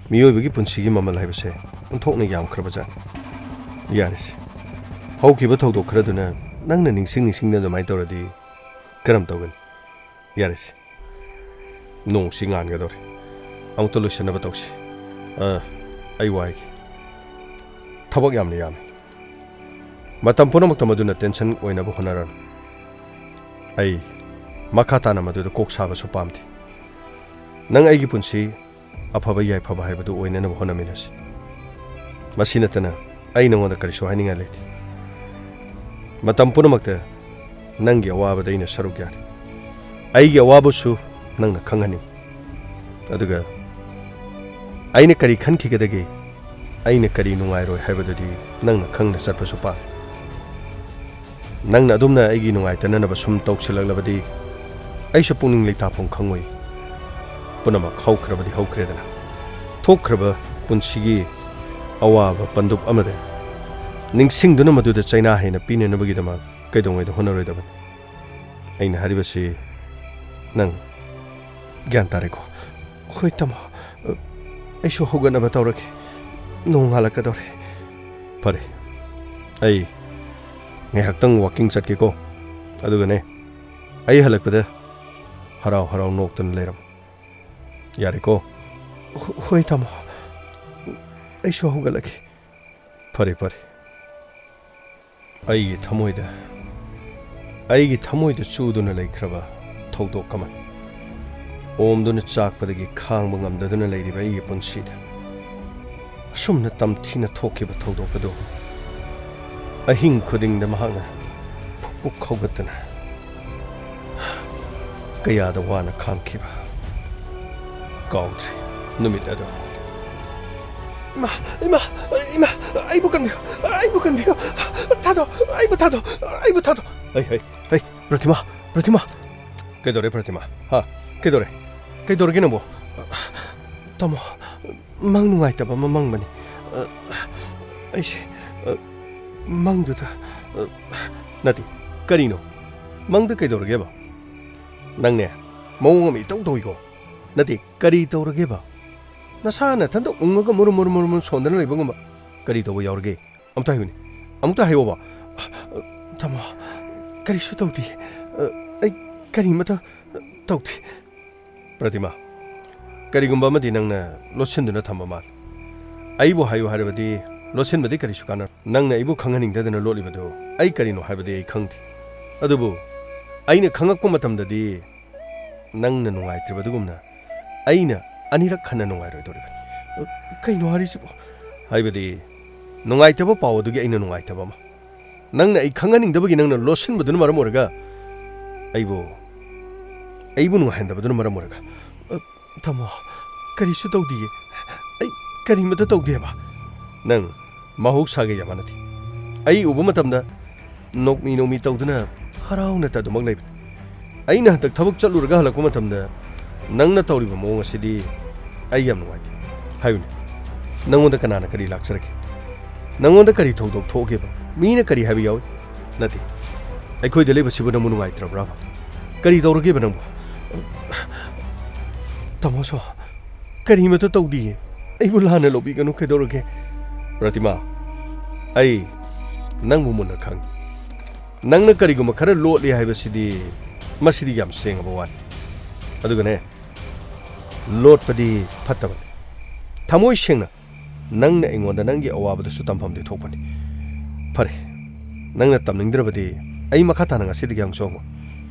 ꯃꯤꯑꯣꯏꯕꯒꯤ ꯄꯨꯟꯁꯤꯒꯤ ꯃꯃꯜ ꯍꯥꯏꯕꯁꯦ ꯑꯣꯟꯊꯣꯛꯅ ꯌꯥꯝꯈ꯭ꯔꯕꯖꯥꯠꯅꯤ꯫ ꯌꯥꯔꯦꯁꯦ꯫ ꯍꯧꯈꯤꯕ ꯊꯧꯗꯣꯛ ꯈꯔꯗꯨꯅ ꯅꯪꯅ ꯅꯤꯡꯁꯤꯡ ꯅꯤꯡꯁꯤꯡꯅ ꯑꯗꯨꯃꯥꯏꯅ ꯇꯧꯔꯗꯤ ꯀꯔꯝ ꯇꯧꯒꯅꯤ? ꯌꯥꯔꯦꯁꯦ꯫ ꯅꯣꯡꯁꯤ ꯉꯥꯟꯒꯗꯧꯔꯦ꯫ ꯑꯃꯨꯛꯇ ꯂꯣꯏꯁꯤꯟꯅꯕ ꯇꯧꯁꯤ꯫ ꯑ, ꯑꯩ ꯋꯥꯏꯒꯦ꯫ ꯊꯕꯛ ꯌꯥꯝꯅ ꯌꯥꯝꯃꯤ꯫ ꯃꯇꯝ ꯄꯨꯝꯅꯃꯛꯇ ꯃꯗꯨꯅ tension ꯑꯣꯏꯅꯕ ꯍꯣꯠꯅꯔꯅꯨ꯫ ꯑꯩ ꯃꯈꯥ ꯇꯥꯅ ꯃꯗꯨꯗ ꯀꯣꯛ ꯁꯥꯕꯁꯨ ꯄꯥꯝꯗꯦ꯫ ꯅꯪ ꯑꯩꯒꯤ ꯄꯨꯟꯁꯤ ꯑꯐꯕ ꯌꯥꯏꯐꯕ ꯍꯥꯏꯕꯗꯨ ꯑꯣꯏꯅꯅꯕ ꯍꯣꯠꯅꯃꯤꯟꯅꯁꯤ꯫ ꯃꯁꯤ ꯅꯠꯇꯅ ꯑꯩ ꯅꯉꯣꯟꯗ ꯀꯔꯤꯁꯨ ꯍꯥꯏꯅꯤꯡꯉꯥꯏ ꯂꯩꯇꯦ꯫ ꯃꯇꯝ ꯄꯨꯝꯅꯃꯛꯇ ꯅꯪꯒꯤ ꯑꯋꯥꯕꯗ ꯑꯩꯅ ꯁꯔꯨꯛ ꯌꯥꯔꯤ꯫ ꯑꯩꯒꯤ ꯑꯋꯥꯕꯁꯨ ꯅꯪꯅ ꯈꯪꯍꯟꯅꯤꯡꯏ꯫ ꯑꯗꯨꯒ ꯑꯩꯅ ꯀꯔꯤ ꯈꯟꯈꯤꯒꯗꯒꯦ, ꯑꯩꯅ ꯀꯔꯤ ꯅꯨꯡꯉꯥꯏꯔꯣꯏ ꯍꯥꯏꯕꯗꯨꯗꯤ ꯅꯪꯅ ꯈꯪꯅ ꯆꯠꯄꯁꯨ ꯄꯥꯝꯃꯤ꯫ ꯅꯪꯅ ꯑꯗꯨꯝꯅ ꯑꯩꯒꯤ ꯅꯨꯡꯉꯥꯏꯇꯅꯅꯕ ꯁꯨꯝ ꯇꯧꯁꯤꯜꯂꯛꯂꯕꯗꯤ ꯑꯩꯁꯨ ꯄꯨꯛꯅꯤꯡ ꯂꯩꯇꯥꯐꯝ ꯈꯪꯉꯣꯏ꯫ ꯄꯨꯝꯅꯃꯛ ꯍꯧꯈ꯭ꯔꯕꯗꯤ ꯍꯧꯈ꯭ꯔꯦꯗꯅ꯫ ꯊꯣꯛꯈ꯭ꯔꯕ ꯄꯨꯟꯁꯤꯒꯤ ꯑꯋꯥꯕ ꯄꯟꯗꯨꯞ ꯑꯃꯗ ꯅꯤꯡꯁꯤꯡꯗꯨꯅ ꯃꯗꯨꯗ ꯆꯩꯅꯥ ꯍꯦꯟꯅ ꯄꯤꯅꯅꯕꯒꯤꯗꯃꯛ ꯀꯩꯗꯧꯉꯩꯗ ꯍꯣꯠꯅꯔꯣꯏꯗꯕꯅꯤ꯫ ꯑꯩꯅ ꯍꯥꯏꯔꯤꯕꯁꯤ ꯅꯪ ꯒ꯭ꯌꯥꯟ ꯇꯥꯔꯦꯀꯣ? ꯍꯣꯏ, ꯇꯥꯃꯣ꯫ ꯑꯩꯁꯨ ꯍꯧꯒꯠꯅꯕ ꯇꯧꯔꯒꯦ꯫ ꯅꯣꯡꯉꯥꯜꯂꯛꯀꯗꯧꯔꯦ꯫ ꯐꯔꯦ꯫ ꯑꯩ ꯉꯥꯏꯍꯥꯛꯇꯪ ꯋꯥꯀꯤꯡ ꯆꯠꯀꯦꯀꯣ꯫ ꯑꯗꯨꯒꯅꯦ, ꯑꯩ ꯍꯜꯂꯛꯄꯗ ꯍꯔꯥꯎ ꯍꯔꯥꯎ ꯅꯣꯛꯇꯨꯅ ꯂꯩꯔꯝꯃꯨ꯫ ꯌꯥꯔꯦꯀꯣ? ꯍꯣ-, ꯍꯣꯏ, ꯇꯥꯃꯣ꯫ ꯑꯩꯁꯨ ꯍꯧꯒꯠꯂꯒꯦ꯫ ꯐꯔꯦ, ꯐꯔꯦ꯫ ꯑꯩꯒꯤ ꯊꯃꯣꯏꯗ, ꯑꯩꯒꯤ ꯊꯃꯣꯏꯗ ꯆꯨꯗꯨꯅ ꯂꯩꯈ꯭ꯔꯕ ꯊꯧꯗꯣꯛ ꯑꯃ꯫ ꯑꯣꯝꯗꯨꯅ ꯆꯥꯛꯄꯗꯒꯤ ꯈꯥꯡꯕ ꯉꯝꯗꯗꯨꯅ ꯂꯩꯔꯤꯕ ꯑꯩꯒꯤ ꯄꯨꯟꯁꯤꯗ ꯑꯁꯨꯝꯅ ꯇꯝꯊꯤꯅ ꯊꯣꯛꯈꯤꯕ ꯊꯧꯗꯣꯛ ꯑꯗꯨ ꯑꯍꯤꯡ ꯈꯨꯗꯤꯡꯗ ꯃꯍꯥꯛꯅ ꯄꯨꯛ ꯄꯨꯛ ꯍꯧꯒꯠꯇꯨꯅ ꯀꯌꯥꯗ ꯋꯥꯅ ꯈꯥꯡꯈꯤꯕ ꯀꯥꯎꯗ꯭ꯔꯤ ꯅꯨꯃꯤꯠ ꯑꯗꯨ꯫ ꯏꯃꯥ, ꯏꯃꯥ, ꯏꯃꯥ, ꯑꯩꯕꯨ ꯀꯟꯕꯤꯌꯨ, ꯑꯩꯕꯨ ꯀꯟꯕꯤꯌꯨ꯫ ꯊꯥꯗꯣꯛ, ꯑꯩꯕꯨ ꯊꯥꯗꯣꯛ, ꯑꯩꯕꯨ ꯊꯥꯗꯣꯛ꯫ ꯍꯩ, ꯍꯩ, ꯍꯩ, ꯄ꯭ꯔꯇꯤꯃꯥ, ꯄ꯭ꯔꯇꯤꯃꯥ꯫ ꯀꯩꯗꯧꯔꯦ, ꯄ꯭ꯔꯇꯤꯃꯥ? ꯍꯥ? ꯀꯩꯗꯧꯔꯦ? ꯀꯩꯗꯧꯔꯒꯦ ꯅꯪꯕꯨ? ꯇꯥꯃꯣ, ꯃꯪ ꯅꯨꯡꯉꯥꯏꯇꯕ ꯑꯃ ꯃꯪꯕꯅꯤ꯫ ꯑ, ꯑꯩꯁꯦ, ꯑ, ꯃꯪꯗꯨꯗ, ꯑ, ꯅꯠꯇꯦ, ꯀꯔꯤꯅꯣ? ꯃꯪꯗ ꯀꯩꯗꯧꯔꯒꯦꯕ? ꯅꯪꯅꯦ, ꯃꯑꯣꯡ ꯑꯃ ꯏꯇꯧ ꯇꯧꯏꯀꯣ꯫ ꯅꯠꯇꯦ, ꯀꯔꯤ ꯇꯧꯔꯒꯦꯕ? ꯅꯁꯥ ꯅꯊꯟꯇ ꯎꯪꯉꯒ ꯃꯨꯔꯨꯝ ꯃꯨꯔꯨꯝ ꯃꯨꯔꯨꯝ ꯃꯨꯔꯨꯝ ꯁꯣꯟꯗꯅ ꯂꯩꯕꯒꯨꯝꯕ꯫ ꯀꯔꯤ ꯇꯧꯕ ꯌꯥꯎꯔꯒꯦ? ꯑꯃꯨꯛꯇ ꯍꯥꯏꯌꯨꯅꯦ꯫ ꯑꯃꯨꯛꯇ ꯍꯥꯏꯌꯣꯕ꯫ ꯇꯥꯃꯣ, ꯀꯔꯤꯁꯨ ꯇꯧꯗꯦ꯫ ꯑ, ꯑꯩ ꯀꯔꯤꯃꯇ ꯇꯧꯗꯦ꯫ ꯄ꯭ꯔꯇꯤꯃꯥ, ꯀꯔꯤꯒꯨꯝꯕ ꯑꯃꯗꯤ ꯅꯪꯅ ꯂꯣꯠꯁꯤꯟꯗꯨꯅ ꯊꯝꯕ ꯃꯥꯜꯂꯤ꯫ ꯑꯩꯕꯨ ꯍꯥꯏꯌꯨ ꯍꯥꯏꯔꯕꯗꯤ ꯂꯣꯠꯁꯤꯟꯕꯗꯤ ꯀꯔꯤꯁꯨ ꯀꯥꯟꯅꯔꯣꯏ꯫ ꯅꯪꯅ ꯑꯩꯕꯨ ꯈꯪꯍꯟꯅꯤꯡꯗꯗꯅ ꯂꯣꯠꯂꯤꯕꯗꯨ ꯑꯩ ꯀꯔꯤꯅꯣ ꯍꯥꯏꯕꯗꯤ ꯑꯩ ꯈꯪꯗꯦ꯫ ꯑꯗꯨꯕꯨ ꯑꯩꯅ ꯈꯪꯉꯛꯄ ꯃꯇꯝꯗꯗꯤ ꯅꯪꯅ ꯅꯨꯡꯉꯥꯏꯇ꯭ꯔꯤꯕꯗꯨꯒꯨꯝꯅ ꯑꯩꯅ ꯑꯅꯤꯔꯛ ꯍꯟꯅ ꯅꯨꯡꯉꯥꯏꯔꯣꯏꯗꯧꯔꯤꯕꯅꯤ꯫ ꯀꯩꯅꯣ ꯍꯥꯏꯔꯤꯁꯤꯕꯣ? ꯍꯥꯏꯕꯗꯤ ꯅꯨꯡꯉꯥꯏꯇꯕ ꯄꯥꯎ ꯑꯗꯨꯒꯤ ꯑꯩꯅ ꯅꯨꯡꯉꯥꯏꯇꯕ ꯑꯃ꯫ ꯅꯪꯅ ꯑꯩ ꯈꯪꯍꯟꯅꯤꯡꯗꯕꯒꯤ ꯅꯪꯅ ꯂꯣꯠꯁꯤꯟꯕꯗꯨꯅ ꯃꯔꯝ ꯑꯣꯏꯔꯒ ꯑꯩꯕꯨ, ꯑꯩꯕꯨ ꯅꯨꯡꯉꯥꯏꯍꯟꯗꯕꯗꯨꯅ ꯃꯔꯝ ꯑꯣꯏꯔꯒ꯫ ꯑ, ꯇꯥꯃꯣ, ꯀꯔꯤꯁꯨ ꯇꯧꯗꯤꯌꯦ꯫ ꯑꯩ ꯀꯔꯤꯃꯠꯇ ꯇꯧꯗꯦꯕ꯫ ꯅꯪ ꯃꯍꯧꯁꯥꯒ ꯌꯥꯝ ꯃꯥꯟꯅꯗꯦ꯫ ꯑꯩ ꯎꯕ ꯃꯇꯝꯗ ꯅꯣꯛꯃꯤ ꯅꯣꯛꯃꯤ ꯇꯧꯗꯨꯅ ꯍꯔꯥꯎꯅ ꯑꯗꯨꯃꯛ ꯂꯩꯕꯅꯤ꯫ ꯑꯩꯅ ꯍꯟꯗꯛ ꯊꯕꯛ ꯆꯠꯂꯨꯔꯒ ꯍꯜꯂꯛꯄ ꯃꯇꯝꯗ ꯅꯪꯅ ꯇꯧꯔꯤꯕ ꯃꯑꯣꯡ ꯑꯁꯤꯗꯤ ꯑꯩ ꯌꯥꯝ ꯅꯨꯡꯉꯥꯏꯇꯦ꯫ ꯍꯥꯏꯌꯨꯅꯦ, ꯅꯪꯉꯣꯟꯗ ꯀꯅꯥꯅ ꯀꯔꯤ ꯂꯥꯛꯆꯔꯒꯦ? ꯅꯪꯉꯣꯟꯗ ꯀꯔꯤ ꯊꯧꯗꯣꯛ ꯊꯣꯛꯑꯒꯦꯕ? ꯃꯤꯅ ꯀꯔꯤ ꯍꯥꯏꯕ ꯌꯥꯎꯏ? ꯅꯠꯇꯦ, ꯑꯩꯈꯣꯏꯗ ꯂꯩꯕꯁꯤꯕꯨ ꯅꯪꯕꯨ ꯅꯨꯡꯉꯥꯏꯇ꯭ꯔꯕ꯭ꯔꯥꯕ? ꯀꯔꯤ ꯇꯧꯔꯒꯦꯕ ꯅꯪꯕꯨ? ꯇꯥꯃꯣꯁꯣ, ꯀꯔꯤꯃꯠꯇ ꯇꯧꯗꯤꯌꯦ꯫ ꯑꯩꯕꯨ ꯂꯥꯟꯅ ꯂꯧꯕꯤꯒꯅꯨ, ꯀꯩꯗꯧꯔꯒꯦ? ꯄ꯭ꯔꯇꯤꯃꯥ, ꯑꯩ ꯅꯪꯕꯨ ꯃꯨꯟꯅ ꯈꯪꯏ꯫ ꯅꯪꯅ ꯀꯔꯤꯒꯨꯝꯕ ꯈꯔ ꯂꯣꯠꯂꯤ ꯍꯥꯏꯕꯁꯤꯗꯤ, ꯃꯁꯤꯗꯤ ꯌꯥꯝ ꯁꯦꯡꯉꯕ ꯋꯥꯅꯤ꯫ ꯑꯗꯨꯒꯅꯦ, ꯂꯣꯠꯄꯗꯤ ꯐꯠꯇꯕꯅꯤ꯫ ꯊꯃꯣꯏ ꯁꯦꯡꯅ ꯅꯪꯅ ꯑꯩꯉꯣꯟꯗ ꯅꯪꯒꯤ ꯑꯋꯥꯕꯗꯨꯁꯨ ꯇꯝꯐꯝꯗꯤ ꯊꯣꯛꯄꯅꯤ꯫ ꯐꯔꯦ, ꯅꯪꯅ ꯇꯝꯅꯤꯡꯗ꯭ꯔꯕꯗꯤ ꯑꯩ ꯃꯈꯥ ꯇꯥꯅ ꯉꯁꯤꯗꯒꯤ ꯍꯪꯁꯨ ꯍꯪꯉꯣꯏ꯫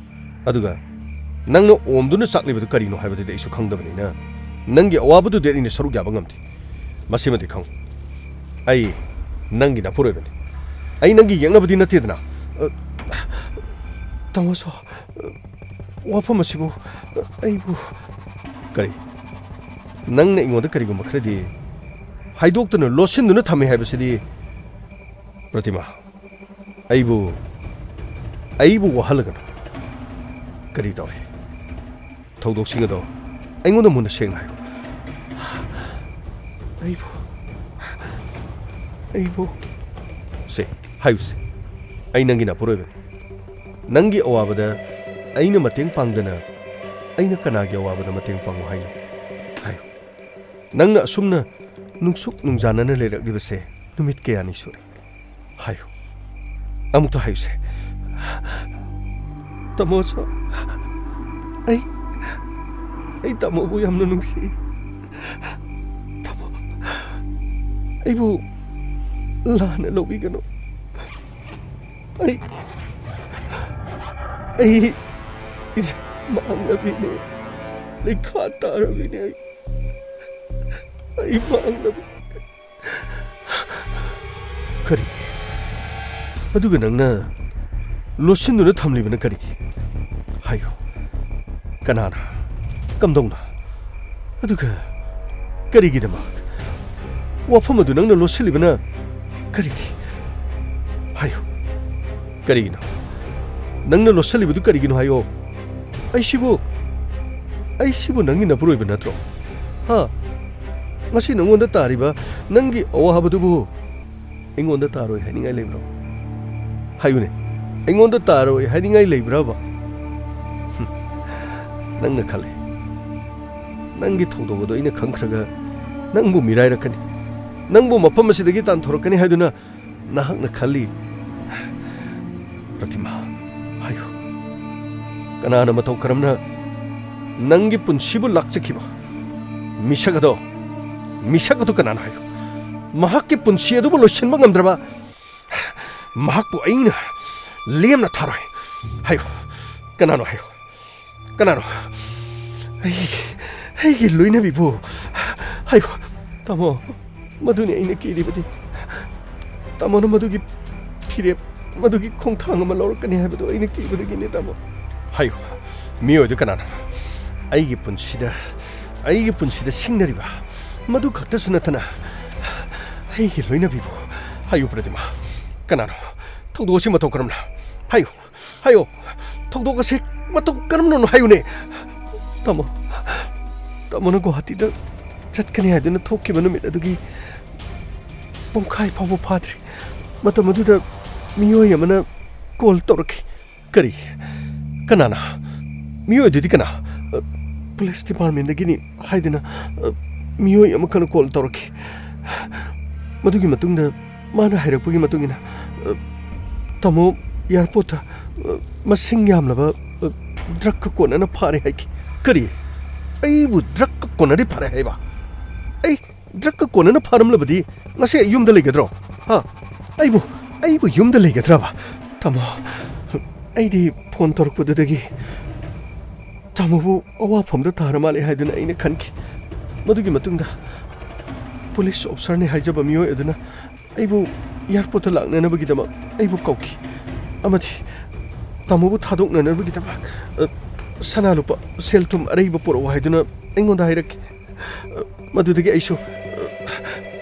ꯑꯗꯨꯒ ꯅꯪꯅ ꯑꯣꯝꯗꯨꯅ ꯆꯥꯛꯂꯤꯕꯗꯨ ꯀꯔꯤꯅꯣ ꯍꯥꯏꯕꯗꯨꯗꯤ ꯑꯩꯁꯨ ꯈꯪꯗꯕꯅꯤꯅ, ꯅꯪꯒꯤ ꯑꯋꯥꯕꯗꯨꯗꯤ ꯑꯩꯅ ꯁꯔꯨꯛ ꯌꯥꯕ ꯉꯝꯗꯦ꯫ ꯃꯁꯤꯃꯗꯤ ꯈꯪꯉꯨ, ꯑꯩ ꯅꯪꯒꯤ ꯅꯄꯨꯔꯣꯏꯕꯅꯤ꯫ ꯑꯩ ꯅꯪꯒꯤ ꯌꯦꯛꯅꯕꯗꯤ ꯅꯠꯇꯦꯗꯅ꯫ ꯑ, ꯇꯥꯃꯣꯁꯣ, ꯋꯥꯐꯝ ꯑꯁꯤꯕꯨ ꯑꯩꯕꯨ ꯀꯔꯤ? ꯅꯪꯅ ꯑꯩꯉꯣꯟꯗ ꯀꯔꯤꯒꯨꯝꯕ ꯈꯔꯗꯤ ꯍꯥꯏꯗꯣꯛꯇꯨꯅ ꯂꯣꯠꯁꯤꯟꯗꯨꯅ ꯊꯝꯃꯤ ꯍꯥꯏꯕꯁꯤꯗꯤ, ꯄ꯭ꯔꯇꯤꯃꯥ, ꯑꯩꯕꯨ, ꯑꯩꯕꯨ ꯋꯥꯍꯜꯂꯒꯅꯨ꯫ ꯀꯔꯤ ꯇꯧꯔꯦ? ꯊꯧꯗꯣꯛꯁꯤꯡ ꯑꯗꯣ ꯑꯩꯉꯣꯟꯗ ꯃꯨꯟꯅ ꯁꯦꯡꯅ ꯍꯥꯏꯌꯨ꯫ ꯑꯩꯕꯨ, ꯑꯩꯕꯨ꯫ ꯁꯦ, ꯍꯥꯏꯌꯨꯁꯦ꯫ ꯑꯩ ꯅꯪꯒꯤ ꯅꯄꯨꯔꯣꯏꯕꯅꯤ꯫ ꯅꯪꯒꯤ ꯑꯋꯥꯕꯗ ꯑꯩꯅ ꯃꯇꯦꯡ ꯄꯥꯡꯗꯅ ꯑꯩꯅ ꯀꯅꯥꯒꯤ ꯑꯋꯥꯕꯗ ꯃꯇꯦꯡ ꯄꯥꯡꯉꯨ ꯍꯥꯏꯅꯣ? ꯍꯥꯏꯌꯨ꯫ ꯅꯪꯅ ꯑꯁꯨꯝꯅ ꯅꯨꯡꯁꯨꯛ ꯅꯨꯡꯖꯥꯅꯅ ꯂꯩꯔꯛꯂꯤꯕꯁꯦ ꯅꯨꯃꯤꯠ ꯀꯌꯥꯅꯤ ꯁꯨꯔꯦ? ꯍꯥꯏꯌꯨ꯫ ꯑꯃꯨꯛꯇ ꯍꯥꯏꯌꯨꯁꯦ꯫ ꯇꯥꯃꯣꯁꯨ, ꯑꯩ, ꯑꯩ ꯇꯥꯃꯣꯕꯨ ꯌꯥꯝꯅ ꯅꯨꯡꯁꯤ꯫ ꯇꯥꯃꯣ, ꯑꯩꯕꯨ ꯂꯥꯟꯅ ꯂꯧꯕꯤꯒꯅꯨ꯫ ꯑꯩ, ꯑꯩ ꯏꯆꯥ ꯃꯥꯡꯂꯕꯤꯅꯦ꯫ ꯂꯩꯈꯥ ꯇꯥꯔꯕꯤꯅꯦ ꯑꯩ꯫ ꯑꯩ ꯃꯥꯡꯂꯕꯤ꯫ ꯀꯔꯤ? ꯑꯗꯨꯒ ꯅꯪꯅ ꯂꯣꯠꯁꯤꯟꯗꯨꯅ ꯊꯝꯂꯤꯕꯅ ꯀꯔꯤꯒꯤ? ꯍꯥꯏꯌꯨ꯫ ꯀꯅꯥꯅ? ꯀꯝꯗꯧꯅ? ꯑꯗꯨꯒ ꯀꯔꯤꯒꯤꯗꯃꯛ? ꯋꯥꯐꯝ ꯑꯗꯨ ꯅꯪꯅ ꯂꯣꯠꯁꯤꯜꯂꯤꯕꯅ ꯀꯔꯤꯒꯤ? ꯍꯥꯏꯌꯨ꯫ ꯀꯔꯤꯒꯤꯅꯣ? ꯅꯪꯅ ꯂꯣꯠꯁꯤꯜꯂꯤꯕꯗꯨ ꯀꯔꯤꯒꯤꯅꯣ ꯍꯥꯏꯌꯣ꯫ ꯑꯩꯁꯤꯕꯨ, ꯑꯩꯁꯤꯕꯨ ꯅꯪꯒꯤ ꯅꯄꯨꯔꯣꯏꯕ ꯅꯠꯇ꯭ꯔꯣ? ꯍꯥ? ꯉꯁꯤ ꯅꯉꯣꯟꯗ ꯇꯥꯔꯤꯕ ꯅꯪꯒꯤ ꯑꯋꯥꯕꯗꯨꯕꯨ ꯑꯩꯉꯣꯟꯗ ꯇꯥꯔꯣꯏ ꯍꯥꯏꯅꯤꯡꯉꯥꯏ ꯂꯩꯕ꯭ꯔꯣ? ꯍꯥꯏꯌꯨꯅꯦ, ꯑꯩꯉꯣꯟꯗ ꯇꯥꯔꯣꯏ ꯍꯥꯏꯅꯤꯡꯉꯥꯏ ꯂꯩꯕ꯭ꯔꯕ? ꯍꯨꯝ, ꯅꯪꯅ ꯈꯜꯂꯦ, ꯅꯪꯒꯤ ꯊꯧꯗꯣꯛ ꯑꯗꯨ ꯑꯩꯅ ꯈꯪꯈ꯭ꯔꯒ ꯅꯪꯕꯨ ꯃꯤꯔꯥꯏꯔꯛꯀꯅꯤ, ꯅꯪꯕꯨ ꯃꯐꯝ ꯑꯁꯤꯗꯒꯤ ꯇꯥꯟꯊꯣꯔꯛꯀꯅꯤ ꯍꯥꯏꯗꯨꯅ ꯅꯍꯥꯛꯅ ꯈꯜꯂꯤ? ꯄ꯭ꯔꯇꯤꯃꯥ, ꯍꯥꯏꯌꯨ, ꯀꯅꯥꯅ ꯃꯇꯧ ꯀꯔꯝꯅ ꯅꯪꯒꯤ ꯄꯨꯟꯁꯤꯕꯨ ꯂꯥꯛꯆꯈꯤꯕ ꯃꯤꯁꯛ ꯑꯗꯣ, ꯃꯤꯁꯛ ꯑꯗꯨ ꯀꯅꯥꯅꯣ ꯍꯥꯏꯌꯨ? ꯃꯍꯥꯛꯀꯤ ꯄꯨꯟꯁꯤ ꯑꯗꯨꯕꯨ ꯂꯣꯏꯁꯤꯟꯕ ꯉꯝꯗ꯭ꯔꯕ ꯃꯍꯥꯛꯄꯨ ꯑꯩꯅ ꯂꯦꯝꯅ ꯊꯥꯔꯣꯏ꯫ ꯍꯥꯏꯌꯨ, ꯀꯅꯥꯅꯣ ꯍꯥꯏꯌꯨ? ꯀꯅꯥꯅꯣ? ꯑꯩꯒꯤ, ꯑꯩꯒꯤ ꯂꯣꯏꯅꯕꯤꯕꯨ ꯍꯥꯏꯌꯨ꯫ ꯇꯥꯃꯣ, ꯃꯗꯨꯅꯤ ꯑꯩꯅ ꯀꯤꯔꯤꯕꯗꯤ꯫ ꯇꯥꯃꯣꯅ ꯃꯗꯨꯒꯤ ꯐꯤꯔꯦꯞ, ꯃꯗꯨꯒꯤ ꯈꯣꯡꯊꯥꯡ ꯑꯃ ꯂꯧꯔꯛꯀꯅꯤ ꯍꯥꯏꯕꯗꯨ ꯑꯩꯅ ꯀꯤꯕꯗꯒꯤꯅꯦ, ꯇꯥꯃꯣ꯫ ꯍꯥꯏꯌꯨ, ꯃꯤꯑꯣꯏꯗꯨ ꯀꯅꯥꯅꯣ? ꯑꯩꯒꯤ ꯄꯨꯟꯁꯤꯗ, ꯑꯩꯒꯤ ꯄꯨꯟꯁꯤꯗ ꯁꯤꯡꯅꯔꯤꯕ ꯃꯗꯨ ꯈꯛꯇꯁꯨ ꯅꯠꯇꯅ ꯑꯩꯒꯤ ꯂꯣꯏꯅꯕꯤꯕꯨ ꯍꯥꯏꯌꯨ, ꯄ꯭ꯔꯇꯤꯃꯥ꯫ ꯀꯅꯥꯅꯣ? ꯊꯧꯗꯣꯛ ꯑꯁꯤ ꯃꯇꯧ ꯀꯔꯝꯅ? ꯍꯥꯏꯌꯨ, ꯍꯥꯏꯌꯨ꯫ ꯊꯧꯗꯣꯛ ꯑꯁꯤ ꯃꯇꯧ ꯀꯔꯝꯅꯅꯣ ꯍꯥꯏꯌꯨꯅꯦ꯫ ꯇꯥꯃꯣ, ꯇꯥꯃꯣꯅ ꯒꯨꯋꯥꯍꯥꯇꯤꯗ ꯆꯠꯀꯅꯤ ꯍꯥꯏꯗꯨꯅ ꯊꯣꯛꯈꯤꯕ ꯅꯨꯃꯤꯠ ꯑꯗꯨꯒꯤ ꯄꯨꯡꯈꯥꯏ ꯐꯥꯎꯕ ꯐꯥꯗ꯭ꯔꯤ꯫ ꯃꯇꯝ ꯑꯗꯨꯗ ꯃꯤꯑꯣꯏ ꯑꯃꯅ ꯀꯣꯜ ꯇꯧꯔꯛꯈꯤ꯫ ꯀꯔꯤ? ꯀꯅꯥꯅ? ꯃꯤꯑꯣꯏꯗꯨꯗꯤ ꯀꯅꯥ? ꯑ, ꯄꯨꯂꯤꯁ ꯗꯤꯄꯥꯔꯠꯃꯦꯟꯗꯒꯤꯅꯤ ꯍꯥꯏꯗꯅ, ꯑ, ꯃꯤꯑꯣꯏ ꯑꯃꯈꯛꯅ ꯀꯣꯜ ꯇꯧꯔꯛꯈꯤ꯫ ꯃꯗꯨꯒꯤ ꯃꯇꯨꯡꯗ ꯃꯥꯅ ꯍꯥꯏꯔꯛꯄꯒꯤ ꯃꯇꯨꯡ ꯏꯟꯅ, ꯑ, ꯇꯥꯃꯣ, ꯑꯦꯌꯥꯔꯄꯣꯔꯠꯇ, ꯑ, ꯃꯁꯤꯡ ꯌꯥꯝꯂꯕ, ꯑ, ꯗ꯭ꯔꯒꯀ ꯀꯣꯟꯅꯅ ꯐꯥꯔꯦ ꯍꯥꯏꯈꯤ꯫ ꯀꯔꯤ? ꯑꯩꯕꯨ ꯗ꯭ꯔꯒꯀ ꯀꯣꯟꯅꯗꯤ ꯐꯥꯔꯦ ꯍꯥꯏꯕ? ꯑꯩ ꯗ꯭ꯔꯒꯀ ꯀꯣꯟꯅꯅ ꯐꯥꯔꯝꯂꯕꯗꯤ ꯉꯁꯤ ꯑꯩ ꯌꯨꯝꯗ ꯂꯩꯒꯗ꯭ꯔꯣ? ꯍꯥ? ꯑꯩꯕꯨ, ꯑꯩꯕꯨ ꯌꯨꯝꯗ ꯂꯩꯒꯗ꯭ꯔꯕ? ꯇꯥꯃꯣ, ꯑꯩꯗꯤ ꯐꯣꯟ ꯇꯧꯔꯛꯄꯗꯨꯗꯒꯤ ꯇꯥꯃꯣꯕꯨ ꯑꯋꯥꯐꯝꯗ ꯇꯥꯔ ꯃꯥꯜꯂꯦ ꯍꯥꯏꯗꯨꯅ ꯑꯩꯅ ꯈꯟꯈꯤ꯫ ꯃꯗꯨꯒꯤ ꯃꯇꯨꯡꯗ ꯄꯨꯂꯤꯁ ꯑꯣꯐꯤꯁꯔꯅꯤ ꯍꯥꯏꯖꯕ ꯃꯤꯑꯣꯏ ꯑꯗꯨꯅ ꯑꯩꯕꯨ ꯑꯦꯌꯔꯄꯣꯔꯠꯇ ꯂꯥꯛꯅꯅꯕꯒꯤꯗꯃꯛ ꯑꯩꯕꯨ ꯀꯧꯈꯤ꯫ ꯑꯃꯗꯤ ꯇꯥꯃꯣꯕꯨ ꯊꯥꯗꯣꯛꯅꯅꯕꯒꯤꯗꯃꯛ, ꯑ, ꯁꯅꯥ ꯂꯨꯄꯥ, ꯁꯦꯜ ꯊꯨꯝ ꯑꯔꯩꯕ ꯄꯨꯔꯛꯎ ꯍꯥꯏꯗꯨꯅ ꯑꯩꯉꯣꯟꯗ ꯍꯥꯏꯔꯛꯈꯤ꯫ ꯑ, ꯃꯗꯨꯗꯒꯤ ꯑꯩꯁꯨ, ꯑ,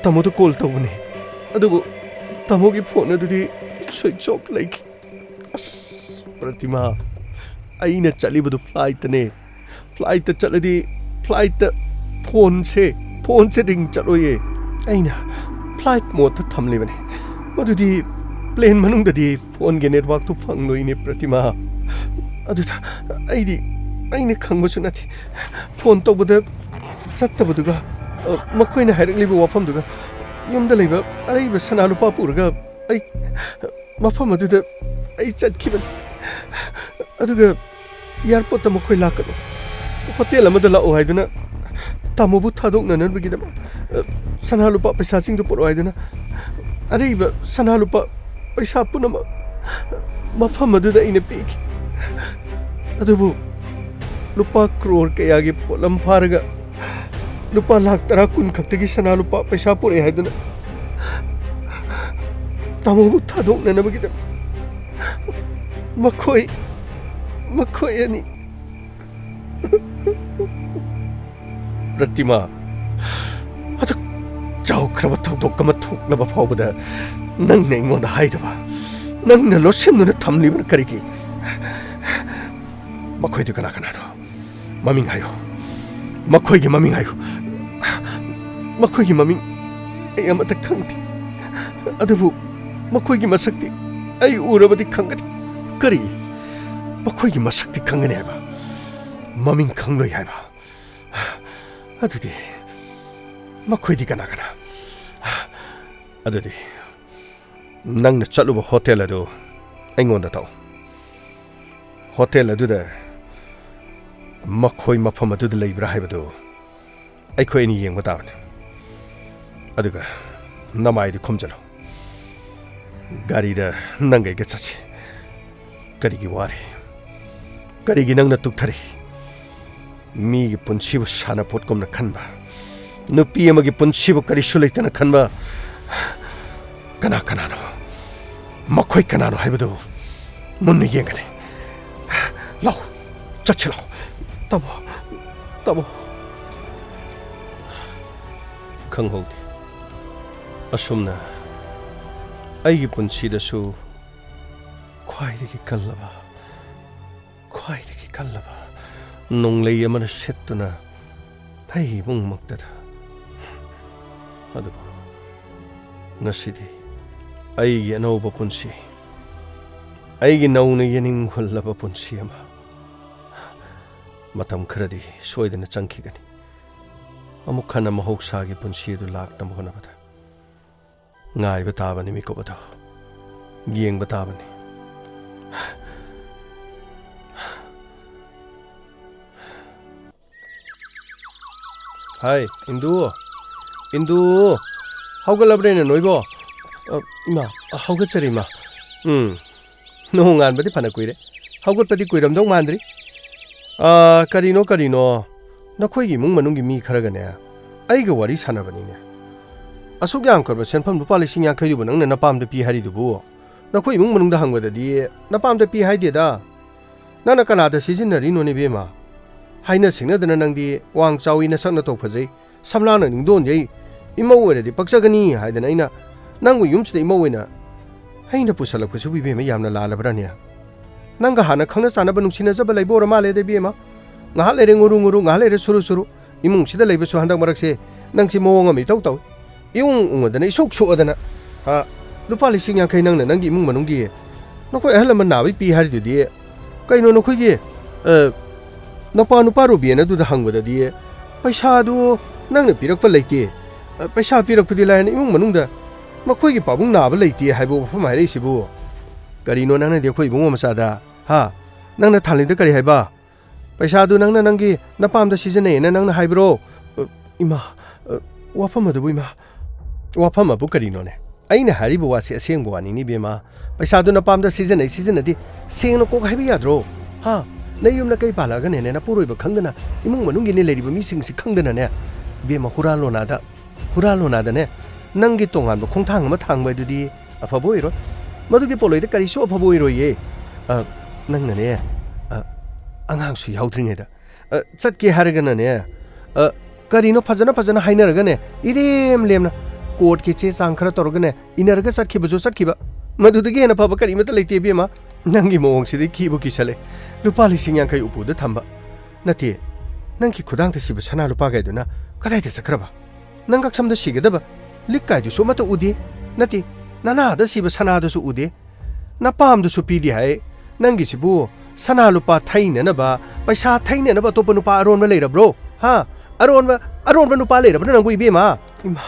ꯇꯥꯃꯣꯗ ꯀꯣꯜ ꯇꯧꯕꯅꯤ꯫ ꯑꯗꯨꯕꯨ ꯇꯥꯃꯣꯒꯤ ꯐꯣꯟ ꯑꯗꯨꯗꯤ ꯁ꯭ꯋꯤꯆ ꯑꯣꯐ ꯂꯩꯈꯤ꯫ ꯑꯁ, ꯄ꯭ꯔꯇꯤꯃꯥ, ꯑꯩꯅ ꯆꯠꯂꯤꯕꯗꯨ ꯐ꯭ꯂꯥꯏꯠꯇꯅꯦ꯫ ꯐ꯭ꯂꯥꯏꯠꯇ ꯆꯠꯂꯗꯤ ꯐ꯭ꯂꯥꯏꯠꯇ ꯐꯣꯟꯁꯦ, ꯐꯣꯟꯁꯦ ꯔꯤꯡ ꯆꯠꯂꯣꯏꯌꯦ꯫ ꯑꯩꯅ ꯐ꯭ꯂꯥꯏꯠ ꯃꯣꯗꯇ ꯊꯝꯂꯤꯕꯅꯦ꯫ ꯃꯗꯨꯗꯤ ꯄ꯭ꯂꯦꯟ ꯃꯅꯨꯡꯗꯗꯤ ꯐꯣꯟꯒꯤ ꯅꯦꯠꯋꯥꯛꯇꯨ ꯐꯪꯂꯣꯏꯅꯦ, ꯄ꯭ꯔꯇꯤꯃꯥ꯫ ꯑꯗꯨꯗ ꯑꯩꯗꯤ, ꯑꯩꯅ ꯈꯪꯕꯁꯨ ꯅꯠꯇꯦ꯫ ꯐꯣꯟ ꯇꯧꯕꯗ ꯆꯠꯇꯕꯗꯨꯒ, ꯑ, ꯃꯈꯣꯏꯅ ꯍꯥꯏꯔꯛꯂꯤꯕ ꯋꯥꯐꯝꯗꯨꯒ, ꯌꯨꯝꯗ ꯂꯩꯕ ꯑꯔꯩꯕ ꯁꯅꯥ ꯂꯨꯄꯥ ꯄꯨꯔꯒ ꯑꯩ ꯃꯐꯝ ꯑꯗꯨꯗ ꯑꯩ ꯆꯠꯈꯤꯕꯅꯤ꯫ ꯑꯗꯨꯒ ꯑꯦꯌꯔꯄꯣꯔꯠꯇ ꯃꯈꯣꯏ ꯂꯥꯛꯀꯅꯨ, ꯍꯣꯇꯦꯜ ꯑꯃꯗ ꯂꯥꯛꯑꯣ ꯍꯥꯏꯗꯨꯅ, ꯇꯥꯃꯣꯕꯨ ꯊꯥꯗꯣꯛꯅꯅꯕꯒꯤꯗꯃꯛ, ꯑ, ꯁꯅꯥ ꯂꯨꯄꯥ ꯄꯩꯁꯥꯁꯤꯡꯗꯨ ꯄꯨꯔꯛꯑꯣ ꯍꯥꯏꯗꯨꯅ, ꯑꯔꯩꯕ ꯁꯅꯥ ꯂꯨꯄꯥ ꯄꯩꯁꯥ ꯄꯨꯝꯅꯃꯛ ꯃꯐꯝ ꯑꯗꯨꯗ ꯑꯩꯅ ꯄꯤꯈꯤ꯫ ꯑꯗꯨꯕꯨ ꯂꯨꯄꯥ ꯀ꯭ꯔꯣꯔ ꯀꯌꯥꯒꯤ ꯄꯣꯠꯂꯝ ꯐꯥꯔꯒ ꯂꯨꯄꯥ ꯂꯥꯈ ꯇꯔꯥ ꯀꯨꯟ ꯈꯛꯇꯒꯤ ꯁꯅꯥ ꯂꯨꯄꯥ ꯄꯩꯁꯥ ꯄꯨꯔꯛꯑꯦ ꯍꯥꯏꯗꯨꯅ ꯇꯥꯃꯣꯕꯨ ꯊꯥꯗꯣꯛꯅꯅꯕꯒꯤꯗꯃꯛ ꯃꯈꯣꯏ, ꯃꯈꯣꯏ ꯑꯅꯤ꯫ ꯄ꯭ꯔꯇꯤꯃꯥ, ꯑꯗꯨꯛ ꯆꯥꯎꯈ꯭ꯔꯕ ꯊꯧꯗꯣꯛ ꯑꯃ ꯊꯣꯛꯂꯕ ꯐꯥꯎꯕꯗ ꯅꯪꯅ ꯑꯩꯉꯣꯟꯗ ꯍꯥꯏꯗꯕ, ꯅꯪꯅ ꯂꯣꯠꯁꯤꯟꯗꯨꯅ ꯊꯝꯂꯤꯕꯅ ꯀꯔꯤꯒꯤ? ꯃꯈꯣꯏꯗꯨ ꯀꯅꯥ ꯀꯅꯥꯅꯣ? ꯃꯃꯤꯡ ꯍꯥꯏꯌꯨ꯫ ꯃꯈꯣꯏꯒꯤ ꯃꯃꯤꯡ ꯍꯥꯏꯌꯨ꯫ ꯃꯈꯣꯏꯒꯤ ꯃꯃꯤꯡ ꯑꯩ ꯑꯃꯠꯇ ꯈꯪꯗꯦ꯫ ꯑꯗꯨꯕꯨ ꯃꯈꯣꯏꯒꯤ ꯃꯁꯛꯇꯤ ꯑꯩ ꯎꯔꯕꯗꯤ ꯈꯪꯒꯅꯤ꯫ ꯀꯔꯤ? ꯃꯈꯣꯏꯒꯤ ꯃꯁꯛꯇꯤ ꯈꯪꯒꯅꯤ ꯍꯥꯏꯕ? ꯃꯃꯤꯡ ꯈꯪꯂꯣꯏ ꯍꯥꯏꯕ? ꯑꯗꯨꯗꯤ ꯃꯈꯣꯏꯗꯤ ꯀꯅꯥ ꯀꯅꯥ? ꯑꯗꯨꯗꯤ ꯅꯪꯅ ꯆꯠꯂꯨꯕ ꯍꯣꯇꯦꯜ ꯑꯗꯨ ꯑꯩꯉꯣꯟꯗ ꯇꯧ꯫ ꯍꯣꯇꯦꯜ ꯑꯗꯨꯗ ꯃꯈꯣꯏ ꯃꯐꯝ ꯑꯗꯨꯗ ꯂꯩꯕ꯭ꯔꯥ ꯍꯥꯏꯕꯗꯨ ꯑꯩꯈꯣꯏ ꯑꯅꯤ ꯌꯦꯡꯕ ꯇꯥꯕꯅꯤ꯫ ꯑꯗꯨꯒ ꯅꯃꯥꯏꯗꯨ ꯈꯨꯝꯖꯤꯜꯂꯨ꯫ ꯒꯥꯔꯤꯗ ꯅꯪꯒ ꯑꯩꯒ ꯆꯠꯁꯤ꯫ ꯀꯔꯤꯒꯤ ꯋꯥꯔꯤ? ꯀꯔꯤꯒꯤ ꯅꯪꯅ ꯇꯨꯛꯊꯔꯤ? ꯃꯤꯒꯤ ꯄꯨꯟꯁꯤꯕꯨ ꯁꯥꯟꯅꯄꯣꯠꯀꯨꯝꯅ ꯈꯟꯕ, ꯅꯨꯄꯤ ꯑꯃꯒꯤ ꯄꯨꯟꯁꯤꯕꯨ ꯀꯔꯤꯁꯨ ꯂꯩꯇꯅ ꯈꯟꯕ, ꯀꯅꯥ ꯀꯅꯥꯅꯣ? ꯃꯈꯣꯏ ꯀꯅꯥꯅꯣ ꯍꯥꯏꯕꯗꯨ ꯃꯨꯟꯅ ꯌꯦꯡꯒꯅꯤ꯫ ꯂꯥꯎ, ꯆꯠꯁꯤ ꯂꯥꯎ꯫ ꯇꯥꯃꯣ, ꯇꯥꯃꯣ꯫ ꯈꯪꯍꯧꯗꯦ꯫ ꯑꯁꯨꯝꯅ ꯑꯩꯒꯤ ꯄꯨꯟꯁꯤꯗꯁꯨ ꯈ꯭ꯋꯥꯏꯗꯒꯤ ꯀꯜꯂꯕ, ꯈ꯭ꯋꯥꯏꯗꯒꯤ ꯀꯜꯂꯕ ꯅꯣꯡꯂꯩ ꯑꯃꯅ ꯁꯤꯠꯇꯨꯅ ꯑꯩꯒꯤ ꯏꯃꯨꯡꯃꯛꯇꯗ꯫ ꯑꯗꯨꯕꯨ ꯉꯁꯤꯗꯤ ꯑꯩꯒꯤ ꯑꯅꯧꯕ ꯄꯨꯟꯁꯤ, ꯑꯩꯒꯤ ꯅꯧꯅ ꯌꯦꯅꯤꯡ ꯍꯨꯜꯂꯕ ꯄꯨꯟꯁꯤ ꯑꯃ ꯃꯇꯝ ꯈꯔꯗꯤ ꯁꯣꯏꯗꯅ ꯆꯪꯈꯤꯒꯅꯤ꯫ ꯑꯃꯨꯛ ꯍꯟꯅ ꯃꯍꯧꯁꯥꯒꯤ ꯄꯨꯟꯁꯤ ꯑꯗꯨ ꯂꯥꯛꯅꯕ ꯍꯣꯠꯅꯕꯗ ꯉꯥꯏꯕ ꯇꯥꯕꯅꯤ ꯃꯤꯀꯨꯞ ꯑꯗꯨ꯫ ꯌꯦꯡꯕ ꯇꯥꯕꯅꯤ꯫ ꯍꯥꯏ, ꯏꯟꯗꯨ꯫ ꯏꯟꯗꯨ! ꯍꯧꯒꯠꯂꯕ꯭ꯔꯦꯅꯦ ꯅꯣꯏꯕꯣ? ꯑ, ꯏꯃꯥ, ꯑ, ꯍꯧꯒꯠꯆꯔꯦ, ꯏꯃꯥ꯫ ꯎꯝ, ꯅꯣꯡ ꯉꯥꯟꯕꯗꯤ ꯐꯅ ꯀꯨꯏꯔꯦ꯫ ꯍꯧꯒꯠꯄꯗꯤ ꯀꯨꯏꯔꯝꯗꯧ ꯃꯥꯟꯗ꯭ꯔꯤ꯫ ꯑ, ꯀꯔꯤꯅꯣ, ꯀꯔꯤꯅꯣ? ꯅꯈꯣꯏꯒꯤ ꯏꯃꯨꯡ ꯃꯅꯨꯡꯒꯤ ꯃꯤ ꯈꯔꯒꯅꯦ, ꯑꯩꯒ ꯋꯥꯔꯤ ꯁꯥꯟꯅꯕꯅꯤꯅꯦ꯫ ꯑꯁꯨꯛ ꯌꯥꯝꯈ꯭ꯔꯕ ꯁꯦꯟꯐꯝ ꯂꯨꯄꯥ ꯂꯤꯁꯤꯡ ꯌꯥꯡꯈꯩꯗꯨꯕꯨ ꯅꯪꯅ ꯅꯄꯥꯝꯗ ꯄꯤ ꯍꯥꯏꯔꯤꯗꯨꯕꯨ? ꯅꯈꯣꯏ ꯏꯃꯨꯡ ꯃꯅꯨꯡꯗ ꯍꯪꯕꯗꯗꯤ ꯅꯄꯥꯝꯗ ꯄꯤ ꯍꯥꯏꯗꯦꯗ꯫ ꯅꯪꯅ ꯀꯅꯥꯗ ꯁꯤꯖꯤꯟꯅꯔꯤꯅꯣꯅꯦ ꯏꯕꯦꯝꯃ? ꯍꯥꯏꯅ ꯁꯤꯡꯅꯗꯅ ꯅꯪꯗꯤ ꯋꯥꯡ ꯆꯥꯎꯏ, ꯅꯁꯛ ꯅꯇꯧ ꯐꯖꯩ, ꯁꯝꯂꯥꯡꯅ ꯅꯤꯡꯗꯣꯟ ꯌꯩ, ꯏꯃꯧ ꯑꯣꯏꯔꯗꯤ ꯄꯛꯆꯒꯅꯤ ꯍꯥꯏꯗꯅ ꯑꯩꯅ ꯅꯪꯕꯨ ꯌꯨꯝꯁꯤꯗ ꯏꯃꯧ ꯑꯣꯏꯅ ꯑꯩꯅ ꯄꯨꯁꯜꯂꯛꯄꯁꯤꯕꯨ ꯏꯕꯦꯝꯃ ꯌꯥꯝꯅ ꯂꯥꯜꯂꯕ꯭ꯔꯥꯅꯦ? ꯅꯪꯒ ꯍꯥꯟꯅ ꯈꯪꯅ ꯆꯥꯟꯅꯕ ꯅꯨꯡꯁꯤꯅꯖꯕ ꯂꯩꯕ ꯑꯣꯏꯔ ꯃꯥꯜꯂꯦꯗ ꯏꯕꯦꯝꯃ꯫ ꯉꯥꯏꯍꯥꯛ ꯂꯩꯔꯦ ꯉꯨꯔꯨ ꯉꯨꯔꯨ, ꯉꯥꯏꯍꯥꯛ ꯂꯩꯔꯦ ꯁꯨꯔꯨ ꯁꯨꯔꯨ꯫ ꯏꯃꯨꯡꯁꯤꯗ ꯂꯩꯕꯁꯨ ꯍꯟꯗꯛ ꯃꯔꯛꯁꯦ ꯅꯪꯁꯤ ꯃꯑꯣꯡ ꯑꯃ ꯏꯇꯧ ꯇꯧꯏ꯫ ꯏꯎꯪ ꯎꯪꯉꯗꯅ, ꯏꯁꯨꯛ ꯁꯨꯛꯑꯗꯅ, ꯍꯥ? ꯂꯨꯄꯥ ꯂꯤꯁꯤꯡ ꯌꯥꯡꯈꯩ ꯅꯪꯅ ꯅꯪꯒꯤ ꯏꯃꯨꯡ ꯃꯅꯨꯡꯒꯤ, ꯅꯈꯣꯏ ꯑꯍꯜ ꯂꯃꯟ ꯅꯥꯕꯩ ꯄꯤ ꯍꯥꯏꯔꯤꯗꯨꯗꯤ, ꯀꯩꯅꯣ ꯅꯈꯣꯏꯒꯤ, ꯑ, ꯅꯄꯥ ꯅꯨꯄꯥ ꯔꯣꯕꯦꯟ ꯑꯗꯨꯗ ꯍꯪꯕꯗꯗꯤ, ꯄꯩꯁꯥꯗꯨ ꯅꯪꯅ ꯄꯤꯔꯛꯄ ꯂꯩꯇꯦ, ꯑ, ꯄꯩꯁꯥ ꯄꯤꯔꯛꯄꯗꯤ ꯂꯥꯏꯅ ꯏꯃꯨꯡ ꯃꯅꯨꯡꯗ ꯃꯈꯣꯏꯒꯤ ꯄꯥꯕꯨꯡ ꯅꯥꯕ ꯂꯩꯇꯦ ꯍꯥꯏꯕ ꯋꯥꯐꯝ ꯍꯥꯏꯔꯛꯏꯁꯤꯕꯨ? ꯀꯔꯤꯅꯣ ꯅꯪꯅꯗꯤ ꯑꯩꯈꯣꯏ ꯏꯕꯨꯡꯉꯣ ꯃꯆꯥꯗ, ꯍꯥ? ꯅꯪꯅ ꯊꯥꯂꯤꯗ ꯀꯔꯤ ꯍꯥꯏꯕ? ꯄꯩꯁꯥꯗꯨ ꯅꯪꯅ ꯅꯪꯒꯤ ꯅꯄꯥꯝꯗ ꯁꯤꯖꯤꯟꯅꯩꯌꯦꯅ ꯅꯪꯅ ꯍꯥꯏꯕ꯭ꯔꯣ? ꯑ, ꯏꯃꯥ, ꯑ, ꯋꯥꯐꯝ ꯑꯗꯨꯕꯨ ꯏꯃꯥ, ꯋꯥꯐꯝ ꯑꯗꯨꯕꯨ ꯀꯔꯤꯅꯣꯅꯦ? ꯑꯩꯅ ꯍꯥꯏꯔꯤꯕ ꯋꯥꯁꯤ ꯑꯁꯦꯡꯕ ꯋꯥꯅꯤꯅꯦ ꯏꯕꯦꯝꯃ꯫ ꯄꯩꯁꯥꯗꯨ ꯅꯄꯥꯝꯗ ꯁꯤꯖꯤꯟꯅꯩ ꯁꯤꯖꯤꯟꯅꯗꯦ ꯁꯦꯡꯅ ꯀꯣꯛ ꯍꯥꯏꯕ ꯌꯥꯗ꯭ꯔꯣ? ꯍꯥ? ꯅꯌꯨꯝ ꯅꯀꯩ ꯄꯥꯜꯂꯛꯑꯒꯅꯦꯅꯦ, ꯅꯄꯨꯔꯣꯏꯕ ꯈꯪꯗꯅ, ꯏꯃꯨꯡ ꯃꯅꯨꯡꯒꯤꯅꯦ ꯂꯩꯔꯤꯕ ꯃꯤꯁꯤꯡꯁꯤ ꯈꯪꯗꯅꯅꯦ, ꯏꯕꯦꯝꯃ, ꯍꯨꯔꯥꯜꯂꯣꯅꯥꯗ, ꯍꯨꯔꯥꯜꯂꯣꯅꯥꯗꯅꯦ, ꯅꯪꯒꯤ ꯇꯣꯉꯥꯟꯕ ꯈꯣꯡꯊꯥꯡ ꯑꯃ ꯊꯥꯡꯕ ꯑꯗꯨꯗꯤ ꯑꯐꯕ ꯑꯣꯏꯔꯣꯏ꯫ ꯃꯗꯨꯒꯤ ꯄꯣꯠꯂꯣꯏꯗ ꯀꯔꯤꯁꯨ ꯑꯐꯕ ꯑꯣꯏꯔꯣꯏꯌꯦ꯫ ꯑ, ꯅꯪꯅꯅꯦ, ꯑ, ꯑꯉꯥꯡꯁꯨ ꯌꯥꯎꯗ꯭ꯔꯤꯉꯩꯗ, ꯑ, ꯆꯠꯀꯦ ꯍꯥꯏꯔꯒꯅꯅꯦ, ꯑ, ꯀꯔꯤꯅꯣ ꯐꯖꯅ ꯐꯖꯅ ꯍꯥꯏꯅꯔꯒꯅꯦ, ꯏꯔꯦꯝ ꯂꯦꯝꯅ ꯀꯣꯔꯠꯀꯤ ꯆꯦ ꯆꯥꯡ ꯈꯔ ꯇꯧꯔꯒꯅꯦ, ꯏꯅꯔꯒ ꯆꯠꯈꯤꯕꯁꯨ ꯆꯠꯈꯤꯕ꯫ ꯃꯗꯨꯗꯒꯤ ꯍꯦꯟꯅ ꯐꯕ ꯀꯔꯤꯃꯠꯇ ꯂꯩꯇꯦ ꯏꯕꯦꯝꯃ꯫ ꯅꯪꯒꯤ ꯃꯑꯣꯡꯁꯤꯗꯤ ꯀꯤꯕꯨ ꯀꯤꯁꯜꯂꯦ꯫ ꯂꯨꯄꯥ ꯂꯤꯁꯤꯡ ꯌꯥꯡꯈꯩ ꯎꯄꯨꯗ ꯊꯝꯕ꯫ ꯅꯠꯇꯦ, ꯅꯪꯒꯤ ꯈꯨꯗꯥꯡꯗ ꯁꯤꯕ ꯁꯅꯥ ꯂꯨꯄꯥ ꯀꯩꯗꯨꯅ ꯀꯗꯥꯏꯗ ꯆꯠꯈ꯭ꯔꯕ? ꯅꯪ ꯀꯛꯁꯝꯗ ꯁꯤꯒꯗꯕ ꯂꯤꯛ ꯀꯥꯏꯗꯨꯁꯨ ꯑꯃꯠꯇ ꯎꯗꯦ꯫ ꯅꯠꯇꯦ, ꯅꯅꯥꯗ ꯁꯤꯕ ꯁꯅꯥꯗꯨꯁꯨ ꯎꯗꯦ꯫ ꯅꯄꯥꯝꯗꯨꯁꯨ ꯄꯤꯗꯦ ꯍꯥꯏ꯫ ꯅꯪꯒꯤꯁꯤꯕꯨ ꯁꯅꯥ ꯂꯨꯄꯥ ꯊꯩꯅꯅꯕ, ꯄꯩꯁꯥ ꯊꯩꯅꯅꯕ ꯑꯇꯣꯞꯄ ꯅꯨꯄꯥ ꯑꯔꯣꯟꯕ ꯂꯩꯔꯕ꯭ꯔꯣ? ꯍꯥ? ꯑꯔꯣꯟꯕ, ꯑꯔꯣꯟꯕ ꯅꯨꯄꯥ ꯂꯩꯔꯕ꯭ꯔꯣ ꯅꯪꯕꯨ ꯏꯕꯦꯝꯃ? ꯏꯃꯥ,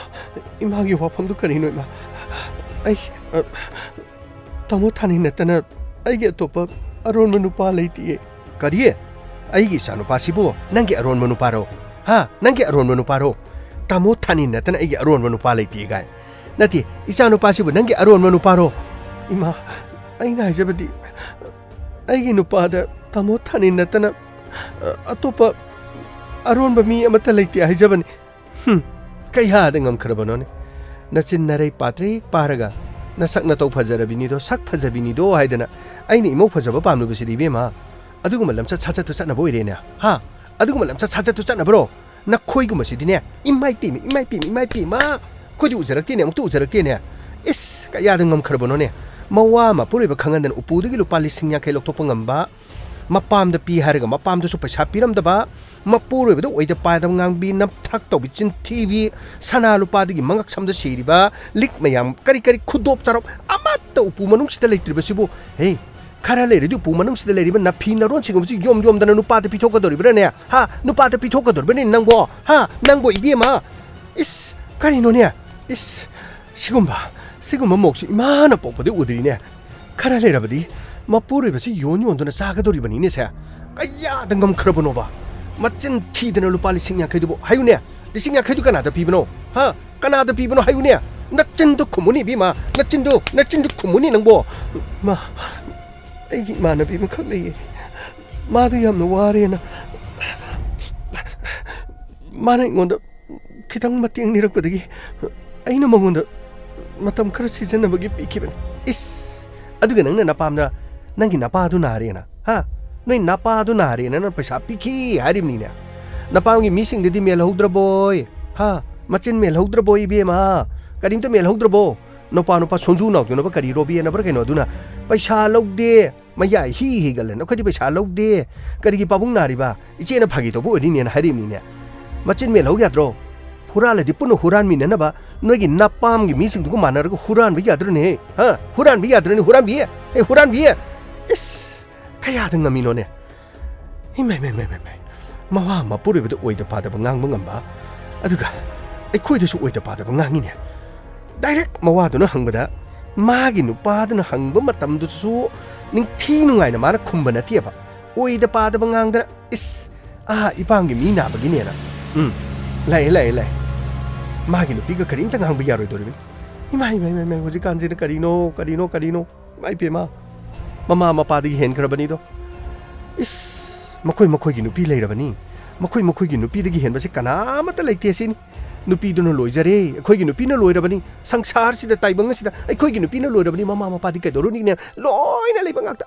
ꯏꯃꯥꯒꯤ ꯋꯥꯐꯝꯗꯨ ꯀꯔꯤꯅꯣ ꯏꯃꯥ? ꯑꯩ, ꯑ, ꯇꯥꯃꯣ ꯊꯥꯅꯤ ꯅꯠꯇꯅ ꯑꯩꯒꯤ ꯑꯇꯣꯞꯄ ꯑꯔꯣꯟꯕ ꯅꯨꯄꯥ ꯂꯩꯇꯤꯌꯦ꯫ ꯀꯔꯤ? ꯑꯩꯒꯤ ꯏꯆꯥꯅꯨꯄꯥꯁꯤꯕꯨ ꯅꯪꯒꯤ ꯑꯔꯣꯟꯕ ꯅꯨꯄꯥꯔꯣ? ꯍꯥ? ꯅꯪꯒꯤ ꯑꯔꯣꯟꯕ ꯅꯨꯄꯥꯔꯣ? ꯇꯥꯃꯣ ꯊꯥꯅꯤ ꯅꯠꯇꯅ ꯑꯩꯒꯤ ꯑꯔꯣꯟꯕ ꯅꯨꯄꯥ ꯂꯩꯇꯤꯌꯦ ꯀꯥꯏ꯫ ꯅꯠꯇꯦ, ꯏꯆꯥꯅꯨꯄꯥꯁꯤꯕꯨ ꯅꯪꯒꯤ ꯑꯔꯣꯟꯕ ꯅꯨꯄꯥꯔꯣ? ꯏꯃꯥ, ꯑꯩꯅ ꯍꯥꯏꯖꯕꯗꯤ, ꯑꯩꯒꯤ ꯅꯨꯄꯥꯗ ꯇꯥꯃꯣ ꯊꯥꯅꯤ ꯅꯠꯇꯅ, ꯑ, ꯑꯇꯣꯞꯄ ꯑꯔꯣꯟꯕ ꯃꯤ ꯑꯃꯠꯇ ꯂꯩꯇꯦ ꯍꯥꯏꯖꯕꯅꯤ꯫ ꯍꯨꯝ, ꯀꯌꯥꯗ ꯉꯝꯈ꯭ꯔꯕꯅꯣꯅꯦ? ꯅꯆꯤꯟ ꯅꯔꯩ ꯄꯥꯇ꯭ꯔꯤꯛ ꯄꯥꯔꯒ, "ꯅꯁꯛ ꯅꯇꯧ ꯐꯖꯔꯕꯤꯅꯤꯗꯣ, ꯁꯛ ꯐꯖꯕꯤꯅꯤꯗꯣ" ꯍꯥꯏꯗꯅ ꯑꯩꯅ ꯏꯃꯧ ꯐꯖꯕ ꯄꯥꯝꯂꯨꯕꯁꯤꯗꯤ ꯏꯕꯦꯝꯃ, ꯑꯗꯨꯒꯨꯝꯕ ꯂꯝꯆꯠ ꯁꯥꯖꯠꯇꯨ ꯆꯠꯅꯕ ꯑꯣꯏꯔꯦꯅꯦ? ꯍꯥ? ꯑꯗꯨꯒꯨꯝꯕ ꯂꯝꯆꯠ ꯁꯥꯖꯠꯇꯨ ꯆꯠꯅꯕ꯭ꯔꯣ? ꯅꯈꯣꯏꯒꯨꯝꯕꯁꯤꯗꯤꯅꯦ, ꯏꯃꯥꯏ ꯄꯦꯝꯃ, ꯏꯃꯥꯏ ꯄꯦꯝꯃ, ꯏꯃꯥꯏ ꯄꯦꯝꯃ, ꯑꯩꯈꯣꯏꯗꯤ ꯎꯖꯔꯛꯇꯦꯅꯦ, ꯑꯃꯨꯛꯇ ꯎꯖꯔꯛꯇꯦꯅꯦ꯫ ꯏꯁ, ꯀꯌꯥꯗ ꯉꯝꯈ꯭ꯔꯕꯅꯣꯅꯦ? ꯃꯋꯥ ꯃꯄꯨꯔꯣꯏꯕ ꯈꯪꯍꯟꯗꯅ ꯎꯄꯨꯗꯒꯤ ꯂꯨꯄꯥ ꯂꯤꯁꯤꯡ ꯌꯥꯡꯈꯩ ꯂꯧꯊꯣꯛꯄ ꯉꯝꯕ, ꯃꯄꯥꯝꯗ ꯄꯤ ꯍꯥꯏꯔꯒ ꯃꯄꯥꯝꯗꯁꯨ ꯄꯩꯁꯥ ꯄꯤꯔꯝꯗꯕ, ꯃꯄꯨꯔꯣꯏꯕꯗ ꯑꯣꯏꯗ ꯄꯥꯗꯕ ꯉꯥꯡꯕꯤ, ꯅꯝꯊꯥꯛ ꯇꯧꯕꯤ, ꯆꯤꯟꯊꯤꯕꯤ, ꯁꯅꯥ ꯂꯨꯄꯥꯗꯒꯤ ꯃꯉꯛ ꯁꯝꯗ ꯁꯤꯔꯤꯕ, ꯂꯤꯛ ꯃꯌꯥꯝ, ꯀꯔꯤ ꯀꯔꯤ ꯈꯨꯗꯣꯞ ꯆꯥꯔꯣꯞ ꯑꯃꯠꯇ ꯎꯄꯨ ꯃꯅꯨꯡꯁꯤꯗ ꯂꯩꯇ꯭ꯔꯤꯕꯁꯤꯕꯨ, ꯍꯦ, ꯈꯔ ꯂꯩꯔꯗꯤ ꯎꯄꯨ ꯃꯅꯨꯡꯁꯤꯗ ꯂꯩꯔꯤꯕ ꯅꯐꯤ ꯅꯔꯣꯟꯁꯤꯡ ꯑꯃꯁꯤ ꯌꯣꯝ ꯌꯣꯝꯗꯅ ꯅꯨꯄꯥꯗ ꯄꯤꯊꯣꯛꯀꯗꯧꯔꯤꯕ꯭ꯔꯥꯅꯦ? ꯍꯥ? ꯅꯨꯄꯥꯗ ꯄꯤꯊꯣꯛꯀꯗꯧꯔꯤꯕ꯭ꯔꯥꯅꯦ ꯅꯪꯕꯣ? ꯍꯥ? ꯅꯪꯕꯣ ꯏꯕꯦꯝꯃ? ꯏꯁ, ꯀꯔꯤꯅꯣꯅꯦ? ꯏꯁ, ꯁꯤꯒꯨꯝꯕ, ꯁꯤꯒꯨꯝꯕ ꯃꯣꯛꯁꯤ ꯏꯃꯥꯅ ꯄꯣꯛꯄꯗꯤ ꯎꯗ꯭ꯔꯤꯅꯦ꯫ ꯈꯔ ꯂꯩꯔꯕꯗꯤ ꯃꯄꯨꯔꯣꯏꯕꯁꯤ ꯌꯣꯟ ꯌꯣꯟꯗꯨꯅ ꯆꯥꯒꯗꯧꯔꯤꯕꯅꯤꯅꯦ ꯁꯦ꯫ ꯀꯌꯥꯗ ꯉꯝꯈ꯭ꯔꯕꯅꯣꯕ? ꯃꯆꯤꯟ ꯊꯤꯗꯅ ꯂꯨꯄꯥ ꯂꯤꯁꯤꯡ ꯌꯥꯡꯈꯩꯗꯨꯕꯨ ꯍꯥꯏꯌꯨꯅꯦ꯫ ꯂꯤꯁꯤꯡ ꯌꯥꯡꯈꯩꯗꯨ ꯀꯅꯥꯗ ꯄꯤꯕꯅꯣ? ꯍꯥ? ꯀꯅꯥꯗ ꯄꯤꯕꯅꯣ ꯍꯥꯏꯌꯨꯅꯦ꯫ ꯅꯆꯤꯟꯗꯨ ꯈꯨꯝꯃꯨꯅꯦ ꯏꯕꯦꯝꯃ꯫ ꯅꯆꯤꯟꯗꯨ, ꯅꯆꯤꯟꯗꯨ ꯈꯨꯝꯃꯨꯅꯦ ꯅꯪꯕꯣ꯫ ꯃꯥ, ꯑꯩꯒꯤ ꯏꯃꯥꯟꯅꯕꯤ ꯑꯃꯈꯛ ꯂꯩꯌꯦ꯫ ꯃꯥꯗꯣ ꯌꯥꯝꯅ ꯋꯥꯔꯦꯅ ꯃꯥꯅ ꯑꯩꯉꯣꯟꯗ ꯈꯤꯇꯪ ꯃꯇꯦꯡ ꯅꯤꯔꯛꯄꯗꯒꯤ ꯑꯩꯅ ꯃꯉꯣꯟꯗ ꯃꯇꯝ ꯈꯔ ꯁꯤꯖꯤꯟꯅꯕꯒꯤ ꯄꯤꯈꯤꯕꯅꯤ꯫ ꯏꯁ! ꯑꯗꯨꯒ ꯅꯪꯅ ꯅꯄꯥꯝꯗ ꯅꯪꯒꯤ ꯅꯄꯥꯗꯨ ꯅꯥꯔꯦꯅ, ꯍꯥ? ꯅꯣꯏ ꯅꯄꯥꯗꯨ ꯅꯥꯔꯦꯅ ꯅꯪ ꯄꯩꯁꯥ ꯄꯤꯈꯤ ꯍꯥꯏꯔꯤꯕꯅꯤꯅꯦ꯫ ꯅꯄꯥꯝꯒꯤ ꯃꯤꯁꯤꯡꯗꯨꯗꯤ ꯃꯦꯜꯍꯧꯗ꯭ꯔꯕꯣꯏ? ꯍꯥ? ꯃꯆꯤꯟ ꯃꯦꯜꯍꯧꯗ꯭ꯔꯕꯣ ꯏꯕꯦꯝꯃ? ꯀꯔꯤꯝꯇ ꯃꯦꯜꯍꯧꯗ꯭ꯔꯕꯣ? ꯅꯨꯄꯥ ꯅꯨꯄꯥ ꯁꯣꯟꯖꯨ ꯅꯥꯎꯖꯨꯅꯕ ꯀꯔꯤ ꯔꯣꯕꯤꯅꯕ꯭ꯔꯥ ꯀꯩꯅꯣ ꯑꯗꯨꯅ ꯄꯩꯁꯥ ꯂꯧꯗꯦ, ꯃꯌꯥ ꯍꯤ ꯍꯤꯒꯠꯂꯦ꯫ "ꯑꯩꯈꯣꯏꯗꯤ ꯄꯩꯁꯥ ꯂꯧꯗꯦ, ꯀꯔꯤꯒꯤ ꯄꯥꯕꯨꯡ ꯅꯥꯔꯤꯕ? ꯏꯆꯦꯅ ꯐꯥꯒꯤ ꯇꯧꯕ ꯑꯣꯏꯔꯤꯅꯦꯅ" ꯍꯥꯏꯔꯤꯕꯅꯤꯅꯦ꯫ ꯃꯆꯤꯟ ꯃꯦꯜꯍꯧ ꯌꯥꯗ꯭ꯔꯣ? ꯍꯨꯔꯥꯜꯂꯗꯤ ꯄꯨꯟꯅ ꯍꯨꯔꯥꯟꯃꯤꯟꯅꯅꯕ ꯅꯣꯏꯒꯤ ꯅꯄꯥꯝꯒꯤ ꯃꯤꯁꯤꯡꯗꯨꯒ ꯃꯥꯟꯅꯔꯒ ꯍꯨꯔꯥꯟꯕ ꯌꯥꯗ꯭ꯔꯅꯦ? ꯍꯥ? ꯍꯨꯔꯥꯟꯕ ꯌꯥꯗ꯭ꯔꯅꯦ? ꯍꯨꯔꯥꯟꯕꯤ? ꯑꯦ, ꯍꯨꯔꯥꯟꯕꯤ? ꯏꯁ! ꯀꯌꯥꯗ ꯉꯝꯃꯤꯅꯣꯅꯦ? ꯏꯃꯥꯏ, ꯃꯥꯏ, ꯃꯥꯏ, ꯃꯥꯏ, ꯃꯥꯏ꯫ ꯃꯋꯥ ꯃꯄꯨꯔꯣꯏꯕꯗ ꯑꯣꯏꯗ ꯄꯥꯗꯕ ꯉꯥꯡꯕ ꯉꯝꯕ, ꯑꯗꯨꯒ ꯑꯩꯈꯣꯏꯗꯁꯨ ꯑꯣꯏꯗ ꯄꯥꯗꯕ ꯉꯥꯡꯉꯤꯅꯦ꯫ ꯗꯥꯏꯔꯦꯛ ꯃꯋꯥꯗꯨꯅ ꯍꯪꯕꯗ, ꯃꯥꯒꯤ ꯅꯨꯄꯥꯗꯨꯅ ꯍꯪꯕ ꯃꯇꯝꯗꯨꯁꯨ ꯅꯤꯡꯊꯤ ꯅꯨꯡꯉꯥꯏꯅ ꯃꯥꯅ ꯈꯨꯝꯕ ꯅꯠꯇꯦꯕ꯫ ꯑꯣꯏꯗ ꯄꯥꯗꯕ ꯉꯥꯡꯗꯅ, "ꯏꯁ, ꯑꯥ, ꯏꯄꯥꯝꯒꯤ ꯃꯤ ꯅꯥꯕꯒꯤꯅꯦꯅ꯫ ꯎꯝ, ꯂꯥꯛꯑꯦ, ꯂꯥꯛꯑꯦ, ꯂꯥꯛꯑꯦ꯫ ꯃꯥꯒꯤ ꯅꯨꯄꯤꯒ ꯀꯔꯤꯝꯇ ꯉꯥꯡꯕ ꯌꯥꯔꯣꯏꯗꯧꯔꯤꯕꯅꯤ꯫ ꯏꯃꯥ, ꯏꯃꯥ, ꯏꯃꯥ, ꯏꯃꯥ, ꯍꯧꯖꯤꯛꯀꯥꯟꯁꯤꯅ ꯀꯔꯤꯅꯣ, ꯀꯔꯤꯅꯣ, ꯀꯔꯤꯅꯣ?" ꯏꯃꯥ ꯏꯄꯦꯝꯃ, ꯃꯃꯥ ꯃꯄꯥꯗꯒꯤ ꯍꯦꯟꯈ꯭ꯔꯕꯅꯤꯗꯣ꯫ ꯏꯁ, ꯃꯈꯣꯏ ꯃꯈꯣꯏꯒꯤ ꯅꯨꯄꯤ ꯂꯩꯔꯕꯅꯤ꯫ ꯃꯈꯣꯏ ꯃꯈꯣꯏꯒꯤ ꯅꯨꯄꯤꯗꯒꯤ ꯍꯦꯟꯕꯁꯦ ꯀꯅꯥ ꯑꯃꯠꯇ ꯂꯩꯇꯦ ꯁꯤꯅꯤ꯫ ꯅꯨꯄꯤꯗꯨꯅ ꯂꯣꯏꯖꯔꯦ, ꯑꯩꯈꯣꯏꯒꯤ ꯅꯨꯄꯤꯅ ꯂꯣꯏꯔꯕꯅꯤ, ꯁꯪꯁꯥꯔꯁꯤꯗ, ꯇꯥꯏꯕꯪ ꯑꯁꯤꯗ ꯑꯩꯈꯣꯏꯒꯤ ꯅꯨꯄꯤꯅ ꯂꯣꯏꯔꯕꯅꯤ, ꯃꯃꯥ ꯃꯄꯥꯗꯤ ꯀꯩꯗꯧꯔꯨꯅꯤꯅꯦ? ꯂꯣꯏꯅ ꯂꯩꯕ ꯉꯥꯛꯇ꯫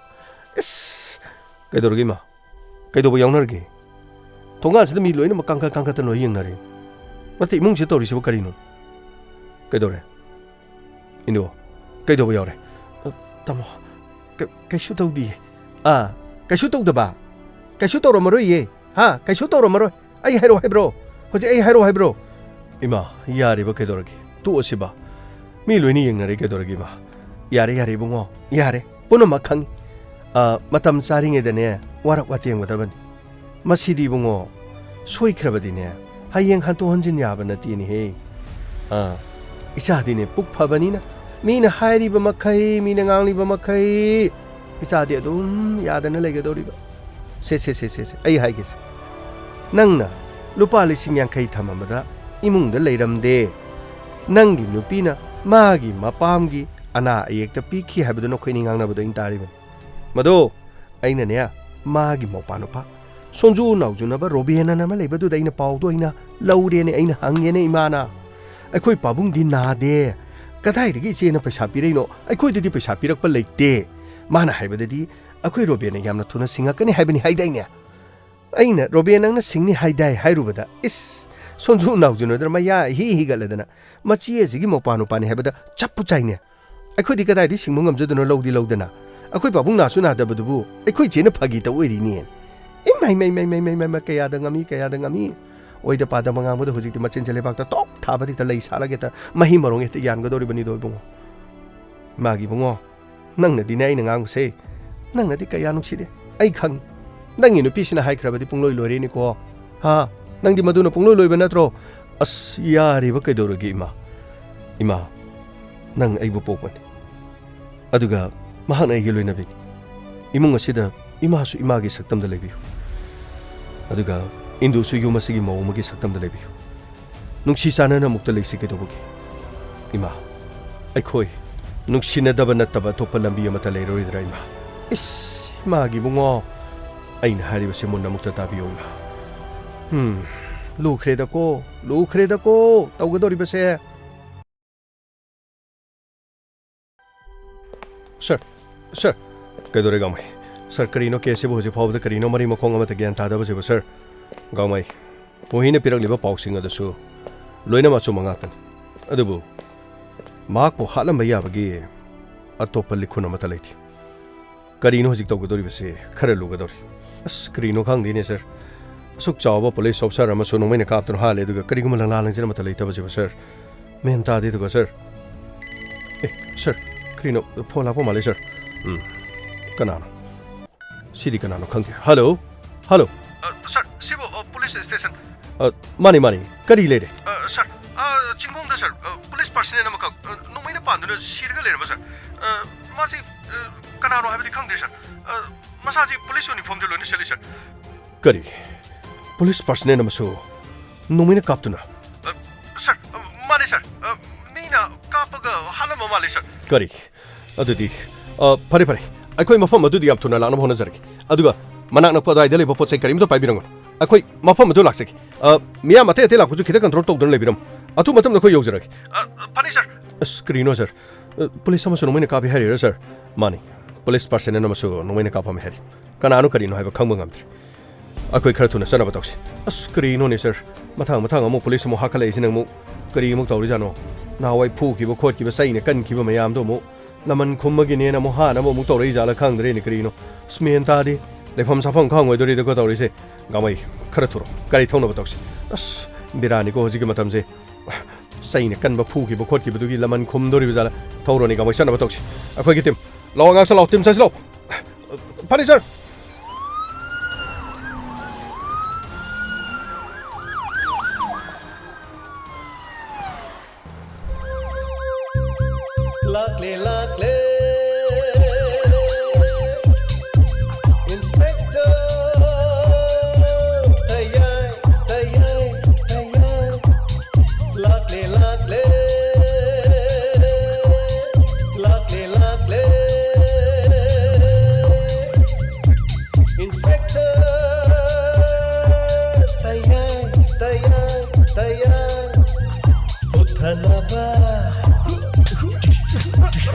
ꯏꯁ! ꯀꯩꯗꯧꯔꯒꯦ, ꯏꯃꯥ? ꯀꯩꯗꯧꯕ ꯌꯥꯎꯅꯔꯒꯦ? ꯊꯣꯡꯒꯥꯟꯁꯤꯗ ꯃꯤ ꯂꯣꯏꯅꯃꯛ ꯀꯥꯡꯈꯠ ꯀꯥꯡꯈꯠꯇꯅ ꯂꯣꯏ ꯌꯦꯡꯅꯔꯦ꯫ ꯅꯠꯇꯦ, ꯏꯃꯨꯡꯁꯤꯗ ꯇꯧꯔꯤꯁꯤꯕꯨ ꯀꯔꯤꯅꯣ? ꯀꯩꯗꯧꯔꯦ? ꯏꯟꯗꯣ, ꯀꯩꯗꯧꯕ ꯌꯥꯎꯔꯦ? ꯑ, ꯇꯥꯃꯣ, ꯀ-, ꯀꯩꯁꯨ ꯇꯧꯗꯤꯌꯦ꯫ ꯑꯥ, ꯀꯩꯁꯨ ꯇꯧꯗꯕ? ꯀꯩꯁꯨ ꯇꯧꯔꯝꯃꯔꯣꯏꯌꯦ꯫ ꯍꯥ? ꯀꯩꯁꯨ ꯇꯧꯔꯝꯃꯔꯣꯏ꯫ ꯑꯩ ꯍꯥꯏꯔꯛꯑꯣ ꯍꯥꯏꯕ꯭ꯔꯣ? ꯍꯧꯖꯤꯛ ꯑꯩ ꯍꯥꯏꯔꯛꯑꯣ ꯍꯥꯏꯕ꯭ꯔꯣ? ꯏꯃꯥ, ꯌꯥꯔꯦꯕ ꯀꯩꯗꯧꯔꯒꯦ? ꯇꯣꯛꯑꯁꯤꯕ꯫ ꯃꯤ ꯂꯣꯏꯅ ꯌꯦꯡꯅꯔꯦ ꯀꯩꯗꯧꯔꯒꯦ, ꯏꯃꯥ? ꯌꯥꯔꯦ, ꯌꯥꯔꯦ, ꯏꯕꯨꯡꯉꯣ꯫ ꯌꯥꯔꯦ꯫ ꯄꯨꯝꯅꯃꯛ ꯈꯪꯉꯤ꯫ ꯑꯥ, ꯃꯇꯝ ꯆꯥꯔꯤꯉꯩꯗꯅꯦ, ꯋꯥꯔꯛ ꯋꯥꯇꯦꯝꯒꯗꯕꯅꯤ꯫ ꯃꯁꯤꯗꯤ ꯏꯕꯨꯡꯉꯣ, ꯁꯣꯏꯈ꯭ꯔꯕꯗꯤꯅꯦ, ꯍꯌꯦꯡ ꯍꯟꯇꯣꯛ ꯍꯟꯖꯤꯟ ꯌꯥꯕ ꯅꯠꯇꯦꯅꯦꯍꯦ꯫ ꯑꯥ, ꯏꯆꯥꯗꯤꯅꯦ ꯄꯨꯛ ꯐꯕꯅꯤꯅ, ꯃꯤꯅ ꯍꯥꯏꯔꯤꯕ ꯃꯈꯩ, ꯃꯤꯅ ꯉꯥꯡꯂꯤꯕ ꯃꯈꯩ, ꯏꯆꯥꯗꯤ ꯑꯗꯨꯝ ꯌꯥꯗꯅ ꯂꯩꯒꯗꯧꯔꯤꯕ꯫ ꯁꯦ, ꯁꯦ, ꯁꯦ, ꯁꯦ, ꯁꯦ, ꯑꯩ ꯍꯥꯏꯒꯦꯁꯦ꯫ ꯅꯪꯅ ꯂꯨꯄꯥ ꯂꯤꯁꯤꯡ ꯌꯥꯡꯈꯩ ꯊꯝꯃꯝꯕꯗ ꯏꯃꯨꯡꯗ ꯂꯩꯔꯝꯗꯦ꯫ ꯅꯪꯒꯤ ꯅꯨꯄꯤꯅ ꯃꯥꯒꯤ ꯃꯄꯥꯝꯒꯤ ꯑꯅꯥ ꯑꯌꯦꯛꯇ ꯄꯤꯈꯤ ꯍꯥꯏꯕꯗꯨ ꯅꯈꯣꯏꯅꯤ ꯉꯥꯡꯅꯕꯗ ꯑꯩꯅ ꯇꯥꯔꯤꯕꯅꯤ꯫ ꯃꯗꯨ ꯑꯩꯅꯅꯦ, ꯃꯥꯒꯤ ꯃꯧꯄꯥ ꯅꯨꯄꯥ, ꯁꯣꯟꯖꯨ ꯅꯥꯎꯖꯨꯅꯕ ꯔꯣꯕꯦꯅꯟ ꯑꯃ ꯂꯩꯕꯗꯨꯗ ꯑꯩꯅ ꯄꯥꯎꯗꯣ ꯑꯩꯅ ꯂꯧꯔꯦꯅꯦ, ꯑꯩꯅ ꯍꯪꯉꯦꯅꯦ ꯏꯃꯥꯅ꯫ ꯑꯩꯈꯣꯏ ꯄꯥꯕꯨꯡꯗꯤ ꯅꯥꯗꯦ꯫ ꯀꯗꯥꯏꯗꯒꯤ ꯏꯆꯦꯅ ꯄꯩꯁꯥ ꯄꯤꯔꯛꯏꯅꯣ? ꯑꯩꯈꯣꯏꯗꯗꯤ ꯄꯩꯁꯥ ꯄꯤꯔꯛꯄ ꯂꯩꯇꯦ꯫ ꯃꯥꯅ ꯍꯥꯏꯕꯗꯗꯤ ꯑꯩꯈꯣꯏ ꯔꯣꯕꯦꯟꯅ ꯌꯥꯝꯅ ꯊꯨꯅ ꯁꯤꯡꯉꯛꯀꯅꯤ ꯍꯥꯏꯕꯅꯤ ꯍꯥꯏꯗꯥꯏꯅꯦ?" ꯑꯩꯅ, "ꯔꯣꯕꯦꯟ, ꯅꯪꯅ ꯁꯤꯡꯅꯤ ꯍꯥꯏꯗꯥꯏ?" ꯍꯥꯏꯔꯨꯕꯗ, ꯏꯁ! ꯁꯣꯟꯖꯨ ꯅꯥꯎꯖꯨꯅꯗꯅ ꯃꯌꯥ ꯏꯍꯤ ꯍꯤꯒꯠꯂꯗꯅ, ꯃꯆꯦ ꯑꯁꯤꯒꯤ ꯃꯧꯄꯥ ꯅꯨꯄꯥꯅꯤ ꯍꯥꯏꯕꯗ ꯆꯞꯄꯨ ꯆꯥꯏꯅꯦ꯫ ꯑꯩꯈꯣꯏꯗꯤ ꯀꯗꯥꯏꯗꯒꯤ ꯁꯤꯡꯕ ꯉꯝꯖꯗꯣꯏꯅꯣ, ꯂꯧꯗꯤ ꯂꯧꯗꯅ? ꯑꯩꯈꯣꯏ ꯄꯥꯕꯨꯡ ꯅꯥꯁꯨ ꯅꯥꯗꯕꯗꯨꯕꯨ ꯑꯩꯈꯣꯏ ꯏꯆꯦꯅ ꯐꯥꯒꯤ ꯇꯧ ꯑꯣꯏꯔꯤꯅꯦ꯫ ꯏꯃꯥꯏ, ꯃꯥꯏ, ꯃꯥꯏ, ꯃꯥꯏ, ꯃꯥꯏ, ꯃꯥꯏ, ꯃꯥꯏ, ꯀꯌꯥꯗ ꯉꯝꯃꯤ, ꯀꯌꯥꯗ ꯉꯝꯃꯤ꯫ ꯑꯣꯏꯗ ꯄꯥꯗꯕ ꯉꯥꯡꯕꯗ ꯍꯧꯖꯤꯛꯇꯤ ꯃꯆꯤꯟꯁꯦ ꯂꯩꯕꯥꯛꯇ ꯇꯣꯛ ꯊꯥꯕꯗ ꯍꯦꯛꯇ ꯂꯩ ꯁꯥꯠꯂꯒ ꯍꯦꯛꯇ ꯃꯍꯩ ꯃꯔꯣꯡ ꯍꯦꯛꯇ ꯌꯥꯟꯒꯗꯧꯔꯤꯕꯅꯤꯗꯣ ꯏꯕꯨꯡꯉꯣ꯫ ꯏꯃꯥꯒꯤ ꯏꯕꯨꯡꯉꯣ, ꯅꯪꯅꯗꯤꯅꯦ ꯑꯩꯅ ꯉꯥꯡꯕꯁꯦ, ꯅꯪꯅꯗꯤ ꯀꯌꯥ ꯅꯨꯡꯁꯤꯗꯦ꯫ ꯑꯩ ꯈꯪꯉꯤ꯫ ꯅꯪꯒꯤ ꯅꯨꯄꯤꯁꯤꯅ ꯍꯥꯏꯈ꯭ꯔꯕꯗꯤ ꯄꯨꯡꯂꯣꯏ ꯂꯣꯏꯔꯦꯅꯤꯀꯣ꯫ ꯍꯥ? ꯅꯪꯗꯤ ꯃꯗꯨꯅ ꯄꯨꯡꯂꯣꯏ ꯂꯣꯏꯕ ꯅꯠꯇ꯭ꯔꯣ? ꯑꯁ, ꯌꯥꯔꯤꯕ ꯀꯩꯗꯧꯔꯒꯦ ꯏꯃꯥ? ꯏꯃꯥ, ꯅꯪ ꯑꯩꯕꯨ ꯄꯣꯛꯄꯅꯤ꯫ ꯑꯗꯨꯒ ꯃꯍꯥꯛꯅ ꯑꯩꯒꯤ ꯂꯣꯏꯅꯕꯤꯅꯤ꯫ ꯏꯃꯨꯡ ꯑꯁꯤꯗ ꯏꯃꯥꯁꯨ ꯏꯃꯥꯒꯤ ꯁꯛꯇꯝꯗ ꯂꯩꯕꯤꯌꯨ꯫ ꯑꯗꯨꯒ ꯏꯟꯗꯨꯁꯨ ꯌꯨꯝ ꯑꯁꯤꯒꯤ ꯃꯧ ꯑꯃꯒꯤ ꯁꯛꯇꯝꯗ ꯂꯩꯕꯤꯌꯨ꯫ ꯅꯨꯡꯁꯤ ꯆꯥꯟꯅꯅ ꯑꯃꯨꯛꯇ ꯂꯩꯁꯤ ꯀꯩꯗꯧꯕꯒꯤ? ꯏꯃꯥ, ꯑꯩꯈꯣꯏ ꯅꯨꯡꯁꯤꯅꯗꯕ ꯅꯠꯇꯕ ꯑꯇꯣꯞꯄ ꯂꯝꯕꯤ ꯑꯃꯠꯇ ꯂꯩꯔꯔꯣꯏꯗ꯭ꯔꯥ ꯏꯃꯥ? ꯏꯁ, ꯏꯃꯥꯒꯤ ꯏꯕꯨꯡꯉꯣ, ꯑꯩꯅ ꯍꯥꯏꯔꯤꯕꯁꯤ ꯃꯨꯟꯅ ꯑꯃꯨꯛꯇ ꯇꯥꯕꯤꯌꯨ ꯏꯃꯥ꯫ ꯍꯝ, ꯂꯨꯈ꯭ꯔꯦꯗꯀꯣ, ꯂꯨꯈ꯭ꯔꯦꯗꯀꯣ ꯇꯧꯒꯗꯧꯔꯤꯕꯁꯦ꯫ ꯁꯔ, ꯁꯔ, ꯀꯩꯗꯧꯔꯦ ꯒꯥꯡꯃꯩ? ꯁꯔ, ꯀꯔꯤꯅꯣ ꯀꯦꯁꯁꯤꯕꯨ ꯍꯧꯖꯤꯛ ꯐꯥꯎꯕꯗ ꯀꯔꯤꯅꯣ ꯃꯔꯤ ꯃꯈꯣꯡ ꯑꯃꯠꯇ ꯒ꯭ꯌꯥꯟ ꯇꯥꯗꯕꯁꯤꯕꯨ, ꯁꯔ? ꯒꯥꯡꯃꯩ, ꯃꯣꯍꯤꯅ ꯄꯤꯔꯛꯂꯤꯕ ꯄꯥꯎꯁꯤꯡ ꯑꯗꯨꯁꯨ ꯂꯣꯏꯅꯃꯛ ꯑꯆꯨꯝꯕ ꯉꯥꯛꯇꯅꯤ꯫ ꯑꯗꯨꯕꯨ ꯃꯍꯥꯛꯄꯨ ꯍꯥꯠꯂꯝꯕ ꯌꯥꯕꯒꯤ ꯑꯇꯣꯞꯄ ꯂꯤꯈꯨꯟ ꯑꯃꯠꯇ ꯂꯩꯇꯦ꯫ ꯀꯔꯤꯅꯣ ꯍꯧꯖꯤꯛ ꯇꯧꯒꯗꯧꯔꯤꯕꯁꯦ? ꯈꯔ ꯂꯨꯒꯗꯧꯔꯤ꯫ ꯑꯁ, ꯀꯔꯤꯅꯣ ꯈꯪꯗꯦꯅꯦ, ꯁꯔ꯫ ꯑꯁꯨꯛ ꯆꯥꯎꯕ ꯄꯨꯂꯤꯁ ꯑꯣꯐꯤꯁꯥꯔ ꯑꯃꯁꯨ ꯅꯣꯡꯃꯩꯅ ꯀꯥꯞꯇꯨꯅ ꯍꯥꯠꯂꯦ, ꯑꯗꯨꯒ ꯀꯔꯤꯒꯨꯝꯕ ꯂꯪꯂꯥ ꯂꯪꯖꯤꯟ ꯑꯃꯠꯇ ꯂꯩꯇꯕꯁꯤꯕꯨ, ꯁꯔ? ꯃꯦꯟ ꯇꯥꯗꯦ꯫ ꯑꯗꯨꯒ, ꯁꯔ, ꯑꯦ, ꯁꯔ, ꯀꯔꯤꯅꯣ? ꯐꯣꯟ ꯂꯥꯛꯄ ꯃꯥꯜꯂꯦ, ꯁꯔ꯫ ꯎꯝ, ꯀꯅꯥꯅꯣ? ꯁꯤꯗꯤ ꯀꯅꯥꯅꯣ ꯈꯪꯗꯦ꯫ ꯍꯜꯂꯣ? ꯍꯜꯂꯣ? ꯑ, ꯁꯔ, ꯁꯤꯕꯨ, ꯑ, ꯄꯨꯂꯤꯁ ꯁ꯭ꯇꯦꯁꯟ? ꯑ, ꯃꯥꯅꯤ, ꯃꯥꯅꯤ꯫ ꯀꯔꯤ ꯂꯩꯔꯦ? ꯑ, ꯁꯔ, ꯑ, ꯆꯤꯡꯈꯣꯡꯗ, ꯁꯔ, ꯑ, ꯄꯨꯂꯤꯁ ꯄꯥꯔꯁꯅꯦꯜ ꯑꯃꯈꯛ, ꯑ, ꯅꯣꯡꯃꯩꯅ ꯄꯥꯟꯗꯨꯅ ꯁꯤꯔꯒ ꯂꯩꯔꯝꯕ, ꯁꯔ꯫ ꯑ, ꯃꯥꯁꯤ, ꯑ, ꯀꯅꯥꯅꯣ ꯍꯥꯏꯕꯗꯤ ꯈꯪꯗꯦ, ꯁꯔ꯫ ꯑ, ꯃꯁꯥꯁꯤ ꯄꯨꯂꯤꯁ ꯌꯨꯅꯤꯐꯣꯔꯝꯗꯤ ꯂꯣꯏꯅ ꯁꯦꯠꯂꯤ, ꯁꯔ꯫ ꯀꯔꯤ? ꯄꯨꯂꯤꯁ ꯄꯥꯔꯁꯅꯦꯜ ꯑꯃꯁꯨ ꯅꯣꯡꯃꯩꯅ ꯀꯥꯞꯇꯨꯅ? ꯑ, ꯁꯔ, ꯑ, ꯃꯥꯅꯦ, ꯁꯔ꯫ ꯑ, ꯃꯤꯅ ꯀꯥꯞꯄꯒ ꯍꯥꯠꯂꯝꯕ ꯃꯥꯜꯂꯦ, ꯁꯔ꯫ ꯀꯔꯤ? ꯑꯗꯨꯗꯤ, ꯑ, ꯐꯔꯦ, ꯐꯔꯦ꯫ ꯑꯩꯈꯣꯏ ꯃꯐꯝ ꯑꯗꯨꯗ ꯌꯥꯝ ꯊꯨꯅ ꯂꯥꯛꯅꯕ ꯍꯣꯠꯅꯖꯔꯒꯦ꯫ ꯑꯗꯨꯒ ꯃꯅꯥꯛ ꯅꯛꯄ ꯑꯗꯨꯋꯥꯏꯗ ꯂꯩꯕ ꯄꯣꯠ ꯆꯩ ꯀꯔꯤꯝꯇ ꯄꯥꯏꯕꯤꯔꯝꯒꯅꯨ꯫ ꯑꯩꯈꯣꯏ ꯃꯐꯝ ꯑꯗꯨ ꯂꯥꯛꯆꯒꯦ꯫ ꯑ, ꯃꯤꯌꯥꯝ ꯑꯇꯩ ꯑꯇꯩ ꯂꯥꯛꯄꯁꯨ ꯈꯤꯇ ꯀꯟꯇ꯭ꯔꯣꯜ ꯇꯧꯗꯨꯅ ꯂꯩꯕꯤꯔꯝꯃꯨ꯫ ꯑꯊꯨꯕ ꯃꯇꯝꯗ ꯑꯩꯈꯣꯏ ꯌꯧꯖꯔꯒꯦ꯫ ꯑ, ꯑ, ꯐꯅꯤ, ꯁꯔ꯫ ꯑꯁ, ꯀꯔꯤꯅꯣ, ꯁꯔ? ꯑ, ꯄꯨꯂꯤꯁ ꯑꯃꯁꯨ ꯅꯣꯡꯃꯩꯅ ꯀꯥꯞꯄꯤ ꯍꯥꯏꯔꯤꯔꯥ, ꯁꯔ? ꯃꯥꯅꯤ, ꯄꯨꯂꯤꯁ ꯄꯥꯔꯁꯅꯦꯜ ꯑꯃꯁꯨ ꯅꯣꯡꯃꯩꯅ ꯀꯥꯞꯄꯝꯃꯤ ꯍꯥꯏꯔꯤ꯫ ꯀꯅꯥꯅꯣ ꯀꯔꯤꯅꯣ ꯍꯥꯏꯕ ꯈꯪꯕ ꯉꯝꯗ꯭ꯔꯤ꯫ ꯑꯩꯈꯣꯏ ꯈꯔ ꯊꯨꯅ ꯆꯠꯅꯕ ꯇꯧꯁꯤ꯫ ꯑꯁ, ꯀꯔꯤꯅꯣꯅꯦ, ꯁꯔ? ꯃꯊꯪ ꯃꯊꯪ ꯑꯃꯨꯛ ꯄꯨꯂꯤꯁ ꯑꯃꯨꯛ ꯍꯥꯈꯠꯂꯛꯏꯁꯤꯅ ꯑꯃꯨꯛ ꯀꯔꯤ ꯑꯃꯨꯛ ꯇꯧꯔꯤꯖꯥꯠꯅꯣ? ꯅꯍꯥꯟꯋꯥꯏ ꯐꯨꯈꯤꯕ ꯈꯣꯠꯈꯤꯕ, ꯆꯩꯅ ꯀꯟꯈꯤꯕ ꯃꯌꯥꯝꯗꯣ ꯑꯃꯨꯛ ꯂꯃꯟ ꯈꯨꯝꯕꯒꯤꯅꯦꯅ ꯑꯃꯨꯛ ꯍꯥꯅꯕ ꯑꯃꯨꯛ ꯇꯧꯔꯛꯏ ꯖꯥꯠꯂ ꯈꯪꯗ꯭ꯔꯦꯅꯦ, ꯀꯔꯤꯅꯣ? ꯑꯁ, ꯃꯦꯟ ꯇꯥꯗꯦ꯫ ꯂꯩꯐꯝ ꯁꯥꯐꯝ ꯈꯪꯉꯣꯏꯗꯣꯔꯤꯗꯀꯣ ꯇꯧꯔꯤꯁꯦ꯫ ꯒꯥꯡꯃꯩ, ꯈꯔ ꯊꯨꯔꯣ꯫ ꯒꯥꯔꯤ ꯊꯧꯅꯕ ꯇꯧꯁꯤ꯫ ꯑꯁ, ꯕꯤꯔꯥꯅꯤꯀꯣ ꯍꯧꯖꯤꯛꯀꯤ ꯃꯇꯝꯁꯦ꯫ ꯆꯩꯅ ꯀꯟꯕ ꯐꯨꯈꯤꯕ ꯈꯣꯠꯈꯤꯕꯗꯨꯒꯤ ꯂꯃꯟ ꯈꯨꯝꯗꯣꯔꯤꯕ ꯖꯥꯠꯂ? ꯊꯧꯔꯣꯅꯦ, ꯒꯥꯡꯃꯩ, ꯆꯠꯅꯕ ꯇꯧꯁꯤ꯫ ꯑꯩꯈꯣꯏꯒꯤ ꯇꯤꯝ, ꯂꯥꯛꯑꯣ, ꯑꯉꯥꯡ, ꯆꯠꯂꯥꯛꯑꯣ, ꯇꯤꯝ, ꯆꯠꯁꯤ ꯂꯥꯛꯑꯣ꯫ ꯐꯅꯤ, ꯁꯔ꯫ ꯂꯥꯛꯂꯦ, ꯂꯥꯛꯂꯦ꯫ ꯏꯟꯁꯄꯦꯛꯇꯔ ꯇꯌꯥꯏ, ꯇꯌꯥꯏ, ꯇꯌꯥꯏ꯫ ꯂꯥꯛꯂꯦ, ꯂꯥꯛꯂꯦ꯫ ꯂꯥꯛꯂꯦ, ꯂꯥꯛꯂꯦ꯫ ꯏꯟꯁꯄꯦꯛꯇꯔ ꯇꯌꯥꯏ, ꯇꯌꯥꯏ, ꯇꯌꯥꯏ꯫ ꯍꯨꯠꯊꯅꯕ꯫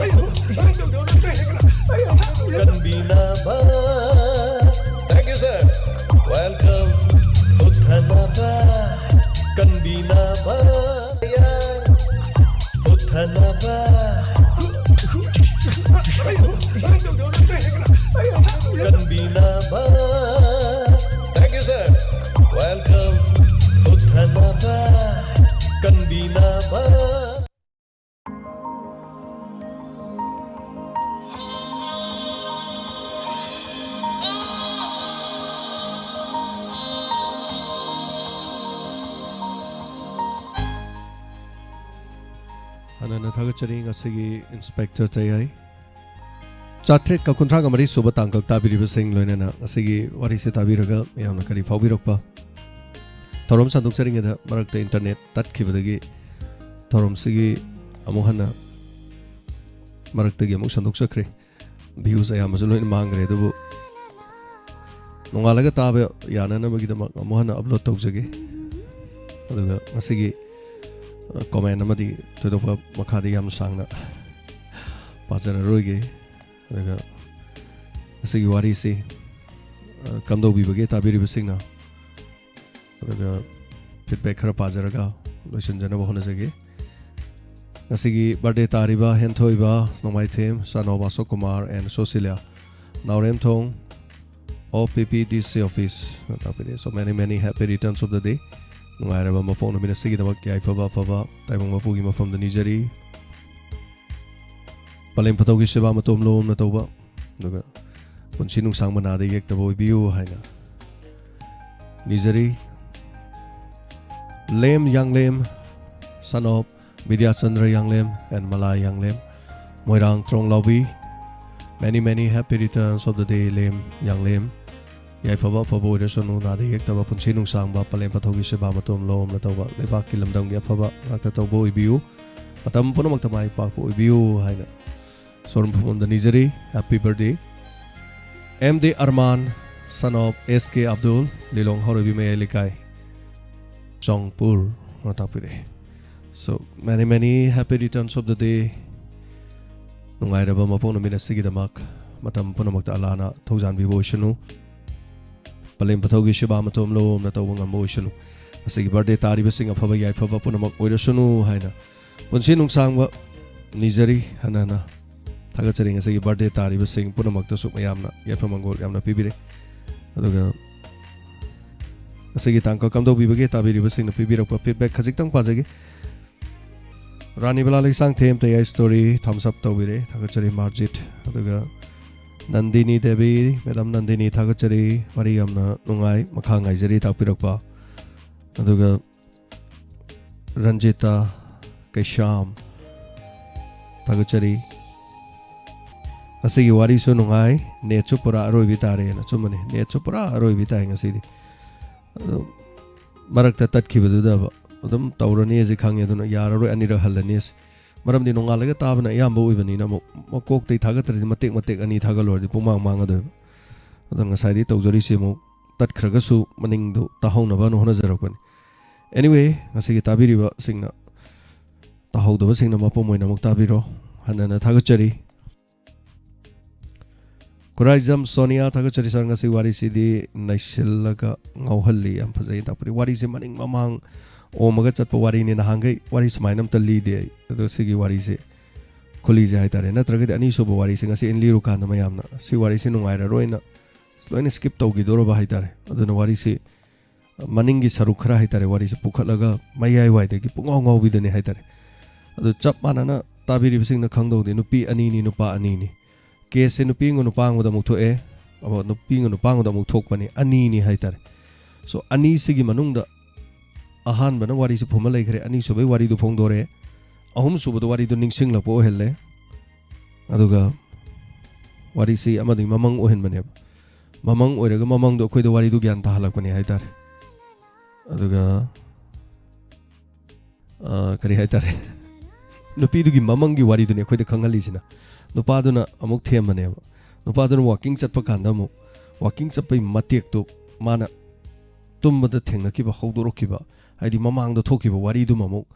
ꯀꯟꯕꯤꯅꯕ꯫ Thank you, sir. Welcome. ꯍꯨꯠꯊꯅꯕ꯫ ꯀꯟꯕꯤꯅꯕ꯫ ꯍꯨꯠꯊꯅꯕ꯫ ꯀꯟꯕꯤꯅꯕ꯫ Thank you, sir. Welcome. ꯍꯨꯠꯊꯅꯕ꯫ ꯀꯟꯕꯤꯅꯕ꯫ ꯍꯥꯟꯅꯅ ꯊꯥꯒꯠꯆꯔꯤ ꯉꯁꯤꯒꯤ ꯏꯟꯁꯄꯦꯛꯇꯔ ꯇꯌꯥꯏ꯫ ꯆꯥꯇ꯭ꯔꯦꯠꯀ ꯀꯨꯟꯊ꯭ꯔꯥꯒ ꯃꯔꯤ ꯁꯨꯕ ꯇꯥꯡꯀꯛ ꯇꯥꯕꯤꯔꯤꯕꯁꯤꯡ, ꯂꯣꯏꯅꯅ ꯉꯁꯤꯒꯤ ꯋꯥꯔꯤꯁꯤ ꯇꯥꯕꯤꯔꯒ ꯃꯌꯥꯝꯅ ꯀꯔꯤ ꯐꯥꯎꯕꯤꯔꯛꯄ? ꯊꯧꯔꯝ ꯁꯟꯗꯣꯛꯆꯔꯤꯉꯩꯗ ꯃꯔꯛꯇ ꯏꯟꯇꯔꯅꯦꯠ ꯇꯠꯈꯤꯕꯗꯒꯤ ꯊꯧꯔꯝꯁꯤꯒꯤ ꯑꯃꯨꯛ ꯍꯟꯅ ꯃꯔꯛꯇꯒꯤ ꯑꯃꯨꯛ ꯁꯟꯗꯣꯛꯆꯈ꯭ꯔꯦ꯫ ꯚ꯭ꯌꯨꯁ ꯑꯌꯥꯝꯕꯁꯨ ꯂꯣꯏꯅ ꯃꯥꯡꯈ꯭ꯔꯦ, ꯑꯗꯨꯕꯨ ꯅꯣꯡꯉꯥꯜꯂꯒ ꯇꯥꯕ ꯌꯥꯅꯅꯕꯒꯤꯗꯃꯛ ꯑꯃꯨꯛ ꯍꯟꯅ ꯑꯞꯂꯣꯗ ꯇꯧꯖꯒꯦ꯫ ꯑꯗꯨꯒ ꯉꯁꯤꯒꯤ ꯀꯣꯃꯦꯟ ꯑꯃꯗꯤ ꯊꯣꯏꯗꯣꯛꯄ ꯃꯈꯥꯗꯤ ꯌꯥꯝ ꯁꯥꯡꯅ ꯄꯥꯖꯔꯔꯣꯏꯒꯦ꯫ ꯑꯗꯨꯒ ꯉꯁꯤꯒꯤ ꯋꯥꯔꯤꯁꯤ, ꯑ, ꯀꯝꯗꯧꯕꯤꯕꯒꯦ ꯇꯥꯕꯤꯔꯤꯕꯁꯤꯡꯅ? ꯑꯗꯨꯒ ꯐꯤꯗꯕꯦꯛ ꯈꯔ ꯄꯥꯖꯔꯒ ꯂꯣꯏꯁꯤꯟꯖꯅꯕ ꯍꯣꯠꯅꯖꯒꯦ꯫ ꯉꯁꯤꯒꯤ ꯕꯥꯔꯗꯦ ꯇꯥꯔꯤꯕ ꯍꯦꯟꯊꯣꯏꯕ ꯅꯣꯡꯃꯥꯏꯊꯦꯝ, son of Ashok Kumar and ꯁꯣꯁꯤꯂꯤꯌꯥ, ꯅꯥꯎꯔꯦꯝꯊꯣꯡ, ꯑꯣ ꯄꯤ ꯄꯤ ꯗꯤ ꯁꯤ office ꯇꯥꯛꯄꯤꯔꯦ꯫ So many many happy returns of the day. ꯅꯨꯡꯉꯥꯏꯔꯕ ꯃꯄꯣꯛ ꯅꯨꯃꯤꯠ ꯑꯁꯤꯒꯤꯗꯃꯛ ꯌꯥꯏꯐꯕ ꯑꯐꯕ ꯇꯥꯏꯕꯪ ꯃꯄꯨꯒꯤ ꯃꯐꯝꯗ ꯅꯤꯖꯔꯤ꯫ ꯄꯂꯦꯝ ꯄꯊꯧꯒꯤ ꯁꯦꯕꯥ ꯃꯇꯣꯝ ꯂꯣꯝꯅ ꯇꯧꯕ, ꯑꯗꯨꯒ ꯄꯨꯟꯁꯤ ꯅꯨꯡꯁꯥꯡꯕ ꯅꯥꯗ ꯌꯦꯛꯇꯕ ꯑꯣꯏꯕꯤꯌꯨ ꯍꯥꯏꯅ ꯅꯤꯖꯔꯤ꯫ ꯂꯦꯝ ꯌꯥꯡꯂꯦꯝ, son of ꯕꯤꯗ꯭ꯌꯥꯆꯟꯗ꯭ꯔ ꯌꯥꯡꯂꯦꯝ and ꯃꯂꯥ ꯌꯥꯡꯂꯦꯝ, Moirang ꯇ꯭ꯔꯣꯡꯂꯥꯎꯕꯤ꯫ Many many happy returns of the day, ꯂꯦꯝ ꯌꯥꯡꯂꯦꯝ꯫ ꯌꯥꯏꯐꯕ ꯑꯐꯕ ꯑꯣꯏꯔꯁꯅꯨ, ꯅꯥꯗ ꯌꯦꯛꯇꯕ, ꯄꯨꯟꯁꯤ ꯅꯨꯡꯁꯥꯡꯕ, ꯄꯂꯦꯝ ꯄꯊꯧꯒꯤ ꯁꯦꯕꯥ ꯃꯇꯣꯝ ꯂꯣꯝꯅ ꯇꯧꯕ, ꯂꯩꯕꯥꯛꯀꯤ ꯂꯝꯗꯝꯒꯤ ꯑꯐꯕ ꯉꯥꯛꯇ ꯇꯧꯕ ꯑꯣꯏꯕꯤꯌꯨ, ꯃꯇꯝ ꯄꯨꯝꯅꯃꯛꯇ ꯃꯥꯏ ꯄꯥꯛꯄ ꯑꯣꯏꯕꯤꯌꯨ ꯍꯥꯏꯅ ꯁꯣꯔꯨꯝ ꯐꯝꯕꯝꯗ ꯅꯤꯖꯔꯤ꯫ Happy birthday꯫ M D Arman, son of S K Abdul, Lilong Haoreibi ꯃꯌꯥꯏ ꯂꯩꯀꯥꯏ, ꯆꯣꯡꯄꯨꯔ ꯇꯥꯛꯄꯤꯔꯛꯑꯦ꯫ So many many happy returns of the day꯫ ꯅꯨꯡꯉꯥꯏꯔꯕ ꯃꯄꯣꯛ ꯅꯨꯃꯤꯠ ꯑꯁꯤꯒꯤꯗꯃꯛ ꯃꯇꯝ ꯄꯨꯝꯅꯃꯛꯇ ꯑꯂꯥꯅ ꯊꯧꯖꯥꯟꯕꯤꯕ ꯑꯣꯏꯁꯅꯨ꯫ ꯄꯂꯦꯝ ꯄꯊꯧꯒꯤ ꯁꯦꯕꯥ ꯃꯇꯣꯝ ꯂꯣꯝꯅ ꯇꯧꯕ ꯉꯝꯕ ꯑꯣꯏꯁꯅꯨ꯫ ꯉꯁꯤꯒꯤ ꯕꯥꯔꯗꯦ ꯇꯥꯔꯤꯕꯁꯤꯡ ꯑꯐꯕ ꯌꯥꯏꯐꯕ ꯄꯨꯝꯅꯃꯛ ꯑꯣꯏꯔꯁꯅꯨ ꯍꯥꯏꯅ ꯄꯨꯟꯁꯤ ꯅꯨꯡꯁꯥꯡꯕ ꯅꯤꯖꯔꯤ꯫ ꯍꯟꯅ ꯍꯟꯅ ꯊꯥꯒꯠꯆꯔꯤ꯫ ꯉꯁꯤꯒꯤ ꯕꯥꯔꯗꯦ ꯇꯥꯔꯤꯕꯁꯤꯡ ꯄꯨꯝꯅꯃꯛꯇꯁꯨ ꯃꯌꯥꯝꯅ ꯌꯥꯏꯐ ꯃꯪꯒꯣꯜ ꯌꯥꯝꯅ ꯄꯤꯕꯤꯔꯦ꯫ ꯑꯗꯨꯒ ꯉꯁꯤꯒꯤ ꯇꯥꯡꯀꯛ ꯀꯝꯗꯧꯕꯤꯕꯒꯦ ꯇꯥꯕꯤꯔꯤꯕꯁꯤꯡꯅ ꯄꯤꯕꯤꯔꯛꯄ ꯐꯤꯗꯕꯦꯛ ꯈꯖꯤꯛꯇꯪ ꯄꯥꯖꯒꯦ꯫ ꯔꯥꯅꯤꯕꯂꯥ ꯂꯩꯁꯥꯡꯊꯦꯝ ꯇꯌꯥꯏ ꯁ꯭ꯇꯣꯔꯤ ꯊꯝꯁ ꯑꯞ ꯇꯧꯕꯤꯔꯦ, ꯊꯥꯒꯠꯆꯔꯤ ꯃꯥꯔꯖꯤꯠ꯫ ꯑꯗꯨꯒ ꯅꯟꯗꯤꯅꯤ ꯗꯦꯕꯤ, ꯃꯦꯗꯥꯝ ꯅꯟꯗꯤꯅꯤ ꯊꯥꯒꯠꯆꯔꯤ, ꯋꯥꯔꯤ ꯌꯥꯝꯅ ꯅꯨꯡꯉꯥꯏ, ꯃꯈꯥ ꯉꯥꯏꯖꯔꯤ ꯇꯥꯛꯄꯤꯔꯛꯄ꯫ ꯑꯗꯨꯒ ꯔꯟꯖꯤꯇꯥ ꯀꯩꯁꯥꯝ ꯊꯥꯒꯠꯆꯔꯤ꯫ ꯉꯁꯤꯒꯤ ꯋꯥꯔꯤꯁꯨ ꯅꯨꯡꯉꯥꯏ, ꯅꯦꯠꯁꯨ ꯄꯨꯔꯥ ꯑꯔꯣꯏꯕꯤ ꯇꯥꯔꯦꯅ꯫ ꯑꯆꯨꯝꯕꯅꯤ, ꯅꯦꯠꯁꯨ ꯄꯨꯔꯥ ꯑꯔꯣꯏꯕꯤ ꯇꯥꯏ ꯉꯁꯤꯗꯤ꯫ ꯑꯗꯨ ꯃꯔꯛꯇ ꯇꯠꯈꯤꯕꯗꯨꯗ ꯑꯗꯨꯝ ꯇꯧꯔꯅꯤ ꯑꯁꯤ ꯈꯪꯉꯦ, ꯑꯗꯨꯅ ꯌꯥꯔꯔꯣꯏ, ꯑꯅꯤꯔꯛ ꯍꯜꯂꯅꯤ ꯑꯁꯤ꯫ ꯃꯔꯝꯗꯤ ꯅꯣꯡꯉꯥꯜꯂꯒ ꯇꯥꯕꯅ ꯑꯌꯥꯝꯕ ꯑꯣꯏꯕꯅꯤꯅ ꯑꯃꯨꯛ ꯃꯀꯣꯛꯇꯩ ꯊꯥꯒꯠꯇ꯭ꯔꯗꯤ ꯃꯇꯦꯛ ꯃꯇꯦꯛ ꯑꯅꯤ ꯊꯥꯒꯠꯂꯨꯔꯗꯤ ꯄꯨꯡꯃꯥꯡ ꯃꯥꯡꯒꯗꯣꯏꯕ꯫ ꯑꯗꯣ ꯉꯁꯥꯏꯗꯤ ꯇꯧꯖꯔꯤꯁꯦ ꯑꯃꯨꯛ ꯇꯠꯈ꯭ꯔꯒꯁꯨ ꯃꯅꯤꯡꯗꯣ ꯇꯥꯍꯧꯅꯕꯅ ꯍꯣꯠꯅꯖꯔꯛꯄꯅꯤ꯫ Anyway, ꯉꯁꯤꯒꯤ ꯇꯥꯕꯤꯔꯤꯕꯁꯤꯡꯅ ꯇꯥꯍꯧꯗꯕꯁꯤꯡꯅ ꯃꯄꯨꯝ ꯑꯣꯏꯅ ꯑꯃꯨꯛ ꯇꯥꯕꯤꯔꯣ꯫ ꯍꯟꯅ ꯍꯟꯅ ꯊꯥꯒꯠꯆꯔꯤ꯫ ꯈꯨꯔꯥꯏꯖꯝ ꯁꯣꯅꯤꯌꯥ, ꯊꯥꯒꯠꯆꯔꯤ ꯁꯥꯔ, ꯉꯁꯤ ꯋꯥꯔꯤꯁꯤꯗꯤ ꯅꯩꯁꯤꯜꯂꯒ ꯉꯥꯎꯍꯜꯂꯤ, ꯌꯥꯝ ꯐꯖꯩ ꯇꯥꯛꯄꯗꯤ꯫ ꯋꯥꯔꯤꯁꯦ ꯃꯅꯤꯡ ꯃꯃꯥꯡ ꯑꯣꯝꯃꯒ ꯆꯠꯄ ꯋꯥꯔꯤꯅꯤ, ꯅꯍꯥꯟꯈꯩ ꯋꯥꯔꯤ ꯁꯨꯃꯥꯏꯅ ꯑꯝꯇ ꯂꯤꯗꯦ ꯑꯩ꯫ ꯑꯗꯣ ꯁꯤꯒꯤ ꯋꯥꯔꯤꯁꯦ ꯈꯨꯂꯤꯁꯦ ꯍꯥꯏꯇꯥꯔꯦ, ꯅꯠꯇ꯭ꯔꯒꯗꯤ ꯑꯅꯤꯁꯨꯕ ꯋꯥꯔꯤꯁꯦ ꯉꯁꯤ ꯑꯩꯅ ꯂꯤꯔꯨꯀꯥꯟꯗ ꯃꯌꯥꯝꯅ ꯁꯤ ꯋꯥꯔꯤꯁꯦ ꯅꯨꯡꯉꯥꯏꯔꯔꯣꯏꯅ ꯂꯣꯏꯅ ꯁ꯭ꯀꯤꯞ ꯇꯧꯈꯤꯗꯣꯔꯕ ꯍꯥꯏꯇꯥꯔꯦ꯫ ꯑꯗꯨꯅ ꯋꯥꯔꯤꯁꯤ ꯃꯅꯤꯡꯒꯤ ꯁꯔꯨꯛ ꯈꯔ ꯍꯥꯏꯇꯥꯔꯦ, ꯋꯥꯔꯤꯁꯦ ꯄꯨꯈꯠꯂꯒ ꯃꯌꯥꯏꯋꯥꯏꯗꯒꯤ ꯄꯨꯡꯉꯥꯎ ꯉꯥꯎꯕꯤꯗꯅꯤ ꯍꯥꯏꯇꯥꯔꯦ꯫ ꯑꯗꯨ ꯆꯞ ꯃꯥꯟꯅꯅ ꯇꯥꯕꯤꯔꯤꯕꯁꯤꯡꯅ ꯈꯪꯗꯧꯗꯤ ꯅꯨꯄꯤ ꯑꯅꯤꯅꯤ, ꯅꯨꯄꯥ ꯑꯅꯤꯅꯤ꯫ ꯀꯦꯁꯁꯦ ꯅꯨꯄꯤ ꯑꯃꯒ ꯅꯨꯄꯥ ꯑꯃꯗ ꯑꯃꯨꯛ ꯊꯣꯛꯑꯦ, ꯑꯃ ꯅꯨꯄꯤ ꯑꯃꯒ ꯅꯨꯄꯥ ꯑꯃꯗ ꯑꯃꯨꯛ ꯊꯣꯛꯄꯅꯤ, ꯑꯅꯤꯅꯤ ꯍꯥꯏꯇꯥꯔꯦ꯫ ꯁꯣ ꯑꯅꯤꯁꯤꯒꯤ ꯃꯅꯨꯡꯗ ꯑꯍꯥꯟꯕꯅ ꯋꯥꯔꯤꯁꯦ ꯐꯨꯝꯃ ꯂꯩꯈ꯭ꯔꯦ, ꯑꯅꯤꯁꯨꯕꯩ ꯋꯥꯔꯤꯗꯨ ꯐꯣꯡꯗꯣꯔꯛꯑꯦ, ꯑꯍꯨꯝꯁꯨꯕꯗ ꯋꯥꯔꯤꯗꯨ ꯅꯤꯡꯁꯤꯡꯂꯛꯄ ꯑꯣꯏꯍꯜꯂꯦ꯫ ꯑꯗꯨꯒ ꯋꯥꯔꯤꯁꯤ ꯑꯃꯗꯒꯤ ꯃꯃꯪ ꯑꯣꯏꯍꯟꯕꯅꯦꯕ꯫ ꯃꯃꯪ ꯑꯣꯏꯔꯒ ꯃꯃꯪꯗꯣ ꯑꯩꯈꯣꯏꯗ ꯋꯥꯔꯤꯗꯨ ꯒ꯭ꯌꯥꯟ ꯇꯥꯍꯜꯂꯛꯄꯅꯦ ꯍꯥꯏꯇꯥꯔꯦ꯫ ꯑꯗꯨꯒ ꯑ, ꯀꯔꯤ ꯍꯥꯏꯇꯥꯔꯦ, ꯅꯨꯄꯤꯗꯨꯒꯤ ꯃꯃꯪꯒꯤ ꯋꯥꯔꯤꯗꯨꯅꯤ ꯑꯩꯈꯣꯏꯗ ꯈꯪꯍꯜꯂꯤꯁꯤꯅ꯫ ꯅꯨꯄꯥꯗꯨꯅ ꯑꯃꯨꯛ ꯊꯦꯝꯕꯅꯦꯕ꯫ ꯅꯨꯄꯥꯗꯨꯅ ꯋꯥꯀꯤꯡ ꯆꯠꯄ ꯀꯥꯟꯗ ꯑꯃꯨꯛ ꯋꯥꯀꯤꯡ ꯆꯠꯄꯒꯤ ꯃꯇꯦꯛꯇꯣ ꯃꯥꯅ ꯇꯨꯝꯕꯗ ꯊꯦꯡꯅꯈꯤꯕ, ꯍꯧꯗꯣꯔꯛꯈꯤꯕ, ꯍꯥꯏꯗꯤ ꯃꯃꯥꯡꯗ ꯊꯣꯛꯈꯤꯕ ꯋꯥꯔꯤꯗꯨꯃ ꯑꯃꯨꯛ,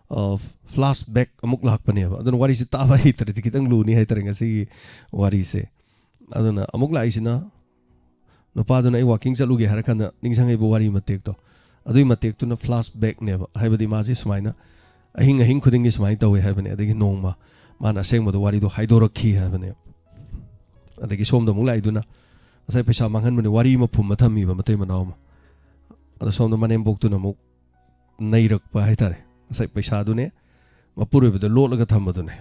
ꯑ, ꯐ꯭ꯂꯥꯁ ꯕꯦꯛ ꯑꯃꯨꯛ ꯂꯥꯛꯄꯅꯦꯕ꯫ ꯑꯗꯨꯅ ꯋꯥꯔꯤꯁꯦ ꯇꯥꯕ ꯍꯩꯇ꯭ꯔꯗꯤ ꯈꯤꯇꯪ ꯂꯨꯅꯤ ꯍꯥꯏꯇꯥꯔꯦ ꯉꯁꯤꯒꯤ ꯋꯥꯔꯤꯁꯦ꯫ ꯑꯗꯨꯅ ꯑꯃꯨꯛ ꯂꯥꯛꯏꯁꯤꯅ ꯅꯨꯄꯥꯗꯨꯅ "ꯑꯩ ꯋꯥꯀꯤꯡ ꯆꯠꯂꯨꯒꯦ" ꯍꯥꯏꯔ ꯀꯥꯟꯗ ꯅꯤꯡꯁꯤꯡꯉꯛꯏꯕ ꯋꯥꯔꯤ ꯃꯇꯦꯛꯇꯣ, ꯑꯗꯨꯒꯤ ꯃꯇꯦꯛꯇꯨꯅ ꯐ꯭ꯂꯥꯁ ꯕꯦꯛꯅꯦꯕ꯫ ꯍꯥꯏꯕꯗꯤ ꯃꯥꯁꯦ ꯁꯨꯃꯥꯏꯅ ꯑꯍꯤꯡ ꯑꯍꯤꯡ ꯈꯨꯗꯤꯡꯒꯤ ꯁꯨꯃꯥꯏꯅ ꯇꯧꯋꯦ ꯍꯥꯏꯕꯅꯦ꯫ ꯑꯗꯒꯤ ꯅꯣꯡꯃ ꯃꯥꯅ ꯑꯁꯦꯡꯕꯗꯣ ꯋꯥꯔꯤꯗꯣ ꯍꯥꯏꯗꯣꯔꯛꯈꯤ ꯍꯥꯏꯕꯅꯦ꯫ ꯑꯗꯒꯤ ꯁꯣꯝꯗ ꯑꯃꯨꯛ ꯂꯥꯛꯏꯗꯨꯅ ꯉꯁꯥꯏ ꯄꯩꯁꯥ ꯃꯥꯡꯍꯟꯕꯅꯦ, ꯋꯥꯔꯤ ꯑꯃ ꯐꯨꯝꯕ ꯊꯝꯃꯤꯕ ꯃꯇꯩ ꯃꯅꯥꯎ ꯑꯃ꯫ ꯑꯗꯣ ꯁꯣꯝꯗ ꯃꯅꯦꯝꯕꯣꯛꯇꯨꯅ ꯑꯃꯨꯛ ꯅꯩꯔꯛꯄ ꯍꯥꯏꯇꯥꯔꯦ꯫ ꯉꯁꯥꯏ ꯄꯩꯁꯥꯗꯨꯅꯦ ꯃꯄꯨꯔꯣꯏꯕꯗ ꯂꯣꯠꯂꯒ ꯊꯝꯕꯗꯨꯅꯦ꯫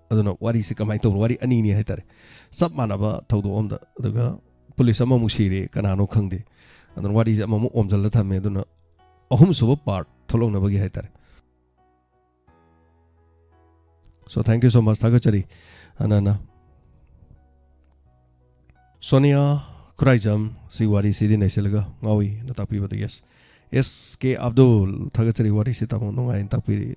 ꯑꯗꯨꯅ ꯋꯥꯔꯤꯁꯦ ꯀꯃꯥꯏꯅ ꯇꯧꯕꯅꯣ? ꯋꯥꯔꯤ ꯑꯅꯤꯅꯤ ꯍꯥꯏꯇꯥꯔꯦ꯫ ꯆꯞ ꯃꯥꯟꯅꯕ ꯊꯧꯗꯣꯛ ꯑꯃꯗ꯫ ꯑꯗꯨꯒ ꯄꯨꯂꯤꯁ ꯑꯃꯃꯨꯛ ꯁꯤꯔꯦ, ꯀꯅꯥꯅꯣ ꯈꯪꯗꯦ꯫ ꯑꯗꯨꯅ ꯋꯥꯔꯤꯁꯦ ꯑꯃꯃꯨꯛ ꯑꯣꯝꯁꯤꯜꯂ ꯊꯝꯃꯦ꯫ ꯑꯗꯨꯅ ꯑꯍꯨꯝꯁꯨꯕ ꯄꯥꯔꯠ ꯊꯣꯛꯂꯛꯅꯕꯒꯤ ꯍꯥꯏꯇꯥꯔꯦ꯫ So, thank you so much. ꯊꯥꯒꯠꯆꯔꯤ꯫ ꯑꯅꯥꯅ꯫ ꯁꯣꯅꯤꯌꯥ ꯈꯨꯔꯥꯏꯖꯝ, ꯁꯤ ꯋꯥꯔꯤꯁꯤꯗꯤ ꯅꯩꯁꯤꯜꯂꯒ ꯉꯥꯎꯏꯅ ꯇꯥꯛꯄꯤꯕꯗ꯫ Yes. ꯑꯦꯁ ꯀꯦ ꯑꯕꯗꯨꯜ, ꯊꯥꯒꯠꯆꯔꯤ꯫ ꯋꯥꯔꯤꯁꯤ ꯇꯥꯃꯣ ꯅꯨꯡꯉꯥꯏꯅ ꯇꯥꯛꯄꯤꯔꯤ꯫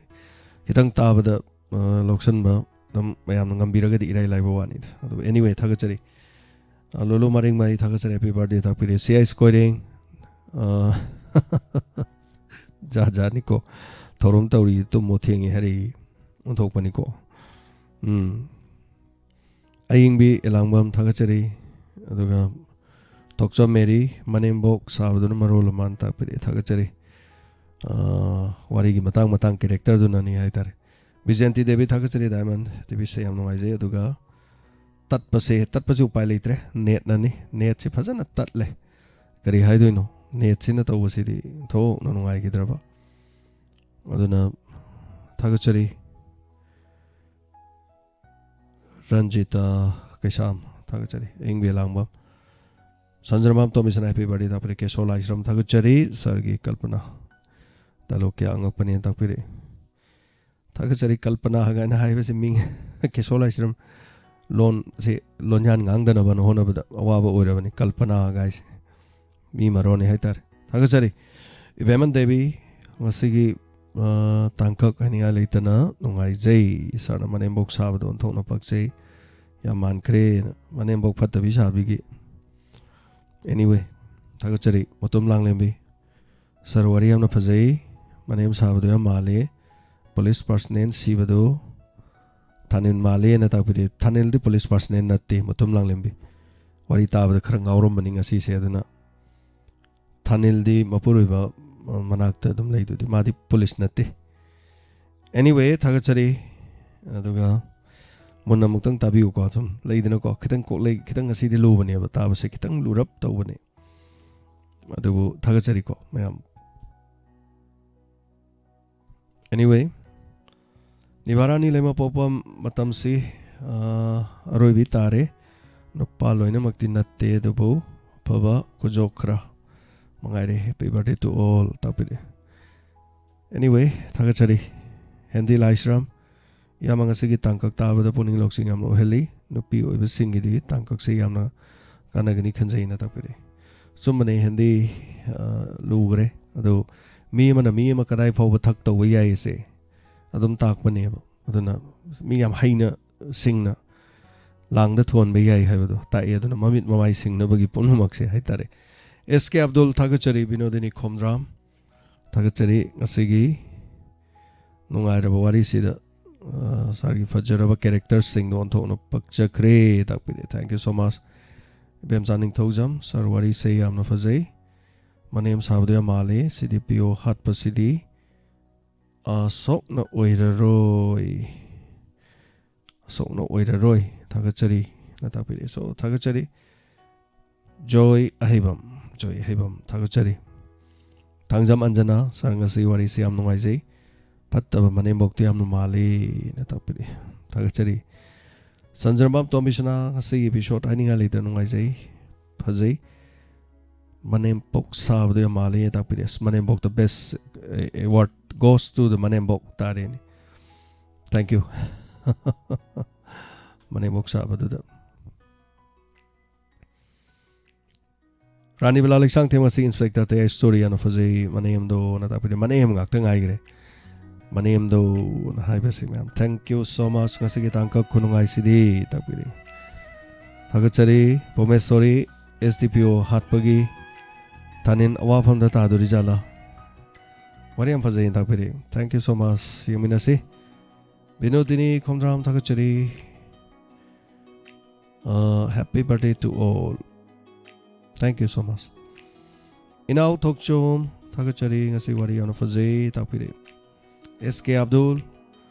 ꯈꯤꯇꯪ ꯇꯥꯕꯗ, ꯑ, ꯂꯧꯁꯤꯟꯕ ꯑꯗꯨꯝ ꯃꯌꯥꯝꯅ ꯉꯝꯕꯤꯔꯒꯗꯤ ꯏꯔꯥꯏ ꯂꯥꯏꯕ ꯋꯥꯅꯤꯗ꯫ ꯑꯗꯨꯕꯨ anyway, ꯊꯥꯒꯠꯆꯔꯤ꯫ ꯑ, ꯂꯣꯂꯣ ꯃꯔꯤꯡꯃꯩ, ꯊꯥꯒꯠꯆꯔꯤ꯫ Happy birthday ꯇꯥꯛꯄꯤꯔꯤ꯫ C I Koireng, ꯑ, ꯖꯥꯠ ꯖꯥꯠꯅꯤꯀꯣ꯫ ꯊꯧꯔꯝ ꯇꯧꯔꯤ, ꯇꯨꯝꯃꯣ ꯊꯦꯡꯉꯦ ꯍꯥꯏꯔꯛꯏ꯫ ꯑꯣꯟꯊꯣꯛꯄꯅꯤꯀꯣ꯫ ꯎꯝ꯫ ꯑꯌꯤꯡꯕꯤ ꯑꯦꯂꯥꯡꯕꯝ ꯊꯥꯒꯠꯆꯔꯤ꯫ ꯑꯗꯨꯒ ꯇꯣꯛꯆꯝ ꯃꯦꯔꯤ, ꯃꯅꯦꯝꯕꯣꯛ ꯁꯥꯕꯗꯨꯅ ꯃꯔꯣꯜ ꯑꯃ ꯇꯥꯛꯄꯤꯔꯛꯑꯦ, ꯊꯥꯒꯠꯆꯔꯤ꯫ ꯑꯥ, ꯋꯥꯔꯤꯒꯤ ꯃꯇꯥꯡ ꯃꯇꯥꯡ ꯀꯦꯔꯦꯛꯇꯔꯗꯨꯅꯅꯤ ꯍꯥꯏꯇꯥꯔꯦ꯫ ꯕꯤꯖꯦꯟꯇꯤ ꯗꯦꯕꯤ ꯊꯥꯒꯠꯆꯔꯤ, ꯗꯥꯏꯃꯟ ꯇꯤꯚꯤꯁꯦ ꯌꯥꯝ ꯅꯨꯡꯉꯥꯏꯖꯩ꯫ ꯑꯗꯨꯒ ꯇꯠꯄꯁꯦ, ꯇꯠꯄꯁꯦ ꯎꯄꯥꯏ ꯂꯩꯇ꯭ꯔꯦ, ꯅꯦꯠꯅꯅꯤ꯫ ꯅꯦꯠꯁꯦ ꯐꯖꯅ ꯇꯠꯂꯦ꯫ ꯀꯔꯤ ꯍꯥꯏꯗꯣꯏꯅꯣ? ꯅꯦꯠꯁꯤꯅ ꯇꯧꯕꯁꯤꯗꯤ ꯊꯣꯛꯅ ꯅꯨꯡꯉꯥꯏꯈꯤꯗ꯭ꯔꯕ꯫ ꯑꯗꯨꯅ ꯊꯥꯒꯠꯆꯔꯤ꯫ ꯔꯟꯖꯤꯇꯥ ꯀꯩꯁꯥꯝ ꯊꯥꯒꯠꯆꯔꯤ꯫ ꯑꯌꯤꯡꯕꯤ ꯑꯦꯂꯥꯡꯕꯝ꯫ ꯁꯟꯖꯔꯃꯥꯝ ꯇꯣꯝꯕꯤꯁꯅ ꯍꯦꯄꯤ ꯕꯥꯔꯗꯦ ꯇꯥꯛꯄꯤꯔꯦ꯫ ꯀꯦꯁꯣ ꯂꯥꯏꯁ꯭ꯔꯝ ꯊꯥꯒꯠꯆꯔꯤ꯫ ꯁꯥꯔꯒꯤ ꯀꯜꯄꯅꯥ ꯗꯥꯏꯂꯣꯛ ꯀꯌꯥ ꯑꯉꯛꯄꯅꯦꯅ ꯇꯥꯛꯄꯤꯔꯛꯏ꯫ ꯊꯥꯒꯠꯆꯔꯤ꯫ ꯀꯜꯄꯅꯥ ꯍꯥꯏꯅ ꯍꯥꯏꯕꯁꯤ ꯃꯤꯡ ꯀꯦꯁꯣ ꯂꯥꯏꯁ꯭ꯔꯝ ꯂꯣꯟꯁꯤ ꯂꯣꯟꯌꯥꯟ ꯉꯥꯡꯗꯅꯕꯅ ꯍꯣꯠꯅꯕꯗ ꯑꯋꯥꯕ ꯑꯣꯏꯔꯕꯅꯤ ꯀꯜꯄꯅꯥ ꯍꯥꯏꯁꯦ꯫ ꯃꯤ ꯃꯔꯣꯟꯅꯤ ꯍꯥꯏꯇꯥꯔꯦ꯫ ꯊꯥꯒꯠꯆꯔꯤ꯫ ꯏꯕꯦꯝꯃꯟ ꯗꯦꯕꯤ, ꯉꯁꯤꯒꯤ, ꯑ, ꯇꯥꯡꯀꯛ ꯍꯥꯏꯅꯤꯡꯉꯥꯏ ꯂꯩꯇꯅ ꯅꯨꯡꯉꯥꯏꯖꯩ꯫ ꯁꯥꯔꯅ ꯃꯅꯦꯝꯕꯣꯛ ꯁꯥꯕꯗꯣ ꯑꯣꯟꯊꯣꯛꯅ ꯄꯛꯆꯩ꯫ ꯌꯥꯝ ꯃꯥꯟꯈ꯭ꯔꯦꯅ꯫ ꯃꯅꯦꯝꯕꯣꯛ ꯐꯠꯇꯕꯤ ꯁꯥꯕꯤꯒꯤ꯫ Anyway, ꯊꯥꯒꯠꯆꯔꯤ꯫ ꯃꯇꯣꯝ ꯂꯥꯡꯂꯦꯝꯕꯤ꯫ ꯁꯥꯔ, ꯋꯥꯔꯤ ꯌꯥꯝꯅ ꯐꯖꯩ꯫ ꯃꯅꯦꯝ ꯁꯥꯕꯗꯣ ꯌꯥꯝ ꯃꯥꯜꯂꯦ꯫ ꯄꯨꯂꯤꯁ ꯄꯥꯔꯁꯅꯦꯜ ꯁꯤꯕꯗꯣ ꯊꯥꯅꯤꯜ ꯃꯥꯜꯂꯦꯅ ꯇꯥꯛꯄꯤꯔꯛꯑꯦ꯫ ꯊꯥꯅꯤꯜꯗꯤ ꯄꯨꯂꯤꯁ ꯄꯥꯔꯁꯅꯦꯜ ꯅꯠꯇꯦ, ꯃꯇꯣꯝ ꯂꯥꯡꯂꯦꯝꯕꯤ꯫ ꯋꯥꯔꯤ ꯇꯥꯕꯗ ꯈꯔ ꯉꯥꯎꯔꯝꯕꯅꯤ ꯉꯁꯤꯁꯦ, ꯑꯗꯨꯅ ꯊꯥꯅꯤꯜꯗꯤ ꯃꯄꯨꯔꯣꯏꯕ, ꯑ, ꯃꯅꯥꯛꯇ ꯑꯗꯨꯝ ꯂꯩꯗꯨꯗꯤ, ꯃꯥꯗꯤ ꯄꯨꯂꯤꯁ ꯅꯠꯇꯦ꯫ Anyway, ꯊꯥꯒꯠꯆꯔꯤ꯫ ꯑꯗꯨꯒ ꯃꯨꯟꯅ ꯑꯃꯨꯛꯇꯪ ꯇꯥꯕꯤꯌꯨꯀꯣ, ꯁꯨꯝ ꯂꯩꯗꯅꯀꯣ, ꯈꯤꯇꯪ ꯀꯣꯛ ꯂꯩ, ꯈꯤꯇꯪ ꯉꯁꯤꯗꯤ ꯂꯨꯕꯅꯦꯕ, ꯇꯥꯕꯁꯦ ꯈꯤꯇꯪ ꯂꯨꯔꯞ ꯇꯧꯕꯅꯦ꯫ ꯑꯗꯨꯕꯨ ꯊꯥꯒꯠꯆꯔꯤꯀꯣ ꯃꯌꯥꯝ꯫ Anyway, ꯅꯤꯕꯥꯔꯥꯅꯤ ꯂꯩꯃꯄꯣꯛꯄꯝ, ꯃꯇꯝꯁꯤ, ꯑ, ꯑꯔꯣꯏꯕꯤ ꯇꯥꯔꯦ꯫ ꯅꯨꯄꯥ ꯂꯣꯏꯅꯃꯛꯇꯤ ꯅꯠꯇꯦ, ꯑꯗꯨꯕꯨ ꯑꯐꯕ ꯈꯨꯖꯣꯛ ꯈꯔ ꯃꯉꯥꯏꯔꯦ꯫ Happy birthday to all ꯇꯥꯛꯄꯤꯔꯛꯑꯦ꯫ Anyway, ꯊꯥꯒꯠꯆꯔꯤ꯫ ꯍꯦꯟꯗꯤ ꯂꯥꯏꯁ꯭ꯔꯝ, ꯏꯌꯥꯝꯕ ꯉꯁꯤꯒꯤ ꯇꯥꯡꯀꯛ ꯇꯥꯕꯗ ꯄꯨꯛꯅꯤꯡ ꯂꯧꯁꯤꯡ ꯌꯥꯝꯅ ꯑꯣꯏꯍꯜꯂꯤ꯫ ꯅꯨꯄꯤ ꯑꯣꯏꯕꯁꯤꯡꯒꯤꯗꯤ ꯇꯥꯡꯀꯛꯁꯦ ꯌꯥꯝꯅ ꯀꯥꯟꯅꯒꯅꯤ ꯈꯟꯖꯩꯅ ꯇꯥꯛꯄꯤꯔꯛꯏ꯫ ꯑꯆꯨꯝꯕꯅꯦ, ꯍꯦꯟꯗꯤ, ꯑ, ꯂꯨꯈ꯭ꯔꯦ꯫ ꯑꯗꯨ ꯃꯤ ꯑꯃꯅ ꯃꯤ ꯑꯃ ꯀꯗꯥꯏ ꯐꯥꯎꯕ ꯊꯛ ꯇꯧꯕ ꯌꯥꯏꯁꯦ ꯑꯗꯨꯝ ꯇꯥꯛꯄꯅꯦꯕ꯫ ꯑꯗꯨꯅ ꯃꯤ ꯌꯥꯝ ꯍꯩꯅ ꯁꯤꯡꯅ ꯂꯥꯡꯗ ꯊꯣꯟꯕ ꯌꯥꯏ ꯍꯥꯏꯕꯗꯣ ꯇꯥꯛꯑꯦ꯫ ꯑꯗꯨꯅ ꯃꯃꯤꯠ ꯃꯃꯥꯏ ꯁꯤꯡꯅꯕꯒꯤ ꯄꯨꯝꯅꯃꯛꯁꯦ ꯍꯥꯏꯇꯥꯔꯦ꯫ ꯑꯦꯁ ꯀꯦ ꯑꯕꯗꯨꯜ ꯊꯥꯒꯠꯆꯔꯤ, ꯕꯤꯅꯣꯗꯤꯅꯤ ꯈꯣꯝꯗ꯭ꯔꯥꯝ ꯊꯥꯒꯠꯆꯔꯤ꯫ ꯉꯁꯤꯒꯤ ꯅꯨꯡꯉꯥꯏꯔꯕ ꯋꯥꯔꯤꯁꯤꯗ, ꯑ, ꯁꯥꯔꯒꯤ ꯐꯖꯔꯕ ꯀꯦꯔꯦꯛꯇꯔꯁꯤꯡꯗꯣ ꯑꯣꯟꯊꯣꯛꯅ ꯄꯛꯆꯈ꯭ꯔꯦ ꯇꯥꯛꯄꯤꯔꯦ꯫ Thank you so much꯫ ꯏꯕꯦꯝꯆꯥ ꯅꯤꯡꯊꯧꯖꯝ, ꯁꯥꯔ ꯋꯥꯔꯤꯁꯦ ꯌꯥꯝꯅ ꯐꯖꯩ꯫ ꯃꯅꯦꯝ ꯁꯥꯕꯗꯣ ꯌꯥꯝ ꯃꯥꯜꯂꯤ꯫ ꯁꯤꯗꯤ ꯄꯤꯌꯣ ꯍꯥꯠꯄꯁꯤꯗꯤ ꯑꯁꯣꯛꯅ ꯑꯣꯏꯔꯔꯣꯏ꯫ ꯑꯁꯣꯛꯅ ꯑꯣꯏꯔꯔꯣꯏ꯫ ꯊꯥꯒꯠꯆꯔꯤ꯫ ꯅ ꯇꯥꯛꯄꯤꯔꯛꯑꯦ꯫ So, ꯊꯥꯒꯠꯆꯔꯤ꯫ ꯖꯣꯏ ꯑꯍꯩꯕꯝ꯫ ꯖꯣꯏ ꯑꯍꯩꯕꯝ꯫ ꯊꯥꯒꯠꯆꯔꯤ꯫ ꯊꯥꯡꯖꯝ ꯑꯟꯖꯅꯥ, ꯁꯥꯔ ꯉꯁꯤ ꯋꯥꯔꯤꯁꯤ ꯌꯥꯝ ꯅꯨꯡꯉꯥꯏꯖꯩ꯫ ꯐꯠꯇꯕ ꯃꯅꯦꯝꯕꯣꯛꯇꯣ ꯌꯥꯝꯅ ꯃꯥꯜꯂꯤ꯫ ꯅ ꯇꯥꯛꯄꯤꯔꯛꯑꯦ꯫ ꯊꯥꯒꯠꯆꯔꯤ꯫ ꯁꯟꯖꯔꯝꯕꯝ ꯇꯣꯝꯕꯤꯁꯅꯥ, ꯉꯁꯤꯒꯤ episode ꯍꯥꯏꯅꯤꯡꯉꯥꯏ ꯂꯩꯇ, ꯅꯨꯡꯉꯥꯏꯖꯩ꯫ ꯐꯖꯩ꯫ ꯃꯅꯦꯝꯄꯣꯛ ꯁꯥꯕꯗꯣ ꯌꯥꯝ ꯃꯥꯜꯂꯤ ꯇꯥꯛꯄꯤꯔꯦ꯫ ꯑꯁ, ꯃꯅꯦꯝꯕꯣꯛꯇ best award goes to the ꯃꯅꯦꯝꯕꯣꯛ ꯇꯥꯔꯦꯅꯦ꯫ Thank you꯫ ꯃꯅꯦꯝꯕꯣꯛ ꯁꯥꯕꯗꯨꯗ꯫ ꯔꯥꯅꯤ ꯕꯂꯥ ꯂꯩꯁꯥꯡꯊꯦꯝ, ꯉꯁꯤ ꯏꯟꯁꯄꯦꯛꯇꯔ ꯇꯌꯥꯏ story ꯌꯥꯝꯅ ꯐꯖꯩ꯫ ꯃꯅꯦꯝꯗꯣꯅ ꯇꯥꯛꯄꯤꯔꯦ꯫ ꯃꯅꯦꯝ ꯉꯥꯛꯇ ꯉꯥꯏꯈ꯭ꯔꯦ꯫ ꯃꯅꯦꯝꯗꯣꯅ ꯍꯥꯏꯕꯁꯤ ꯃꯌꯥꯝ꯫ Thank you so much꯫ ꯉꯁꯤꯒꯤ ꯇꯥꯡꯀꯛ ꯈꯨꯅꯨꯡꯉꯥꯏꯁꯤꯗꯤ ꯇꯥꯛꯄꯤꯔꯦ꯫ ꯊꯥꯒꯠꯆꯔꯤ꯫ ꯄꯣꯃꯦꯁꯣꯔꯤ, S D P O ꯍꯥꯠꯄꯒꯤ ꯊꯥꯅꯤꯟ ꯑꯋꯥꯐꯝꯗ ꯇꯥꯗꯣꯔꯤꯖꯥꯠꯂꯥ? ꯋꯥꯔꯤ ꯌꯥꯝ ꯐꯖꯩꯅ ꯇꯥꯛꯄꯤꯔꯦ꯫ Thank you so much꯫ ꯌꯦꯡꯃꯤꯟꯅꯁꯤ꯫ ꯕꯤꯅꯣꯗꯤꯅꯤ ꯈꯣꯝꯗ꯭ꯔꯥꯝ, ꯊꯥꯒꯠꯆꯔꯤ꯫ Uh, happy birthday to all. Thank you so much. ꯏꯅꯥꯎ ꯊꯣꯛꯆꯣꯝ, ꯊꯥꯒꯠꯆꯔꯤ꯫ ꯉꯁꯤ ꯋꯥꯔꯤ ꯌꯥꯝꯅ ꯐꯖꯩ ꯇꯥꯛꯄꯤꯔꯦ꯫ S K ꯑꯕꯗꯨꯜ,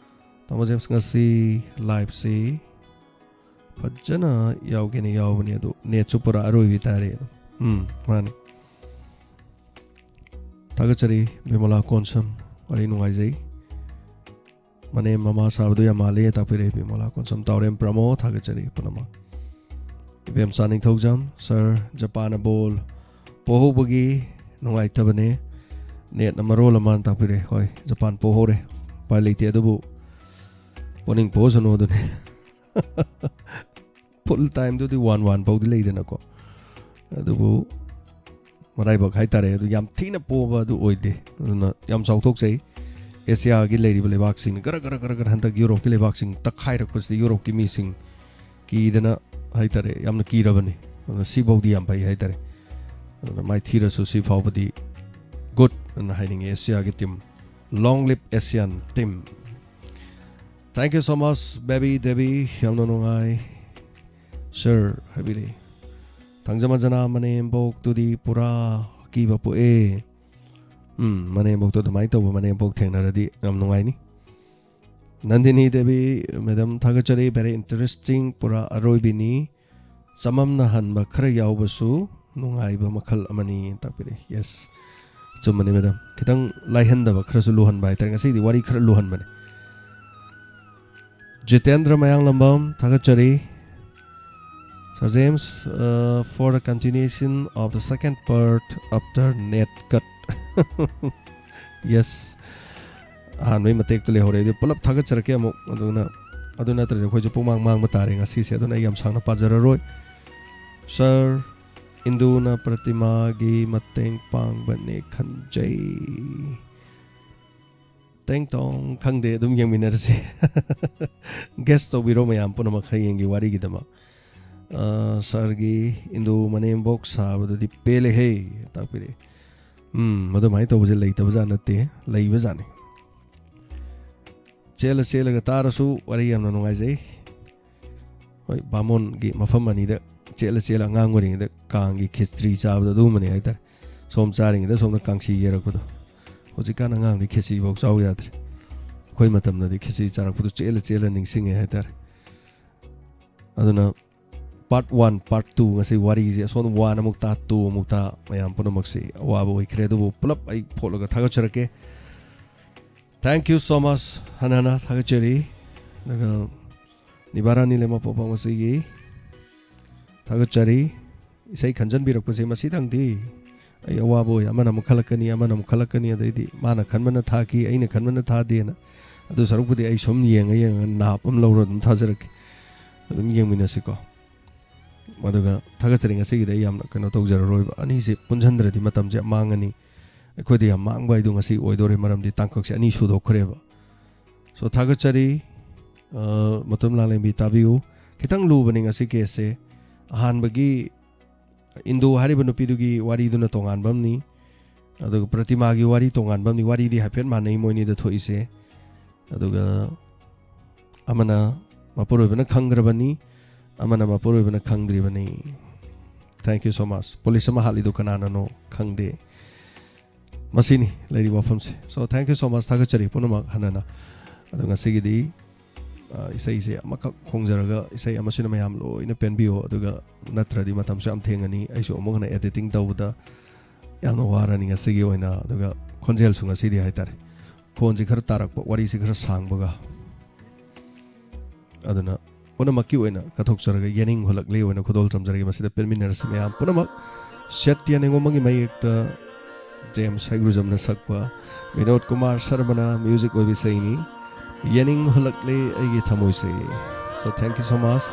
ꯇꯥꯃꯣ ꯖꯦꯝꯁ, ꯉꯁꯤ liveꯁꯤ ꯐꯖꯅ ꯌꯥꯎꯒꯦꯅ ꯌꯥꯎꯕꯅꯤ, ꯑꯗꯨ netꯁꯨ ꯄꯨꯔꯥ ꯑꯔꯣꯏꯕꯤ ꯇꯥꯔꯦ꯫ ꯎꯝ, ꯃꯥꯅꯤ꯫ ꯊꯥꯒꯠꯆꯔꯤ ꯕꯤꯃꯣꯂꯥ ꯀꯣꯟꯁꯝ, ꯋꯥꯔꯤ ꯅꯨꯡꯉꯥꯏꯖꯩ꯫ ꯃꯅꯦꯝ ꯃꯃꯥ ꯁꯥꯕꯗꯨ ꯌꯥꯝ ꯃꯥꯜꯂꯤ ꯇꯥꯛꯄꯤꯔꯛꯏ ꯕꯤꯃꯣꯂꯥ ꯀꯣꯟꯁꯝ꯫ ꯇꯥꯎꯔꯦꯝ ꯄ꯭ꯔꯃꯣ, ꯊꯥꯒꯠꯆꯔꯤ ꯄꯨꯝꯅꯃꯛ꯫ ꯏꯕꯦꯝꯆꯥ ꯅꯤꯡꯊꯧꯖꯝ, ꯁꯥꯔ, ꯖꯄꯥꯟꯅ ꯕꯣꯜ ꯄꯣꯍꯧꯕꯒꯤ ꯅꯨꯡꯉꯥꯏꯇꯕꯅꯦ꯫ ꯅꯦꯠꯅ ꯃꯔꯣꯜ ꯑꯃ ꯇꯥꯛꯄꯤꯔꯛꯏ꯫ ꯍꯣꯏ, ꯖꯄꯥꯟ ꯄꯣꯍꯧꯔꯦ꯫ ꯎꯄꯥꯏ ꯂꯩꯇꯦ, ꯑꯗꯨꯕꯨ ꯄꯣꯅꯤꯡ ꯄꯣꯁꯅꯨ ꯑꯗꯨꯅꯤ꯫ Full timeꯗꯨꯗꯤ one one ꯐꯥꯎꯗꯤ ꯂꯩꯗꯅꯀꯣ, ꯑꯗꯨꯕꯨ ꯃꯔꯥꯏꯕꯛ ꯍꯥꯏꯇꯥꯔꯦ, ꯑꯗꯨ ꯌꯥꯝ ꯊꯤꯅ ꯄꯣꯕ ꯑꯗꯨ ꯑꯣꯏꯗꯦ꯫ ꯑꯗꯨꯅ ꯌꯥꯝ ꯆꯥꯎꯊꯣꯛꯆꯩ꯫ ꯑꯦꯁꯤꯌꯥꯒꯤ ꯂꯩꯔꯤꯕ ꯂꯩꯕꯥꯛꯁꯤꯡꯅ ꯒꯔ ꯒꯔ ꯒꯔ ꯒꯔ ꯍꯟꯗꯛ ꯌꯨꯔꯣꯞꯀꯤ ꯂꯩꯕꯥꯛꯁꯤꯡ ꯇꯛꯈꯥꯏꯔꯛꯄꯁꯤꯗ ꯌꯨꯔꯣꯞꯀꯤ ꯃꯤꯁꯤꯡ ꯀꯤꯗꯅ ꯍꯥꯏꯇꯥꯔꯦ, ꯌꯥꯝꯅ ꯀꯤꯔꯕꯅꯤ꯫ ꯑꯗꯨꯅ ꯁꯤꯐꯥꯎꯗꯤ ꯌꯥꯝ ꯐꯩ ꯍꯥꯏꯇꯥꯔꯦ꯫ ꯑꯗꯨꯅ ꯃꯥꯏꯊꯤꯔꯁꯨ ꯁꯤ ꯐꯥꯎꯕꯗꯤ good ꯑꯅ ꯍꯥꯏꯅꯤꯡꯉꯤ ꯑꯦꯁꯤꯌꯥꯒꯤ team꯫ Long live Asian team. Thank you so much, baby Devi. ꯌꯥꯝꯅ ꯅꯨꯡꯉꯥꯏ꯫ Sir ꯍꯥꯏꯕꯤꯔꯛꯏ꯫ ꯊꯥꯡꯖꯃꯟꯖꯅꯥ ꯃꯅꯦꯝꯕꯣꯛꯇꯨꯗꯤ ꯄꯨꯔꯥ ꯑꯀꯤꯕ ꯄꯣꯛꯑꯦ꯫ ꯎꯝ, ꯃꯅꯦꯝꯕꯣꯛꯇꯣ ꯑꯗꯨꯃꯥꯏꯅ ꯇꯧꯕ ꯃꯅꯦꯝꯕꯣꯛ ꯊꯦꯡꯅꯔꯗꯤ ꯌꯥꯝ ꯅꯨꯡꯉꯥꯏꯅꯤ꯫ ꯅꯟꯗꯤꯅꯤ ꯗꯦꯕꯤ, madam ꯊꯥꯒꯠꯆꯔꯤ, very interesting, ꯄꯨꯔꯥ ꯑꯔꯣꯏꯕꯤꯅꯤ꯫ ꯆꯃꯝꯅꯍꯟꯕ ꯈꯔ ꯌꯥꯎꯕꯁꯨ ꯅꯨꯡꯉꯥꯏꯕ ꯃꯈꯜ ꯑꯃꯅꯤ ꯇꯥꯛꯄꯤꯔꯛꯏ꯫ Yes, ꯑꯆꯨꯝꯕꯅꯤ madam꯫ ꯈꯤꯇꯪ ꯂꯥꯏꯍꯟꯗꯕ, ꯈꯔꯁꯨ ꯂꯨꯍꯟꯕ ꯍꯥꯏꯇꯥꯔꯦ꯫ ꯉꯁꯤꯗꯤ ꯋꯥꯔꯤ ꯈꯔ ꯂꯨꯍꯟꯕꯅꯦ꯫ ꯖꯤꯇꯦꯟꯗ꯭ꯔ ꯃꯌꯥꯡꯂꯝꯕꯝ ꯊꯥꯒꯠꯆꯔꯤ꯫ Sir James, uh, for the continuation of the second part after net cut. Yes. ꯑꯍꯥꯟꯕꯒꯤ ꯃꯇꯦꯛꯇꯣ ꯂꯩꯍꯧꯔꯦ꯫ ꯑꯗꯨ ꯄꯨꯂꯞ ꯊꯥꯒꯠꯆꯔꯛꯀꯦ ꯑꯃꯨꯛ꯫ ꯑꯗꯨꯅ, ꯑꯗꯨ ꯅꯠꯇ꯭ꯔꯗꯤ ꯑꯩꯈꯣꯏꯁꯨ ꯄꯨꯡꯃꯥꯡ ꯃꯥꯡꯕ ꯇꯥꯔꯦ ꯉꯁꯤꯁꯦ꯫ ꯑꯗꯨꯅ ꯑꯩ ꯌꯥꯝ ꯁꯥꯡꯅ ꯄꯥꯖꯔꯔꯣꯏ꯫ Sir, ꯏꯟꯗꯨꯅ ꯄ꯭ꯔꯇꯤꯃꯥꯒꯤ ꯃꯇꯦꯡ ꯄꯥꯡꯕꯅꯦ ꯈꯟꯖꯩ꯫ ꯇꯦꯡ ꯇꯣꯡ, ꯈꯪꯗꯦ, ꯑꯗꯨꯝ ꯌꯦꯡꯃꯤꯟꯅꯔꯁꯦ꯫ Guess ꯇꯧꯕꯤꯔꯣ ꯃꯌꯥꯝ ꯄꯨꯝꯅꯃꯛ ꯍꯌꯦꯡꯒꯤ ꯋꯥꯔꯤꯒꯤꯗꯃꯛ꯫ ꯑ, sirꯒꯤ ꯏꯟꯗꯨ ꯃꯅꯦꯝꯕꯣꯛ ꯁꯥꯕꯗꯨꯗꯤ ꯄꯦꯜꯂꯦꯍꯦ, ꯇꯥꯛꯄꯤꯔꯛꯑꯦ꯫ ꯎꯝ, ꯃꯗꯨꯃꯥꯏꯅ ꯇꯧꯕꯁꯦ ꯂꯩꯇꯕꯖꯥꯠ ꯅꯠꯇꯦ, ꯂꯩꯕꯖꯥꯠꯅꯤ꯫ ꯆꯦꯜꯂ ꯆꯦꯜꯂꯒ ꯇꯥꯔꯁꯨ ꯋꯥꯔꯤ ꯌꯥꯝꯅ ꯅꯨꯡꯉꯥꯏꯖꯩ꯫ ꯍꯣꯏ, ꯕꯥꯃꯣꯟꯒꯤ ꯃꯐꯝ ꯑꯅꯤꯗ ꯆꯦꯜꯂ ꯆꯦꯜꯂ ꯑꯉꯥꯡ ꯑꯣꯏꯔꯤꯉꯩꯗ ꯀꯥꯡꯒꯤ ꯈꯦꯆ꯭ꯔꯤ ꯆꯥꯕꯗꯣ ꯑꯗꯨꯒꯨꯝꯕꯅꯤ ꯍꯥꯏꯇꯥꯔꯦ꯫ ꯁꯣꯝ ꯆꯥꯔꯤꯉꯩꯗ ꯁꯣꯝꯗ ꯀꯥꯡꯁꯤ ꯌꯦꯔꯛꯄꯗꯣ꯫ ꯍꯧꯖꯤꯛꯀꯥꯟ ꯑꯉꯥꯡꯗꯤ ꯈꯦꯆ꯭ꯔꯤꯐꯥꯎ ꯆꯥꯎ ꯌꯥꯗ꯭ꯔꯦ꯫ ꯑꯩꯈꯣꯏ ꯃꯇꯝꯗꯗꯤ ꯈꯦꯆ꯭ꯔꯤ ꯆꯥꯔꯛꯄꯗꯣ ꯆꯦꯜꯂ ꯆꯦꯜꯂ ꯅꯤꯡꯁꯤꯡꯉꯦ ꯍꯥꯏꯇꯥꯔꯦ꯫ ꯑꯗꯨꯅ part one, part two, ꯉꯁꯤ ꯋꯥꯔꯤꯁꯦ ꯑꯁꯣꯝ one ꯑꯃꯨꯛ ꯇꯥ, two ꯑꯃꯨꯛ ꯇꯥ, ꯃꯌꯥꯝ ꯄꯨꯝꯅꯃꯛꯁꯤ ꯑꯋꯥꯕ ꯑꯣꯏꯈ꯭ꯔꯦ꯫ ꯑꯗꯨꯕꯨ ꯄꯨꯂꯞ ꯑꯩ ꯐꯣꯠꯂꯒ ꯊꯥꯒꯠꯆꯔꯛꯀꯦ꯫ Thank you so much꯫ ꯍꯟꯅ ꯍꯟꯅ ꯊꯥꯒꯠꯆꯔꯤ꯫ ꯑꯗꯨꯒ ꯅꯤꯕꯥꯔꯥꯅꯤ ꯂꯩꯃꯄꯣꯛꯄ ꯉꯁꯤꯒꯤ ꯊꯥꯒꯠꯆꯔꯤ꯫ ꯏꯁꯩ ꯈꯟꯖꯟꯕꯤꯔꯛꯄꯁꯦ ꯃꯁꯤꯗꯪꯗꯤ ꯑꯩ ꯑꯋꯥꯕ ꯑꯣꯏ꯫ ꯑꯃꯅ ꯑꯃꯨꯛ ꯈꯜꯂꯛꯀꯅꯤ, ꯑꯃꯅ ꯑꯃꯨꯛ ꯈꯜꯂꯛꯀꯅꯤ, ꯑꯗꯩꯗꯤ ꯃꯥꯅ ꯈꯟꯕꯅ ꯊꯥꯈꯤ, ꯑꯩꯅ ꯈꯟꯕꯅ ꯊꯥꯗꯦꯅ꯫ ꯑꯗꯨ ꯁꯔꯨꯛꯄꯨꯗꯤ ꯑꯩ ꯁꯨꯝ ꯌꯦꯡꯉ ꯌꯦꯡꯉ ꯅꯥꯞ ꯑꯃ ꯂꯧꯔ ꯑꯗꯨꯝ ꯊꯥꯖꯔꯛꯀꯦ꯫ ꯑꯗꯨꯝ ꯌꯦꯡꯃꯤꯟꯅꯁꯤꯀꯣ꯫ ꯑꯗꯨꯒ ꯊꯥꯒꯠꯆꯔꯤ, ꯉꯁꯤꯒꯤꯗꯤ ꯑꯩ ꯌꯥꯝꯅ ꯀꯩꯅꯣ ꯇꯧꯖꯔꯔꯣꯏꯕ꯫ ꯑꯅꯤꯁꯦ ꯄꯨꯟꯁꯤꯟꯗ꯭ꯔꯗꯤ ꯃꯇꯝꯁꯦ ꯌꯥꯝ ꯃꯥꯡꯉꯅꯤ꯫ ꯑꯩꯈꯣꯏꯗ ꯌꯥꯝ ꯃꯥꯡꯕ ꯍꯥꯏꯗꯣ ꯉꯁꯤ ꯑꯣꯏꯗꯣꯔꯦ, ꯃꯔꯝꯗꯤ ꯇꯥꯡꯀꯛꯁꯦ ꯑꯅꯤ ꯁꯨꯗꯣꯛꯈ꯭ꯔꯦꯕ꯫ So, ꯊꯥꯒꯠꯆꯔꯤ꯫ ꯑ, ꯃꯇꯨꯝ ꯂꯥꯡꯂꯦꯟꯕꯤ ꯇꯥꯕꯤꯌꯨ꯫ ꯈꯤꯇꯪ ꯂꯨꯕꯅꯤ ꯉꯁꯤ caseꯁꯦ꯫ ꯑꯍꯥꯟꯕꯒꯤ ꯏꯟꯗꯣ ꯍꯥꯏꯔꯤꯕ ꯅꯨꯄꯤꯗꯨꯒꯤ ꯋꯥꯔꯤꯗꯨꯅ ꯇꯣꯉꯥꯟꯕ ꯑꯃꯅꯤ꯫ ꯑꯗꯨꯒ ꯄ꯭ꯔꯇꯤꯃꯥꯒꯤ ꯋꯥꯔꯤ ꯇꯣꯉꯥꯟꯕ ꯑꯃꯅꯤ꯫ ꯋꯥꯔꯤꯗꯤ ꯍꯥꯏꯐꯦꯠ ꯃꯥꯟꯅꯩ ꯃꯣꯏꯅꯤꯗ ꯊꯣꯛꯏꯁꯦ꯫ ꯑꯗꯨꯒ ꯑꯃꯅ ꯃꯄꯨꯔꯣꯏꯕꯅ ꯈꯪꯈ꯭ꯔꯕꯅꯤ, ꯑꯃꯅ ꯃꯄꯨꯔꯣꯏꯕꯅ ꯈꯪꯗ꯭ꯔꯤꯕꯅꯤ꯫ Thank you so much꯫ Police ꯑꯃ ꯍꯥꯠꯂꯤꯗꯣ ꯀꯅꯥꯅꯅꯣ ꯈꯪꯗꯦ꯫ ꯃꯁꯤꯅꯤ ꯂꯩꯔꯤꯕ ꯋꯥꯐꯝꯁꯦ꯫ So thank you so much꯫ ꯊꯥꯒꯠꯆꯔꯤ ꯄꯨꯝꯅꯃꯛ ꯍꯟꯅꯅ꯫ ꯑꯗꯣ ꯉꯁꯤꯒꯤꯗꯤ, ꯑ, ꯏꯁꯩꯁꯦ ꯑꯃꯈꯛ ꯈꯣꯡꯖꯔꯒ ꯏꯁꯩ ꯑꯃꯁꯤꯅ ꯃꯌꯥꯝ ꯂꯣꯏꯅ ꯄꯦꯟꯕꯤꯌꯣ꯫ ꯑꯗꯨꯒ ꯅꯠꯇ꯭ꯔꯗꯤ ꯃꯇꯝꯁꯨ ꯌꯥꯝ ꯊꯦꯡꯉꯅꯤ꯫ ꯑꯩꯁꯨ ꯑꯃꯨꯛ ꯍꯟꯅ editing ꯇꯧꯕꯗ ꯌꯥꯝꯅ ꯋꯥꯔꯅꯤ ꯉꯁꯤꯒꯤ ꯑꯣꯏꯅ꯫ ꯑꯗꯨꯒ ꯈꯣꯟꯖꯦꯜꯁꯨ ꯉꯁꯤꯗꯤ ꯍꯥꯏꯇꯥꯔꯦ, ꯈꯣꯟꯁꯤ ꯈꯔ ꯇꯥꯔꯛꯄ, ꯋꯥꯔꯤꯁꯤ ꯈꯔ ꯁꯥꯡꯕꯒ꯫ ꯑꯗꯨꯅ ꯄꯨꯝꯅꯃꯛꯀꯤ ꯑꯣꯏꯅ ꯀꯠꯊꯣꯛꯆꯔꯒ, ꯌꯦꯅꯤꯡ ꯍꯨꯜꯂꯛꯂꯦ ꯑꯣꯏꯅ ꯈꯨꯗꯣꯜ ꯇꯝꯖꯔꯒꯦ꯫ ꯃꯁꯤꯗ ꯄꯦꯟꯃꯤꯟꯅꯔꯁꯤ ꯃꯌꯥꯝ ꯄꯨꯝꯅꯃꯛ꯫ ꯁꯇ꯭ꯌ ꯅꯤꯉꯣꯝꯕꯝꯒꯤ ꯃꯌꯦꯛꯇ ꯖꯦꯝꯁ ꯍꯩꯒ꯭ꯔꯨꯖꯝꯅ ꯁꯛꯄ, ꯕꯤꯅꯣꯗ ꯀꯨꯃꯥꯔ ꯁꯔꯃꯅ music ꯑꯣꯏꯕ ꯏꯁꯩꯅꯤ꯫ ꯌꯦꯅꯤꯡ ꯍꯨꯜꯂꯛꯂꯦ ꯑꯩꯒꯤ ꯊꯃꯣꯏꯁꯦ꯫ So thank you so much꯫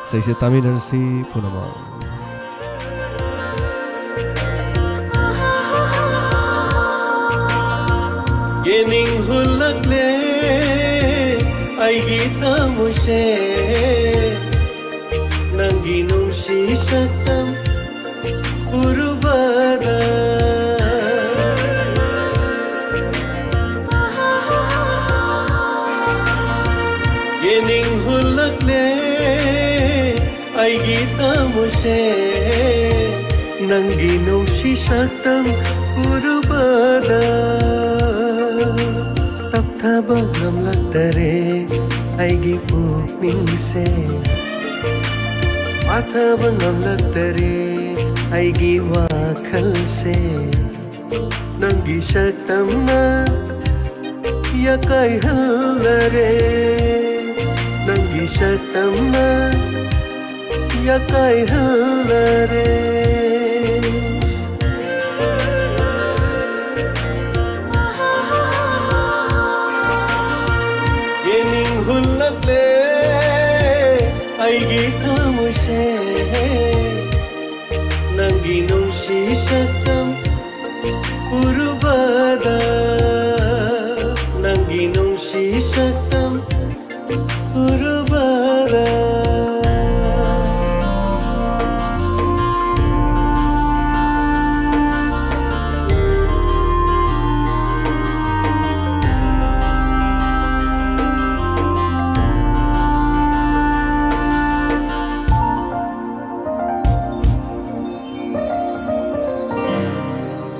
ꯏꯁꯩꯁꯦ ꯇꯥꯃꯤꯟꯅꯔꯁꯤ ꯄꯨꯝꯅꯃꯛ꯫ ꯌꯦꯅꯤꯡ ꯍꯨꯜꯂꯛꯂꯦ ꯑꯩꯒꯤ ꯊꯃꯣꯏꯁꯦ, ꯅꯪꯒꯤ ꯅꯨꯡꯁꯤ ꯁꯛꯇꯝ ꯎꯔꯨꯕꯗ꯫ ꯌꯦꯅꯤꯡ ꯍꯨꯜꯂꯛꯂꯦ ꯑꯩꯒꯤ ꯊꯃꯣꯏꯁꯦ, ꯅꯪꯒꯤ ꯅꯨꯡꯁꯤ ꯁꯛꯇꯝ ꯎꯔꯨꯕꯗ꯫ ꯇꯞꯊꯕ ꯉꯝꯂꯛꯇꯔꯦ ꯑꯩꯒꯤ ꯄꯨꯛꯅꯤꯡꯁꯦ, ꯄꯥꯊꯕ ꯉꯝꯂꯛꯇꯔꯦ ꯑꯩꯒꯤ ꯋꯥꯈꯜꯁꯦ꯫ ꯅꯪꯒꯤ ꯁꯛꯇꯝꯅ ꯌꯥꯀꯥꯏꯍꯜꯂꯔꯦ, ꯅꯪꯒꯤ ꯁꯛꯇꯝꯅ ꯌꯥꯀꯥꯏꯍꯜꯂꯔꯦ꯫ ꯌꯦꯅꯤꯡ ꯍꯨꯜꯂꯛꯂꯦ ꯑꯩꯒꯤ ꯊꯃꯣꯏꯁꯦ, ꯅꯪꯒꯤ ꯅꯨꯡꯁꯤ ꯁꯛꯇꯝ ꯎꯔꯨꯕꯗ, ꯅꯪꯒꯤ ꯅꯨꯡꯁꯤ ꯁꯛꯇꯝ ꯎꯔꯨ